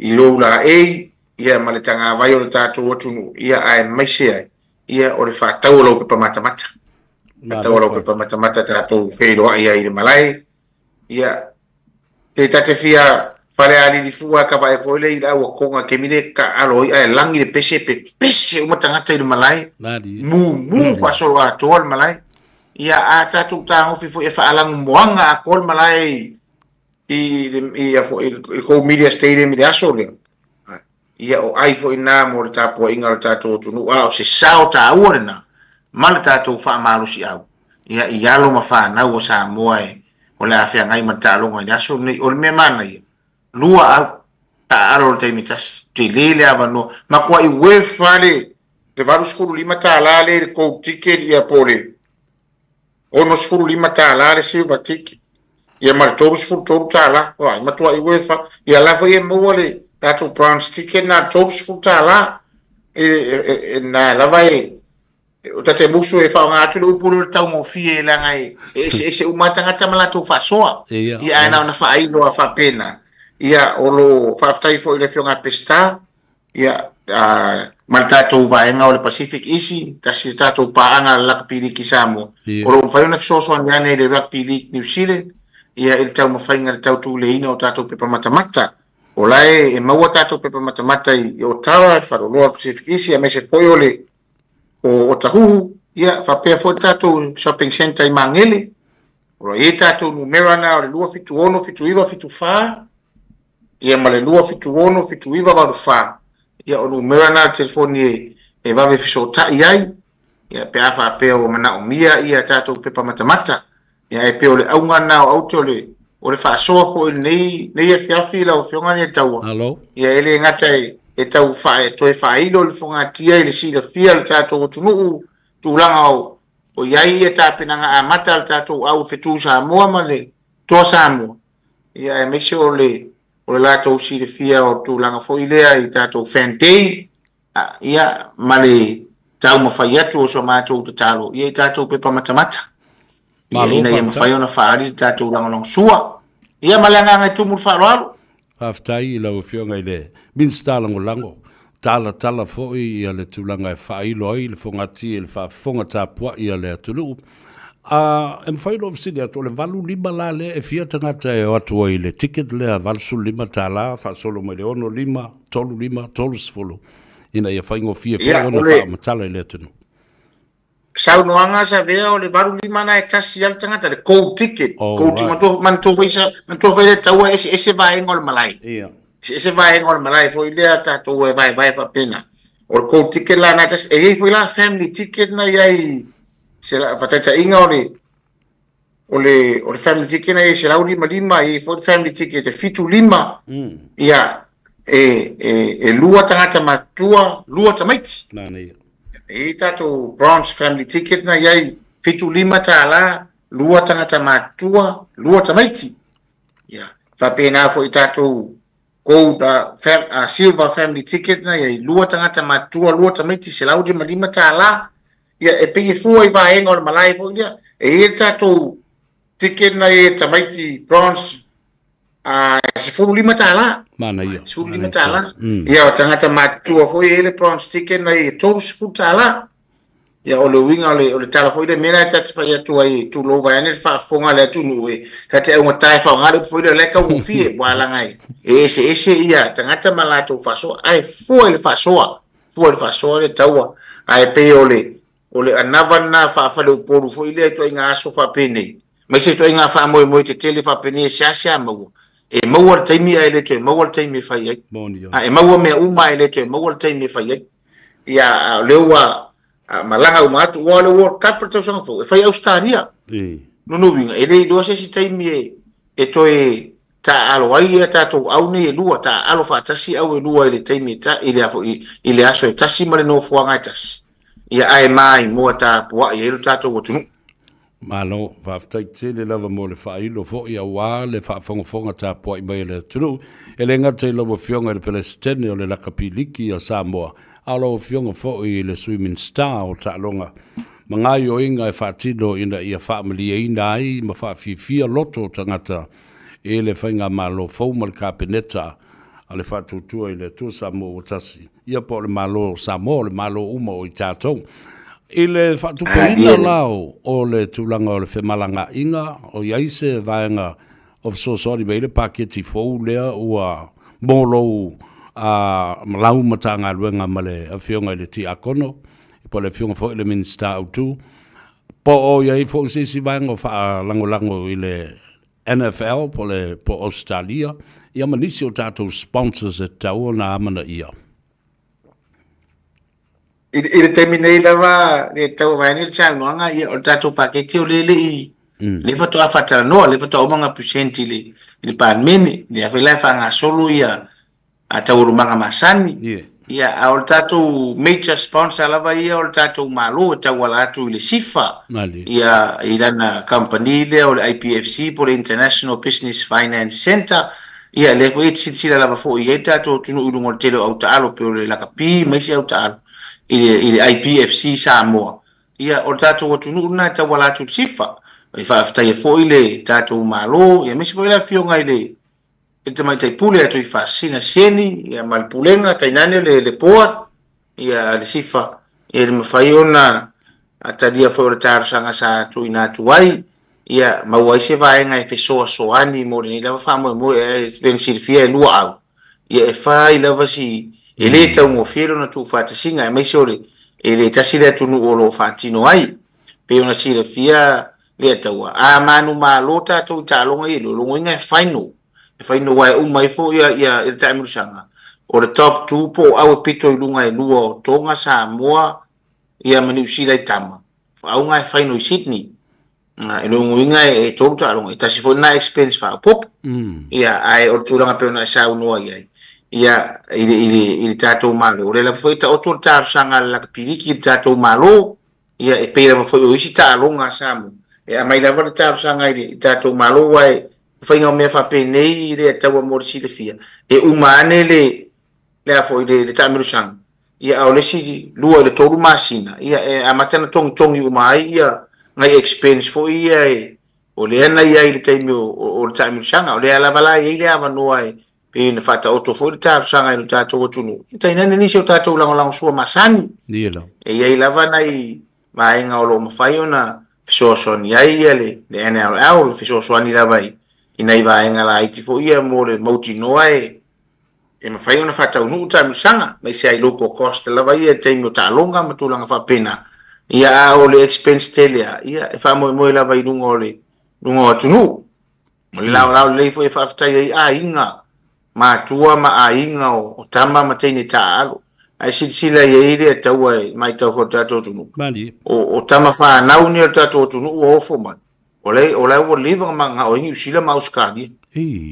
i lou laei, ia, ma le tagavai o le tatou atunuu, ia, aemaise ai, ia, o le faatau o lau pepa matamata. Faatau o lau pepa matamata tatou feiloai ai i le malae, ia, pe ta te fia fale alili fua ka vae foi le i le au akonga ke mile ka alo i ae lagi le pese pe pese uma tagata i le malae, mu mu faasolo atoa le malae. Ia, a tatou tagofi foi e faalagu moaga atoa le malae i le i a foi i Go Media Stadium i le aso lea. Ia, o ai foi na mo le tapuaiga o le tatou atunuu, a o se sao taua lena ma le tatou faamalosiau, ia, i alo ma fanau o Samoa e o le a feagai ma le taaloga i le aso lenei. O le mea manaia, lua au taaalo i le taimi tasi, tele le avanoa, matuai uefa le $85 lea i le gold ticket, ia, po o le $65 le silver ticket, ia ma le $33, ai matuai uefa. Ia la foi e maua le tatou bronze ticket na $30, e na lava e o tate musu e faaaoga atu le upu lea o le taugofie, leaga e eseese uma tagata ma latou faasoa. Ia, ae na ona faailoa faapena. Ia, o lo faafetai foi i le afioga a Peseta, ia, ma le tatou vaega o le Pacific Isi, tasi le tatou paaga le Rugby League i Samoa. O lo o mafai ona fesoasoani ane i le Rugby League New Zealand, ia, i le taumafaiga i le tautuleina o tatou pepa matamata. O la e maua tatou pepa matamata i Otawa, i le Faleoloa o le Pacific Isi, aemaise foi o le o Otahuhu, ia, faapea foi le tatou shopping centre i Magele. O lo o i ai tatou numera na o le 276 79 74, ia, ma le 276 79 84. Ia, o numera na o le telefoni e vave fesootai ai, ia, pe a faapea ua manaomia ia tatou pepa matamata. Ia, e pei o le auga na o aute o le o le faasoa foi lenei nei afiafi lau afioga le taua. Ia, e le gata e tau fa, toe faailo le fogatia i le silafia o le tatou atunuu tulaga o i ai ia tapenaga amata a le tatou au Fetu Samoa ma le Toa Samoa, ia, aemaise o le latou silafia o tulaga foi lea i tatou Fan Day, ia, ma le taumafai atu o so matou tatalo, ia, i tatou pepa matamata, ia, ina ia mafai ona faaali le tatou lagolagosua. Ia, ma le agaga e tumu le faaaloalo. Faafetai i lau afioga i le Minisita Lagolago, talatala foi ia le tulaga e faailo ai le fogatia i le faafofoga tapuai a le atunuu. E mafai ona fesili atu, o le 85 la lea e fia tagata e o atu ai i le ticket lea $85 faasolo mai le 65 35 30, ina ia faigofie foi ona faamatala i le atunuu. Saunoaga sa vea o le 85 na e tasi a le tagata, le gold ticket. Gold ticket, manatua foi le taua eseese vaega o le malae. Eseese vaega o le malae foi lea tatou e vaevae faapena. O le gold ticket la na e tasi, e i ai foi la family ticket na i ai, se faataitaiga o le o le o le family ticket na i ai 155, e i ai foi le family ticket e 75. Ia, e lua tagata matutua, lua tamaiti. E i ai tatou bronze family ticket na i ai $75, lua tagata matutua, lua tamaiti. Ia, faapena foi tatou Gold Silver Family Ticket na i ai, lua tagata matutua, lua tamaiti, $155. Ia, e pei e fua i vaega o le malae foi lea. E i ai le tatou ticket na i ai tamaiti bronze, $15. Manaia. $15. Ia, o tagata matutua foi e i ai le bronze ticket na i ai e $30. Ia, o le uiga o le tala foi lea, mea la e ta te fai atu ai, tulou vaeane le faafofoga a le atunuu e, ta te augata e faaaoga le upu foi lea, o la e taugofie, ua laga e eseese ia tagata ma latou faasoa, ae fua i le faasoa, fua i le faasoa le taua, ae pei o le anava lena faafaleupolu foi lea i ituaiga aso faapenei, aemaise ituaiga faamoemoe tetele faapenei e seasea maua, e maua le taimi ae le toe maua le taimi e fai ai. E maua mea uma ae le toe maua le taimi e fai ai. Ia, o lea ua malaga uma atu, ua o le World Cup le tausaga fou, e fai Australia. Lona uiga, e le iloa se isi taimi e toe taaalo ai ia tatou au nei e lua, taaalo faatasi au e lua i le taimi i le aso e tasi ma le nofoaga e tasi. Ia, ae maimoa tapuai ai lo tatou atunuu. Malo, faafetai tele lava mo le faailo foi auā le faafogafoga tapuai mai a le atunuu. E le gata i lau Afioga i le Peresetene o le Lakapi Liki a Samoa, a o lau Afioga foi i le Sui Minisita o Taaloga ma gaoioiga e faatino ina ia faamalieina ai ma faafiafia loto o tagata i le Faigamalo fou ma le Kapeneta a le Faatuatua i le Atua Samoa ua tasi, ia po o le Malo o Samoa, o le Malo uma o i tatou. I le faatupeina la o le tulaga o le femalagaaiga, o i ai se vaega o fesoasoani mai ai le paketi fou lea ua mo lou lau Matagaluega ma le Afioga i le Tiakono, po o le Afioga foi i le Minisita autu, po o i ai foi se isi vaega o faalagolago i le NFL po o le po o Ausetalia, ia ma nisi o tatou sponsors e tatau ona amanaia? I le taimi nei lava, le tau vaai nei le saunoaga, ia, o le tatou paketi o lea e le i, lea faatoa faatalanoa, lea faatoa uma ona present i le Palemene, lea foi la e faagasolo ia taualumaga masani. Ia, a o le tatou major sponsor lava ia o le tatou Malo e tauala atu i le SIFA, ia, i lana kamupani lea o le IPFC po o le International Business Finance Centre. Ia, lea foi e silasila lava foi i ai le tatou atunuu i luga o le tele o autaalo pei o le lakapi ma isi autaalo i le IPFC Samoa. Ia, o le tatou atunuu lena e tauala atu i le SIFA. E faafetaia foi le tatou Malo, ia, aemaise foi le Afioga i le Tamaitai Pule a Tuifasina Sieni, ia, ma le Pulega, tainane le board, ia, le SIFA, ia, le mafai ona talia foi o le talosaga sa tuuina atu ai, ia, maua ai se vaega e fesoasoani mo lenei lava faamoemoe, e pei ona silafia e lua au, ia, e fai lava si, e le taugofie lona tuufaatasiga, aemaise o le, e le tasi le atunuu o lo o faatino ai, pei ona silafia le taua, a manumalo tatou i taaloga ia, lologoina e final, e final wae uma ai foi ia le taamilosaga, o le top 2 po o au e pito i luga e lua o Tonga, Samoa, ia ma Niu Sila i tama, auga e final i Sydney, e logoina e tolu taaloga, e tasi foi na expense faaopoopo, ia, ae o le tulaga pei ona e saunoa i ai, ia, i le tatou Malo, o le lava foi taoto le talosaga a le lakapiliki i le tatou Malo, ia, e pei lava foi o isi taaloga a Samoa, e aumai lava le talosaga i le tatou Malo, aua e faiga o mea faapenei i le taua mo le silafia, e uma ane le a foi le taamilosaga, ia, a o le isi 2 i le 3 masina, ia, e amata na togitogi uma ai ia nai expense foi ia e o lea na i ai i le taimi o le taamilosaga, o lea lava la e i ai le avanoa e pei ona faataoto foi le talosaga i le tatou atunuu, e tainane nisi o tatou lagolagosua masani, e i ai lava nai vaega o lo o mafai ona fesoasoani ai ia le NLL, le fesoasoani lava i nai vaega laiti foi ia mo le mautinoa e mafai ona faataunuu taamilosaga, aemaise ai local cost lava ia i le taimi o taaloga ma tulaga faapena, ia, a o le expense tele a, ia, e faamoemoe lava i luga o le luga o atunuu. O le laolao lelei foi e faafetai ai aiga matua ma aiga o tama ma teine taaalo. Ae silasila i ai le taua e matau foi o le tatou atunuu. O tama whanau ni o le tatou atunuu ua ofo mai. O le ua leva ma ngao i Niu Sila ma Australia.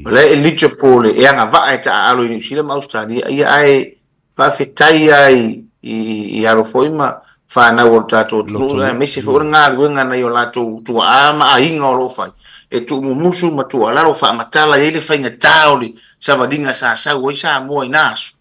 O le eligible e anga vaa e taaalo i Niu Sila ma Australia. Ia ae faafetai ai i alo foi ma whanau o le tatou atunuu. Aemaise foi o le galuega nai o latou tuaa ma aiga o lo o fai. e tuumumusu ma tuualalo faamatala i ai le faigatā o le savaliga sa sau ai Samoa i na aso.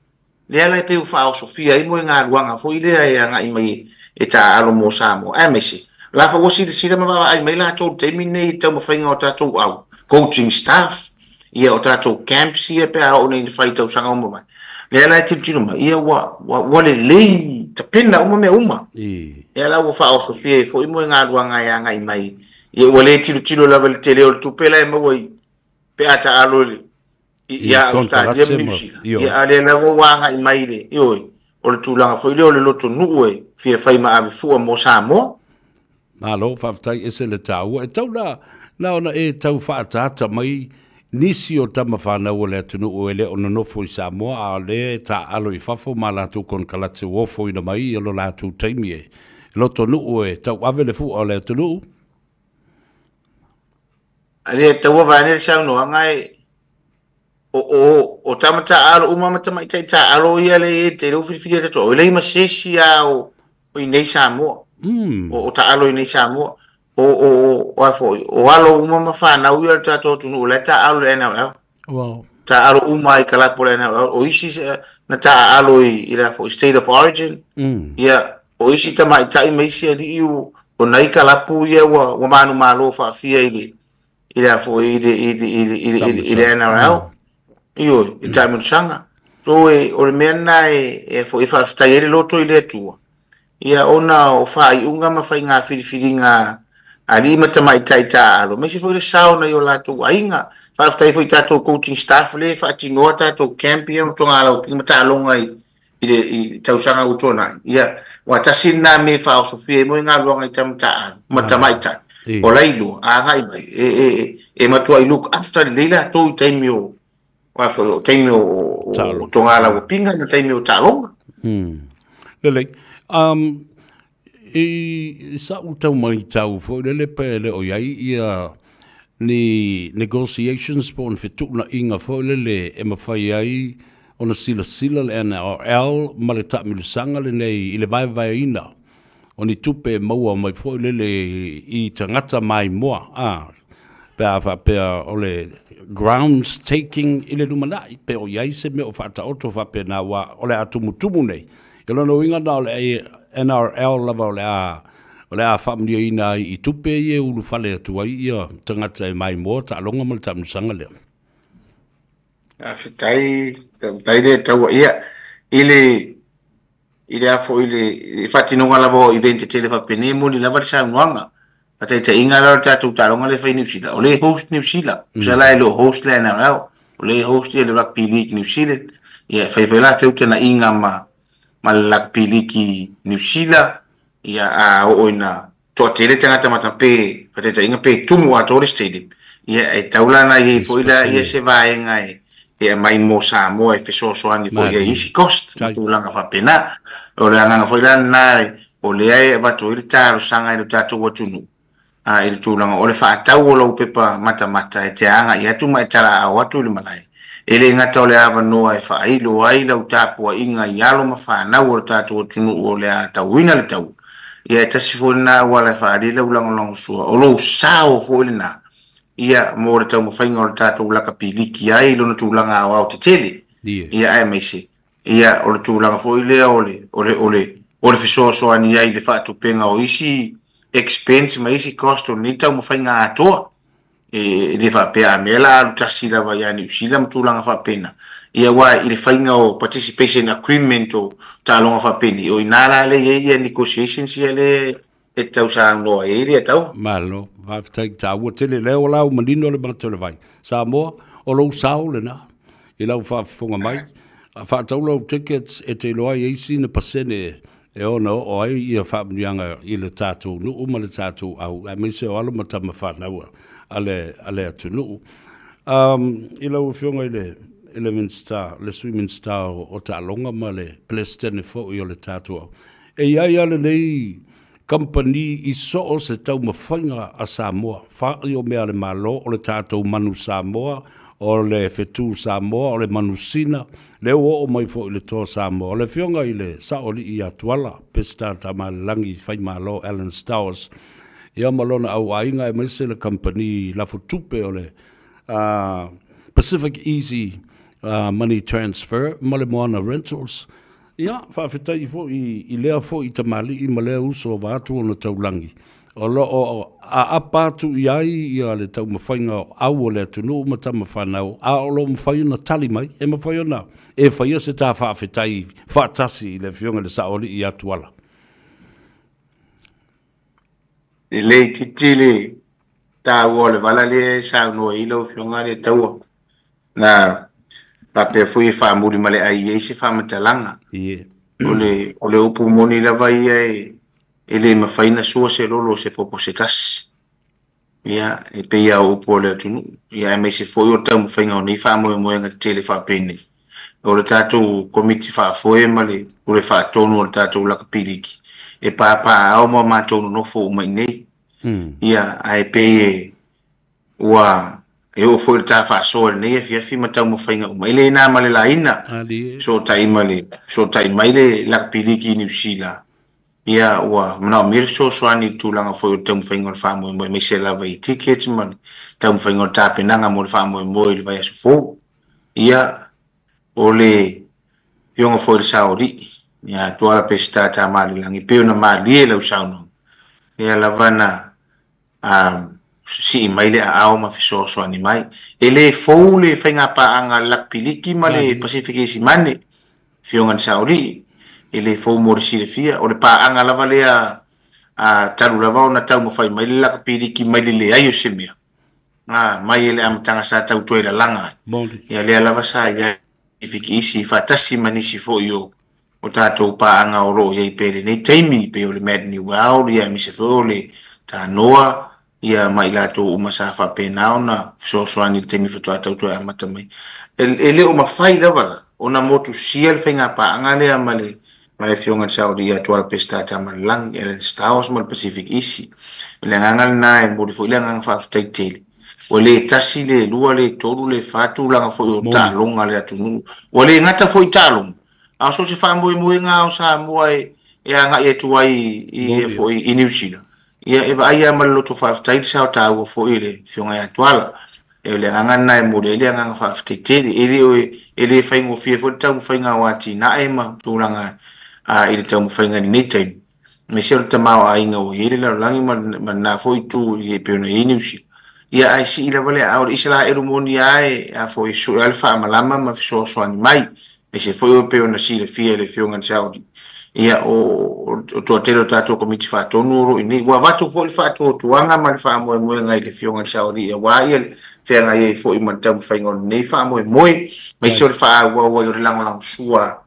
Lea la e pei ua faaosofia ai moegaluaga foi lea e agai mai e taaalo mo Samoa, aemaise o la foi ua silasila ma vaavaai mai latou i le taimi lenei i le taumafaiga o tatou au coaching staff, ia o tatou camps ia pe a oo nei ina fai i tausaga ua mavae. Lea la e tilotilo mai, ia ua, ua, ua lelei tapena uma mea uma. Lea la ua faaosofia ai foi moegaluaga e agai mai, ia ua le tilotilo lava i le tele o le tupe la e maua i pe a taalo i le ia Australia ma Niu Sila. Ia, a lea lava ua agai mai i le, ioe, o le tulaga foi lea o le lotonuu e fia fai ma ave fua mo Samoa. Malo, faafetai, ese le taua. E tau la, na ona e tau faaataata mai nisi o tama fanau o le atunuu e le o nonofo i Samoa, a o lea e taaalo i fafo ma latou konekarate ua ofoina mai ia lo latou taimi e lotonuu e tauave le fua o le atunuu. A lea taua vaeane le saunoaga e o o o tama taaalo uma ma tamaitai taaalo ia le i te leu filifili atu o lei ma sesi a o o i nei Samoa. O o taaalo i nei Samoa. O o o a foi o alo uma ma whanau ia le tātou atunuu la e taaalo le NRL. Wow. Taaalo uma i kalapu le NRL. O isi na taaalo i la foi State of Origin. Ia o isi tamaitai ma isi alii o o nai kalapu ia ua ua manumalo faafia i le i le a foi i le i le i le i le i le, i le NRL. Ioe, i taamilosaga. So e o le mea lena e e foi e faafetai ai le loto i le Atua. Ia ona o faaiuga ma faiga filifiliga a alii ma tamaitai taaalo, aemaise foi le sao nai o latou aiga. Faafetai foi i tatou coaching staff lea e faatinoa tatou camp ia ma togalaupi ma taaloga i i le i tausaga ua tuanai. Ia, aua tasi lena mea e faaosofia ai moi galuega i tama taaalo ma tamaitai. O la iloa, a agai mai, e, e, e matuai look after lelei latou i taimi o, a foi, o taimi o, o, o togalauapiga ma taimi o taaloga. Lelei. I sa'u tau matau foi lele pe le o i ai ia ni negotiations po o ni fetuunaiga foi lele e mafai ai ona silasila le NRL ma le taamilosaga lenei i le vaevaeina o ni tupe e maua mai foi lele i tagata maimoa a pe a faapea o le grounds taking i le lumanai pe o i ai se mea o faataoto faapena aua o le a tumutumu nei. I lona uiga na o le NRL lava o le a o le a faamanuiaina ai i tupe ia e ulufale atu ai ia tagata e maimoa taaloga ma le taamilosaga lea. Faafetai, faafetai le taua. Ia, i le i le a foi i le faatinoga lava o event tetele faapenei, e moni lava le saunoaga. Faataitaiga la o le tatou taaloga lea e fai i Niu Sila, o lea e host Niu Sila. Tusa la e le o host le NRL, o lea e host ia le Rugby League New Zealand. Ia e fai foi la feutanaiga ma ma le Rugby League Niu Sila, ia a oo ina toatele tagata matape, faataitaiga pe tumu atoa le stadium, ia e tau la ona i ai foi la ia se vaega e e aumai mo Samoa e fesoasoani foi i ai isi cost ma tulaga faapena. O le agaga foi la lena o lea e avatu ai le talosaga i lo tatou atunuu a i le tulaga o le faatau o lau pepa matamata e te agai atu ma e talaao atu i le malae. E le gata o le avanoa e faailo ai lau tapuaiga i alo ma fanau o le tatou atunuu o le a tauina le taua, ia e tasi foi lena auala e faaali ai lau lagolagosua, o lou sao foi lena ia mo le taumafaiga o le tatou lakapi liki ai i lona tulaga aoao tetele, ia aemaise ia o le tulaga foi lea o le o le o le o le fesoasoani ai i le faatupenga o isi expense ma isi cost o lenei taumafaiga atoa. E le faapea a mea la alu tasi lava ia Niu Sila ma tulaga faapena. Ia aua i le faiga o participation agreement o taaloga faapenei, o i ina la lea e i ai ia negotiations ia lea e tau saunoa ai lea tau. Malo, faafetai taua tele lea ua lau manino le manatu o le vai. Samoa, o lou sao lena i lau faafofoga mai. A faatau lau tickets e te iloa ai e isi na pasene e ono oo ai ia faamanuiaga i le tatou nuu ma le tatou au, aemaise o alo ma tama fanau a le, a le atunuu. I lau Afioga i le, i le Minisita, le Sui Minisita o, o Taaloga ma le Peresetene foi o le tatou au, e i ai lava lenei kamupani i so o se taumafaiga a Samoa, fai o mea a le Malo, o le tatou manu Samoa, o le fetu Samoa, o le manusina, lea ua oo mai foi i le Toa Samoa. O le Afioga i le Saoalii ia Tuala, Peseta Tamaalelagi Faimalo Alan Stowers, ia ma lona auaiga aemaise le kamupani lafotupe o le Pacific Easy Money Transfer ma le Moana Rentals. Ia, faafetai foi i lea foi tamalii ma lea uso vaeatu ona taulagi, o lo o aapa atu i ai ia le taumafaiga o au o le atunuu ma tama fanau, a o lo o mafai ona tali mai, e mafai ona e faia se ta faafetai faatasi i le Afioga i le Saoalii ia Tuala. Lelei titi le taua o le vala lea e saunoa i ai lau Afioga Aletaua. Na faapea foi e faamuli ma le ai i ai se faamatalaga. O le, o le upu moni lava ia e, e le mafai na sua se lolo o se popo se tasi. Ia, e pei lava o upu a le atunuu, ia aemaise foi o le taumafaiga o nei faamoemoega tetele faapenei. O le tatou Komiti Faafoe ma le Pule Faatonu o le tatou Lakapi Liki, e papaaao ma matou nonofo uma i inei. Ia, ae pei e ua e oo foi i le ta faasoa i lenei afiafi ma taumafaiga uma. E le na ma le laina, fesootai ma le, fesootai mai le Lakapi Liki i Niu Sila, Ia, ua manaomia le fesoasoani i le tulaga foi o le taumafaiga o le faamoemoe, aemaise lava i tickets ma le taumafaiga o le tapenaga mo le faamoemoe i le vaiaso fou. Ia, o le Afioga foi i le Saoalii, ia Tuala Peseta Tamaalelagi, pei ona malie lau saunoaga, lea lava na a sii mai le aao ma fesoasoani mai. E le fou le faigapaaga a le Lakapi Liki ma le Pasefika Isimane, Afioga i le Saoalii, e le fou mo le silafia. O le paaga lava lea a talu lava ona taumafai mai le Lakapi Liki mai le leai o se mea, a mai e le amataga sa tau toe lalaga ai. Ia lea lava sa i ai Pasefika Isi faatasi ma nisi foi o o tatou paaga o lo o i ai pea i lenei taimi, pei o le Mad New World, ia aemaise foi o le Tanoa, ia ma i latou uma sa faapena ona fesoasoani i le taimi faatoa tau toe amata mai. E, e le o mafai lava la ona motusia le faiga paaga lea ma le ma le Afioga i le Saoalii ia Tuala Peseta Tamalelangi, Ellen Stowers ma le Pacific Isi. O le agaga lena e momoli foi le agaga faafetai tele. Ua le tasi, le lua, le tolu, le fa tulaga foi o taaloga a le atunuu. Ua le gata foi i taaloga, A o so o se faamoemoega lava o Samoa e agai atu ai i, foi i Niu Sila, ia e vaai lava ma le loto faafetai le sao taua foi i le Afioga ia Tuala. E o le agaga lena e momoli ai le agaga faafetai tele. E le o e le faigofie foi le taumafaiga o atinae ma tulaga i le taumafaiga i lenei taimi. aemaise o le tamaoaiga ua i ai le lalolagi ma lena foi itu e pei ona i ai Niu Sila. Ia ae sii lava le aao o le Isaraelu moni lava e a foi e sue lava le faamalama ma fesoasoani mai, aemaise foi o pei ona silafia e le Afioga i le Saoalii, ia o le toatele o tatou Komiti Faatonu o lo o i inei. Ua avatu foi le faatuatuaga ma le faamoemoega i le Afioga i le Saoalii aua le feagai ai foi ma le taumafaiga o lenei faamoemoe, aemaise o le faaauau ai o le lagolagosua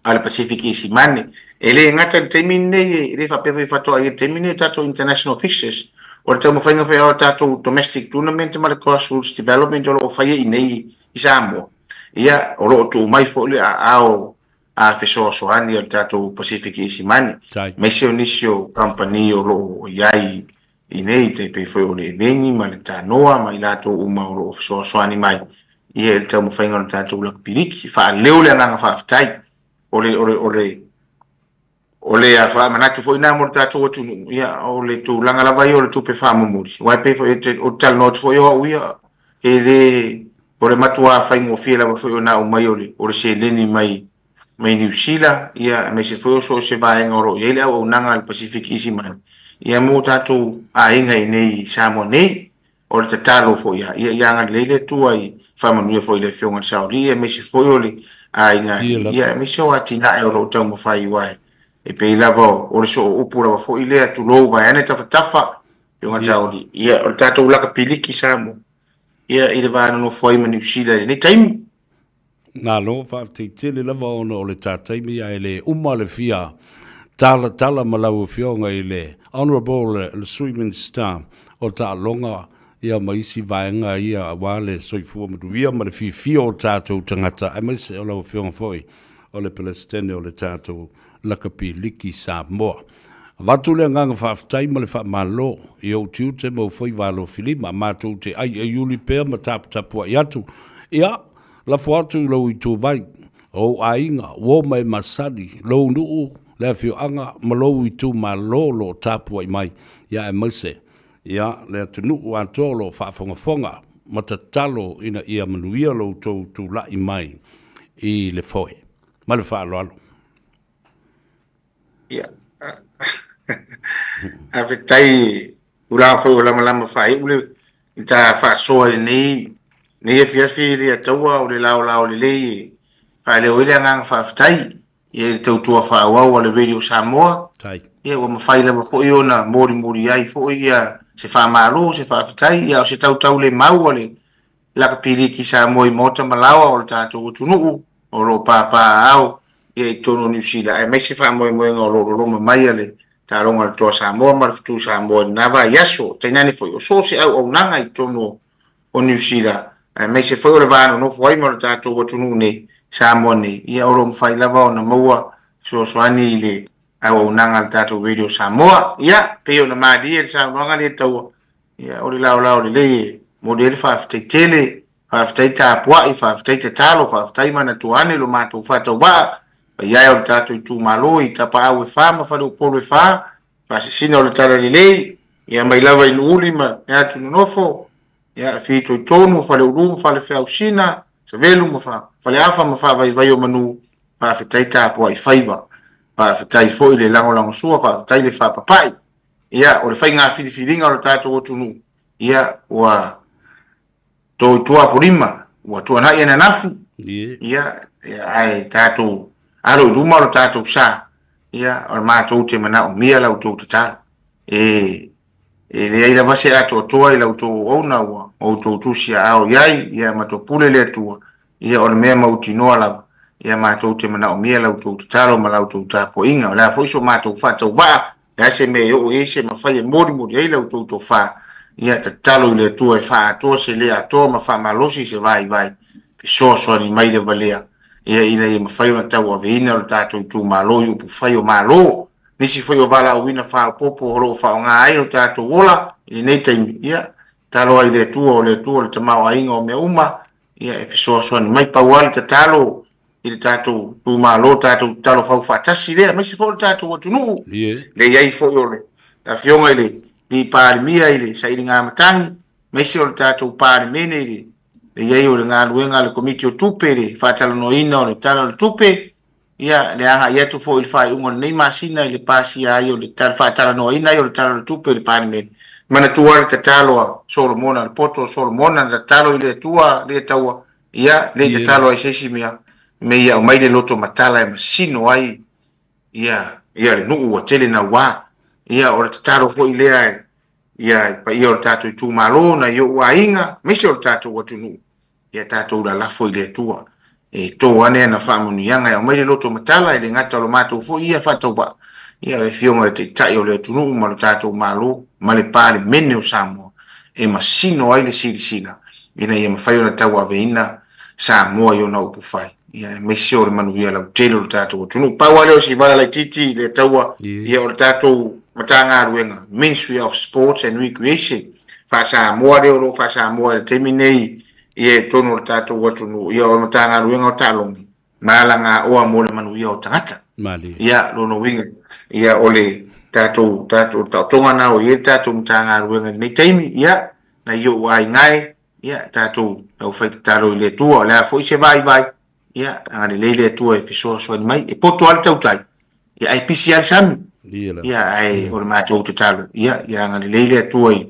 a le Pacific Isimane. E le gata i le taimi lenei, e le faapea foi faatoa i ai i le taimi lenei o tatou international fixtures, o le taumafaiga foi o le tatou domestic tournament ma le grassroots development o lo o faia i inei i Samoa. Ia, o lo o tuu mai foi le aao a fesoasoani a le tatou Pacific Isimane, aemaise o nisi o kamupani o lo o i ai i inei, tai pei foi o le Eveni ma le Tanoa ma i latou uma o lo o fesoasoani mai ia i le taumafaiga o le tatou lakapi liki. Faaleo le agaga faafetai. O le, o le, o le, o le faamanatu foi lena mo le tatou atunuu, ia, o le tulaga lava ia o le tupe faamomoli. Aua e pei foi o te talanoa atu foi o au ia, e le, o le matuā faigofie lava foi ona aumai o le, o le seleni mai mai Niu Sila, ia, aemaise foi o so o se vaega o lo o i ai le auaunaga a le Pacific Easy Money, ia, mo tatou aiga i inei i Samoa nei. O le tatalo foi ia, ia, ia agalelei le Atua i faamanuia foi i le Afioga i le Saoalii, aemaise foi o le aiga, ia, aemaise o atinae o lo o taumafai, aua e pei lava o le soo upu lava foi lea, tulou, vaeane tafatafa, Afioga i le Saoalii, ia, o le tatou lakapi liki Samoa, ia, i le va nonofo ai ma Niu Sila i lenei taimi. Malo, faafetai tele lava ona o le ta taimi ae le uma le fia talatala ma lau Afioga i le Honourable le Sui Minisita o Taaloga ia ma isi vaega ia aua le soifua manuia ma le fiafia o tatou tagata aemaise o lau Afioga foi o le Peresetene o le tatou Lakapi Liki Samoa. Avatu le agaga faafetai ma le faamalo i ou tiute ma ou faiva alofilima, matou te aiaiuli pea ma taputapuai atu. Ia, lafo atu i lou ituvai, o ou aiga, uo ma e masani, lou nuu, le afioaga ma lou itumalo o lo o tapuai mai, ia aemaise ia le atunuu atoa o lo o faafogafoga ma tatalo ina ia manuia lo outou tulai mai i le foe. Ma le faaaloalo. Ia, faafetai tulaga foi o lamalama faaiu le ta faasoa i lenei nei afiafi le taua o le laolao lelei e faaleo ai le agaga faafetai ia i le tautua faaauau a le Radio Samoa. Ia ua mafai lava foi ona molimoli ai foi ia se faamalo, se faafetai, ia o se tautaulemau a le Lakapi Liki Samoa i Maota ma Laoa o le tatou atunuu o lo o papaaao ia i totonu o Niu Sila, aemaise faamoemoega o lo o loloma mai a le taaloga a le Toa Samoa ma le Fetu Samoa i lena vaiaso. Tainane foi o so o se auaunaga i totonu o Niu Sila, aemaise foi o le va nonofo ai ma le tatou atunuu nei, Samoa nei, ia o lo o mafai lava ona maua fesoasoani i le auaunaga a le tatou Radio Samoa. Ia, pei ona malie le saunoaga lea taua, ia o le laolao lelei e momoli ai le faafetai tele, faafetai tapuai, faafetai tatalo, faafetai manatua ane lo matou faatauvaa, paia e o le tatou itumalo i Tapaau e 4 ma Faleupolu e 4, faasisina o le Talalelei, ia mai lava i Nuuli ma le atu nonofo, ia fitoitonu, Faleulu ma Falefeausina, Savelu ma Faleafa ma Faavaivai o Manu, faafetai tapuai faiva, faafetai foi le lagolagosua, faafetai le faapapai. Ia, o le faiga filifiliga o le tatou atunuu, ia, ua to i tua Apolima, ua tuanai ananafi, ia, ae tatou alo i luma o le tatou sa, ia, o le matou te manaomia la outou tatalo. E leai lava se atoatoa i la outou auauna ua outou tusiaao i ai, ia ma topule le Atua, ia o le mea mautinoa lava, ia matou te manaomia la outou tatalo ma la outou tapuaiga. O le a foi so matou faatauvaa, le a se mea e oo i ai se mafai e molimoli ai la outou tofa, ia tatalo i le Atua e faaatoa se le atoa ma faamalosi se vaivai, fesoasoani mai le valea, ia ina ia mafai ona tauaveina lo tatou itumalo i upufai o Malo. Nisi foi o valaauina faaopoopo o lo o faaaoga ai lo tatou ola i lenei taimi, ia tatalo ai i le Atua, o le Atua le tamaoaiga o mea uma, ia e fesoasoani mai. Pau lava le tatalo i le tatou itumalo, tatou tatalo fau faatasi lea, aemaise foi o le tatou atunuu. Le i ai foi o le afioga i le Palemia i le sailiga matagi, aemaise o le tatou Palemene i le i ai o le galuega a le Komiti o Tupe, le faatalanoaina o le Tala o le Tupe, ia le agai atu foi i le faaiuga o lenei masina i le pasia ai o le faatalanoaina ai o le Tala o le Tupe i le Palemene. Manatua le tatalo a Solomona, le poto o Solomona, na tatalo i le Atua le taua, ia le tatalo ai se isi mea, me ia aumai le loto matala e masino ai ia le nuu ua tele naua. Ia o le tatalo foi lea ia i paia o le tatou itumalo na i ou aiga, aemaise o le tatou atunuu, ia tatou lalafo i le Atua. E tō ane ana faamanuiaga e aumai le loto matala e le gata o le matou foi ia faatauvaa, ia le afioga i le Taitai o le atunuu ma le tatou Malo ma le Palemene o Samoa e masino ai le silasila ina ia mafai ona tauaveina Samoa i ona upufai, ia aemaise o le manuia lautele o le tatou atunuu. Pau lava lea o si vala laitiiti le taua, ia o le tatou Matagaluega, Ministry of Sports and Recreation, faa-Samoa lea o lo o faa-Samoa i le taimi nei ia i totonu o le tatou atunuu, ia o le Matagaluega o Taaloga ma Alagaoa mo le manuia o tagata. Ia, lona uiga, ia o le tatou taotoga na o i ai le tatou Matagaluega i lenei taimi, ia, nai ou aiga e, ia, tatou taufai tatalo i le Atua, o le a foi se vaivai, ia, agalelei le Atua e fesoasoani mai, e poto lava le tautai, ia, ae pisi lava le sami, ia, ae o le matou tatalo, ia, ia agalelei le Atua i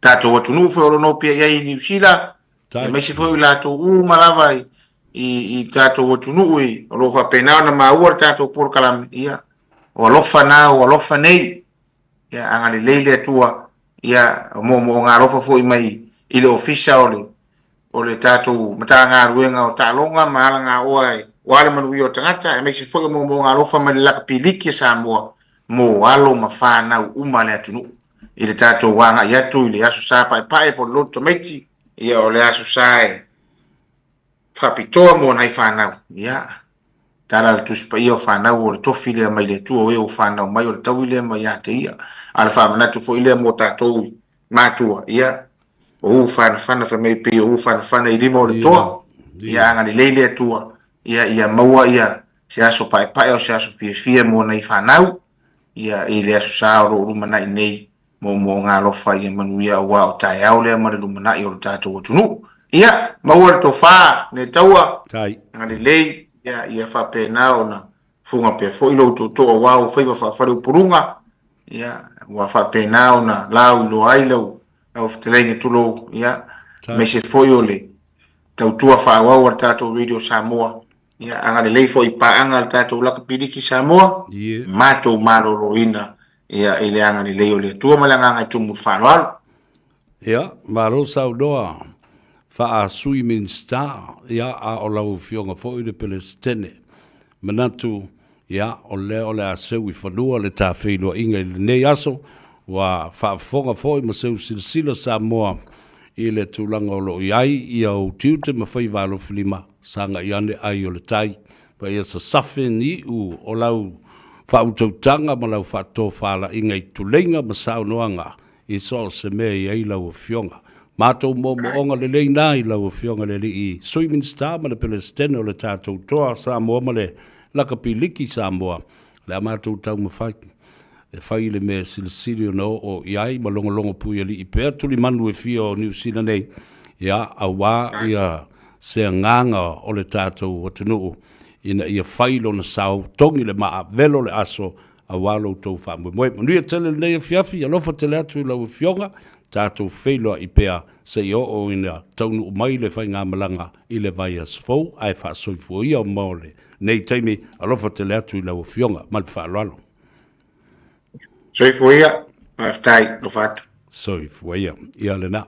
tatou atunuu foi o lo o nopiai ai i Niu Sila, aemaise foi o latou uma lava i tatou atunuu o lo o faapena ona maua le tatou polokalame, ia, o alofa na, o alofa nei, ia, agalelei le Atua, ia, o moomooga alofa foi mai i le ofisa o le tatou Matagaluega o Taaloga ma Alagaoa aua le manuia o tagata, aemaise foi o moomooga alofa mai le Lakapi Liki a Samoa mo alo ma fanau uma a le atunuu. I le tatou agai atu i le aso sa paepae po o le lotu tamaiti, ia o le aso sa e faapitoa mo nai fanau. Ia, tala le Tusi Paia o fanau o le tofi lea mai le Atua o e ua fanau mai o le taui lea mai ia te ia. A o le faamanatu foi lea mo tatou matua, ia, o u fanafana fai mai pei o u fanafana i lima o le toa, ia agalelei le Atua, ia maua ia Se aso paepae o se aso fiafia mo nai fanau ia i le aso sa o loo lumanai nei moomooga alofa ia manuia auā o taeao lea ma le lumana'i o le tatou atunuu. Ia maua le tofā le taua agalelei ia ia faapena ona fuga pea foi lou tootoo auā ua faiva faafaleupoluga ia ua faapena ona lauiloa ai lau lau fetalaiga tulou ia aemaise foi o le tautua faaauau a le tatou Radio Samoa. Ia agalelei foi i paaga a le tatou Lakapi Liki Samoa, matou maloloina ia i le agalelei o le Atua ma le agaga e tumu i le faaaloalo. Ia, malo saunoa faa-Sui Minisita, ia, a o lau Afioga foi le Peresetene. Manatu, ia, o lea o le a seu i fanua le ta feiloaiga i lenei aso, ua faafofoga foi ma seu silasila Samoa i le tulaga o lo o i ai ia ou tiute ma faiva alofilima, sagai ane ai o le tai, ma ia sasafe ni iu o lau faautautaga ma lau faatofalaiga i tuleiga ma saunoaga i so o se mea i ai lau Afioga. Matou moomooga lelei na i lau Afioga le Alii Sui Minisita ma le Peresetene o le tatou Toa Samoa ma le Lakapi Liki Samoa, o le a matou taumafai e fai le mea silisili ona oo i ai ma logologo puialii pea tulimanu e fia o Niu Sila nei, ia, auā ia se agaga o le tatou atunuu ina ia fai lona sao, togi le maa, velo le aso, auā lo outou faamoemoe. Manuia tele lenei afiafi, alofa tele atu i lau Afioga, tatou feiloai pea seia oo ina taunuu mai le faigamalaga i le vaiaso fou, ae faasoifua ia mo lenei taimi, alofa tele atu i lau Afioga. Ma le faaaloalo. Soifua ia, faafetai, alofa atu. Soifua ia, ia lena.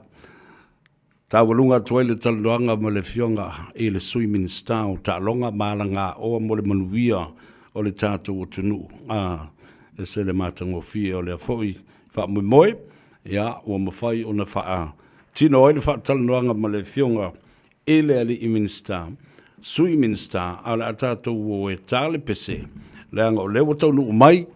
Taualuga atu ai le talanoaga ma le Afioga i le Sui Minisita o Taaloga ma Alagaoa mo le Manuia o le tatou atunuu. A, ese le matagofie o lea foi faamoemoe, ia, ua mafai ona faatino ai le faatalanoaga ma le Afioga i le Alii Minisita, Sui Minisita, a o le a tatou o e ta le pese, leaga o lea ua taunuu mai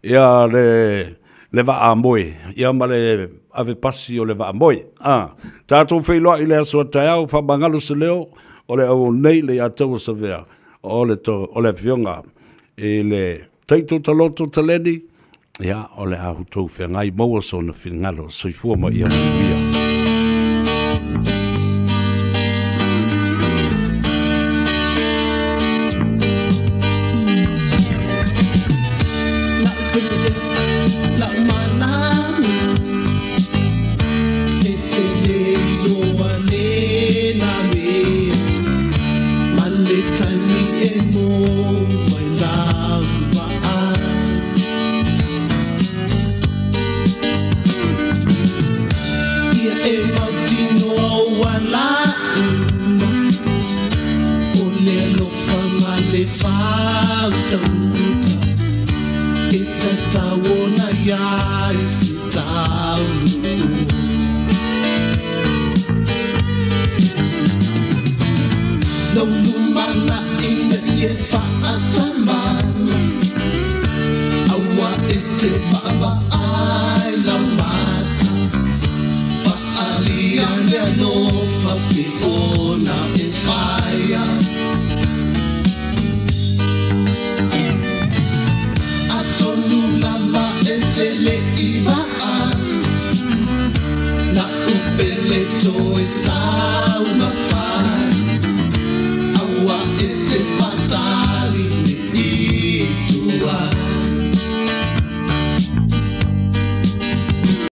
ia le le vaa moe, ia ma le ave pasi o le vaa moe. A, tatou feiloai i le aso a taeao, faamagalo se leo o le auauna nei le ia Taua Savea, o le to, o le Afioga i le Taito Taloto Taleni, ia, o le a outou feagai maua sona finagalo. Soifua ma ia manuia. Alofa pe ona.